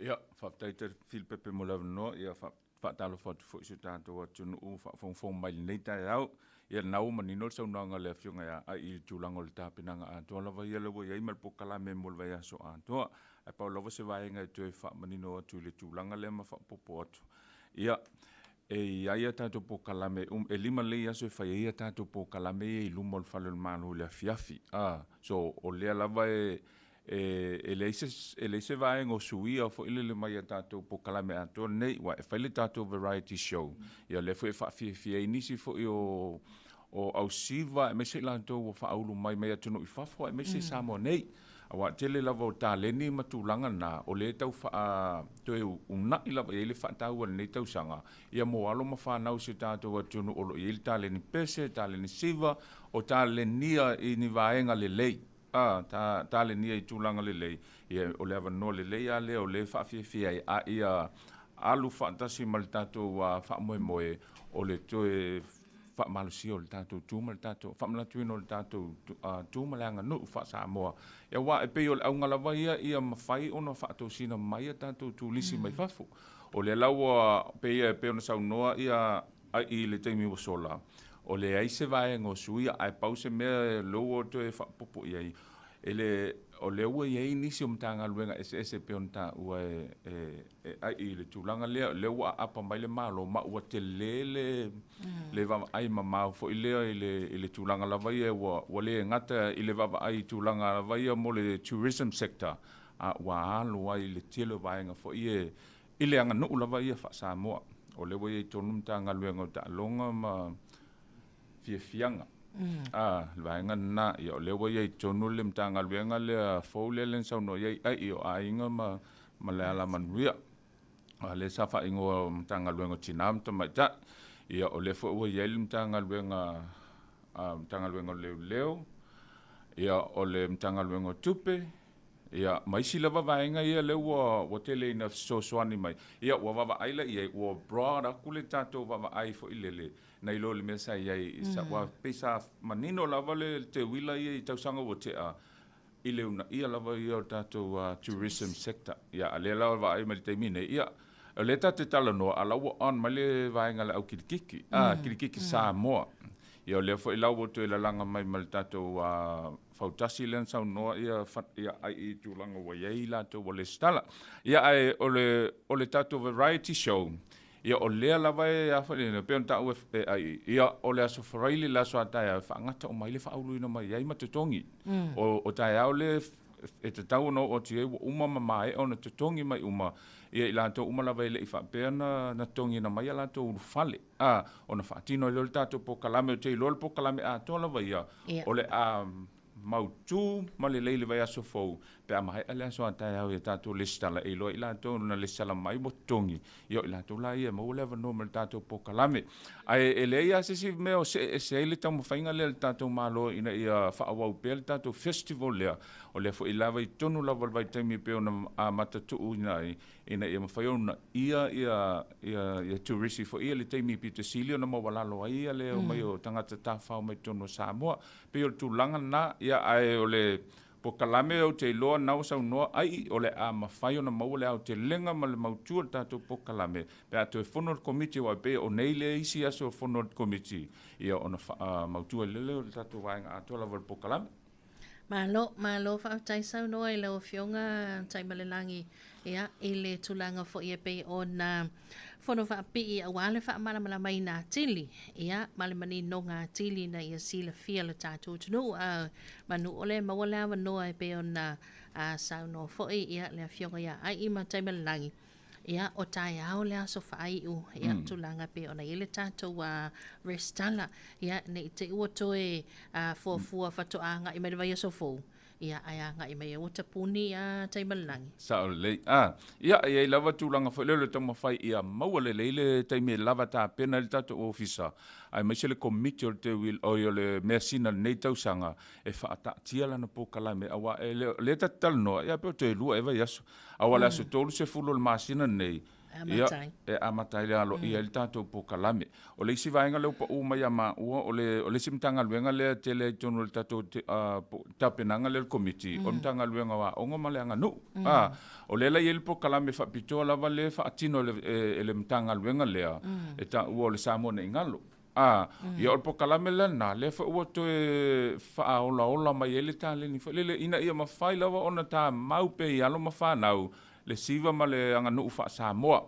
Ia, faafetai tele Filipepe mo le avanoa, ia faatalofa atu foi i si o tatou atunuu faafogafoga mai i lenei taeao. Ia lena ua manino le saunoaga a le Afioga ia Ai i le tulaga o le tapenaga atoa lava ia lea ua i ai ma le polokalame mo le vaiaso atoa. Ae pau lava se vaega e toe faamanino atu i le tulaga lea ma faaopoopo atu. Ia, e i ai a tatou polokalame e 5 lelei aso e fai ai a tatou polokalame ia i luma o le Fale o le Malo i le afiafi. So, o lea lava e e leai se, e leai se vaega o suia foi lele mai a tatou polokalame atoa lenei, aua e fai le tatou variety show, ia lea foi e faafiafia ai nisi foi o ausiva aemaise i latou ua faaulu mai mai atunuu i fafo aemaise i Samoa nei. Aua e tele lava o taleni ma tulaga na, o lea e tau faa toe uunai lava i ai le faataua i lenei tausaga, ia mo alo ma fanau o si o tatou atunuu o lo o i ai le taleni pese, taleni siva, o talenia i ni vaega lelei. A, ta, talenia i tulaga lelei, ia, o le avanoa lelei lava lea o lea e faafiafia ai, a ia alu faatasi ma le tatou faamoemoe o le toe faamalosia o le tatou tu ma le tatou faamanatuina o le tatou tu ma le aganuu faa-Samoa. Ia, aua e pei o le auga lava ia ia mafai ona faatosina mai a tatou turisi mai fafo. O lea la ua pei e pei ona saunoa ia Ai i le taimi ua sola, o leai se vaega o suia, ae pau se mea e lou o toe faaopoopo i ai, e le, o lea ua i ai nisi o Matagaluega eseese e pei ona taua e, e, e ai i le tulaga lea, o lea ua aapa mai le Malo, ma ua tele le, le vaavaai mamao foi lea i le, i le tulaga lava ia, ua, ua le gata i le vaavaai i tulaga lava ia mo le tourism sector, a ua alo ai i le tele o vaega foi ia I le aganuu lava ia faa-Samoa, o lea ua i ai tonu Matagaluega o Taaloga ma Fiafiaga. A, le vaega lena, ia o lea ua i ai tonu le Matagaluega lea fou lea na saunoa i ai, ai o Aiga ma, ma le Alamanuia. A lea sa faaigoa o Matagaluega o Tina ma Tamaitai. Ia o lea foi ua i ai le Matagaluega, a, Matagaluega o Leoleo, ia o le Matagaluega o Tupe, Ia, ma isi lava vaega ia lea ua, ua tele ina fesoasoani mai. Ia, ua vaavaai la i ai, ua broad atu le tatou vaavaai foi lele, nai lo le mea sa i ai. Ua pei sa manino lava le teuila ia i tausaga ua tea, i le uunaia lava ia o le tatou tourism sector. Ia, a lea la ua vaai mai i le taimi nei, ia, o lea tatou te talanoa, a o la ua on mai le vaega a le au kilikiki, kilikiki Samoa. Ia, o lea foi la ua toe lalaga mai ma le tatou fautasi lea na saunoa ia ia ai i tulaga ua i ai latou ua lesitala. Ia ae o le o le tatou variety show, ia o lea lava e a foi le pei ona taua e ai ia o le aso Faraile le aso a taeao e faagata uma ai le faauluina mai ai ma totogi. O taeao le e tatau ona oo atu i ai ua uma ma maea ona totogi mai uma ia i latou uma lava e le i faapea na totogiina mai a latou ulufale. A, ona faatino ai lea o le tatou polokalame, ou te iloa le polokalame atoa lava ia, o le a mautu ma lelei le vaiaso fou, pe a maea le aso a taeao i a tatou lesitala, e iloa i latou na lesitala mai ua totogi, ia o i latou la ia e maua le avanoa ma le tatou polokalame. Ae e leai lava se isi mea o see ese ai le taumafaiga lea a le tatou Malo ina ia faaauau pea le tatou festival lea, o lea foi lava i totonu lava o le vaitaimi e pei ona amata tuuina ai, ina ia mafai ona ia ia ia ia turisi foi ia le taimi pito sili ona maualalo ai ia le omai o tagata tafafao mai totonu o Samoa. Pei o le tulaga lena, ia ae o le polokalame ou te iloa na ua saunoa ai o le a mafai ona maua le aotelega ma le mautu o le tatou polokalame pe a toe fono le Komiti aua e pei o nei le isi aso e fono le Komiti ia ona faamautu ai lea o le tatou vaega atoa lava o le polokalame. Malo, malo faafetai saunoa i lau Afioga Taimalelagi, ia, i le tulaga foi e pei ona fono faapipii aua le faamalamalamaina atili, ia, ma le maninoga atili ina ia silafia le tatou atunuu. A manu ʻole e maua le avanoa e pei ona saunoa foi, ia, le Afioga ia Ai'i ma Taimalelagi, Ia, o taeao le aso faaiu, ia, tulaga e pei ona i ai le tatou resitala. Ia, ne i te i ua toe fuafua faatoa agai mai le vaiaso fou. Ia, ae agai mai ai ua tapuni ia Taimalelagi. Sao lelei. A, ia, e i ai lava tulaga foi lea o le taumafai ia maua lelei le taimi e lava tapena ai le tatou ofisa, aemaise le Komiti o le Teuil, oi, o le Measina i lenei tausaga e faataatia lana polokalame, aua e le o lea ta te talanoa, ia pe o toe lua ea vaiaso, aua o le aso 30 o le masina lenei, Ia, e amata ai le aloaia ai le tatou polokalame. O le isi vaega lea ua pau mai ia maua, o le, o le isi Matagaluega lea e tele ai i totonu o le tatou tapenaga lea o le Komiti, o le Matagaluega o Aoga ma le Aganuu. O lea la e i ai le polokalame faapitoa lava lea e faatino e le, e le Matagaluega lea, e taua o le Samoa Nei Galo. Ia o le polokalame la lena, lea foi ua toe faaolaola mai ai le taleni foi lele, ina ia mafai lava ona tamau pea i alo ma fanau le siva ma le aganuu faa-Samoa.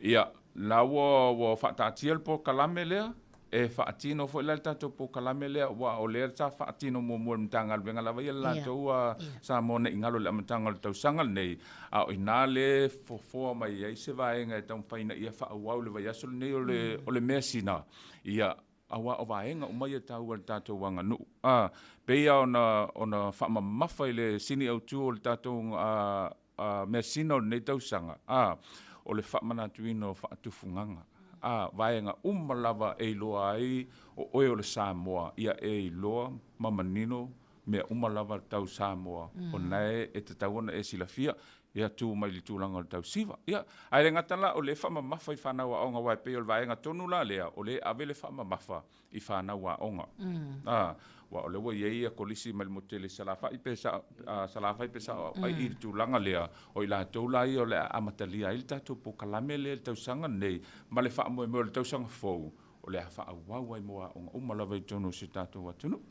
Ia, la ua, ua faataatia le polokalame lea, e faatino foi la le tatou polokalame lea, aua o lea sa faatino muamua e le Matagaluega lava ia le latou Samoa Nei Galo i le amataga o le tausaga lenei, a o i ina lea e fofoa mai ai se vaega e taumafai ina ia faaauau i le vaiaso lenei o le, o le measina, ia, aua o vaega uma ia e taua i le tatou aganuu. A, pei lava ona, ona faamamafa i le sini autu o le tatou a, a, measina o lenei tausaga, a, o le faamanatuina o faatufugaga. A, vaega uma lava e iloa ai o oe o le Samoa, ia e iloa ma manino mea uma lava tau Samoa, o lena e tatau ona e silafia, ia tu mai le tulaga o le tausiva. Ia, ae le gata la o lea e faamamafa i fanau aoga, aua e pei o le vaega tonu la lea, o lea e ave le faamamafa i fanau aoga. A, aua o lea ua i ai ia kolisi mai le motu tele i Salafai pe sa, Salafai pe sao ai i le tulaga lea, o i latou la ia o le a amatalia ai le tatou polokalame lea i le tausaga lenei, ma le faamoemoe o le tausaga fou, o le a faaauau ai mo aoga uma lava i totonu o si o tatou atunuu.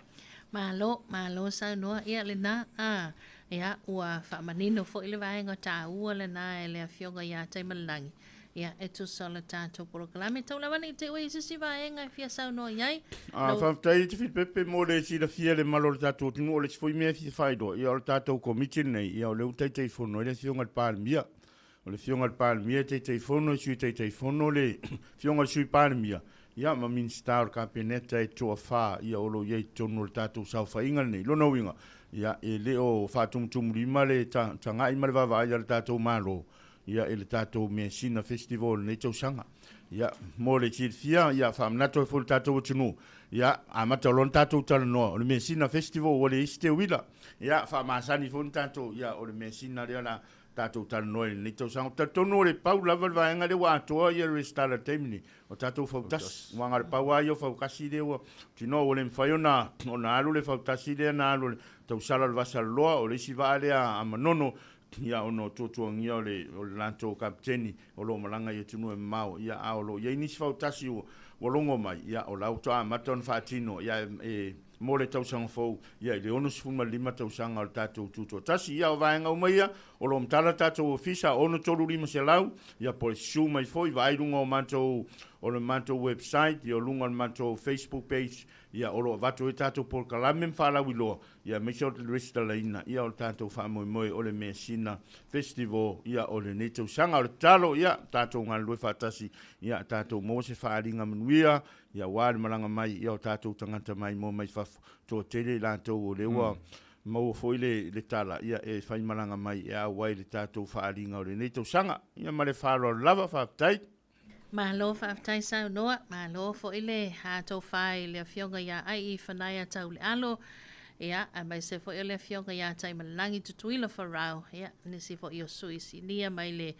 Malo, malo saunoa ia lena, a, ia, ua faamanino foi le vaega taua lena e le Afioga ia Taimalelagi, ia, e tusa o le tatou polokalame. Tau lava ne i te i ua i ai se isi vaega e fia saunoa i ai. A, faafetai Filipepe mo le silafia i le malo o le tatou atunuu. O le isi foi mea e fia faailoa, ia, o le tatou Komiti lenei, ia, o lea ua Taitaifono ai le Afioga i le Palemia. O le Afioga i le Palemia e Taitaifono, e Sui Taitaifono le Afioga i le Sui Palemia, ia ma Minisita o le Kapeneta e toafa, ia o lo o i ai i totonu o le tatou saofaiga lenei. Lona uiga, ia e le o faatumutumulima le tagai ma le vaavaai a le tatou Malo, ia i le tatou Measina Festival i lenei tausaga. Ia, mo le silafia, ia faamanatu ai foi i le tatou atunuu, ia amata loa ona tatou talanoa, o le Measina Festival ua leai se teuila. Ia faamasani foi ona tatou, ia o le measina lea o le a tatou talanoa i lenei tausaga. Ou te talitonu o le pau lava le vaega lea ua atoa ia le resitala i le taimi nei, o tatou fautasi. Aua na o le pau lava ia o fautasi lea ua tinoa, ua le mafai ona, ona alu le fautasi lea na alu i le tausala o le Vasaloloa, o le isi vaa lea a Manono, ia ona o tuatuagia o le, o le latou kapeteni o lo o malaga i atunuu e mamao, ia a o lo o i ai nisi fautasi ua, ua logo mai, ia o la ua toa amata ona faatino, ia e, e mo le tausaga fou, ia i le 65 tausaga o le tatou tutoatasi. Ia o vaega uma ia, o lo o matala tatou ofisa 6 3 500, ia po o le susu mai foi, vaai luga o matou, o le matou website, ia o luga o le matou Facebook page, ia o lo o avatu ai tatou polokalame ma faalauiloa, ia aemaise o le resitalaina, ia o le tatou faamoemoe o le Measina Festival, ia o lenei tausaga. O le tatalo, ia tatou galulue faatasi, ia tatou maua se faaaliga manuia, ia aua le malaga mai ia o tatou tagata maimoa mai fafo, toatele i latou o lea ua maua foi le, le tala, ia e fai malaga mai e auai le tatou faaaliga o lenei tausaga. Ia ma le faaaloalo lava, faafetai. Malo faafetai saunoa, malo foi le tofa i le Afioga ia Ai Fanaia Taulealo, ia, aemaise foi o le Afioga ia Taimalelagi Tutuila Farao, ia, nisi foi o sui sinia mai le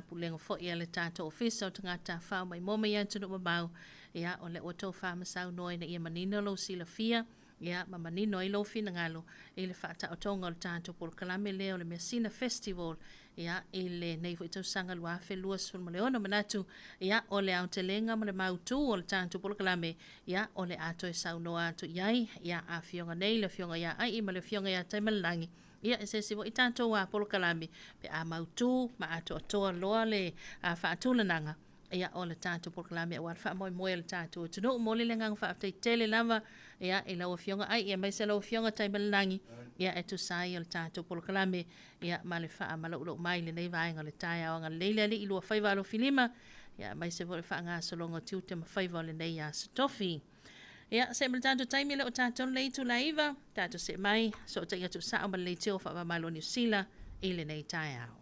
pulega foi a le tatou Ofisa o Tagata Tafao Maimoa mai atunuu mamao, ia, o lea ua tofa ma saunoa ina ia manino lou silafia, ia, ma manino ai lou finagalo i le faataotoga o le tatou polokalame lea o le Measina Festival, ia, i lenei foi tausaga 2026. Manatu, ia, o le aotelega ma le mautu o le tatou polokalame, ia, o le a toe saunoa atu i ai, ia, Afioga nei, le Afioga ia Ai ma le Afioga ia Taimalelagi, ia, i se isi foi tatou polokalame, pe a mautu ma atoatoa loa le faatulanaga, ia, o le tatou polokalame aua le faamoemoe o le tatou atunuu. Momoli le agaga faafetai tele lava, ia, i lau Afioga Ai, aemaise lau Afioga Taimalelagi, ia, e tusa ai o le tatou polokalame, ia, ma le faamaloulou mai i lenei vaega o le taeao. Agalelei le Alii i lua faiva alofilima, ia, aemaise foi le faagasologa o tiute ma faiva o lenei aso tofi. Ia, se'e ma le tatou taimi lea ua tatou le itula e 9, tatou se'e mai, sootaiga tuusao ma le leitio faava-o-Malo o Niu Sila i lenei taeao.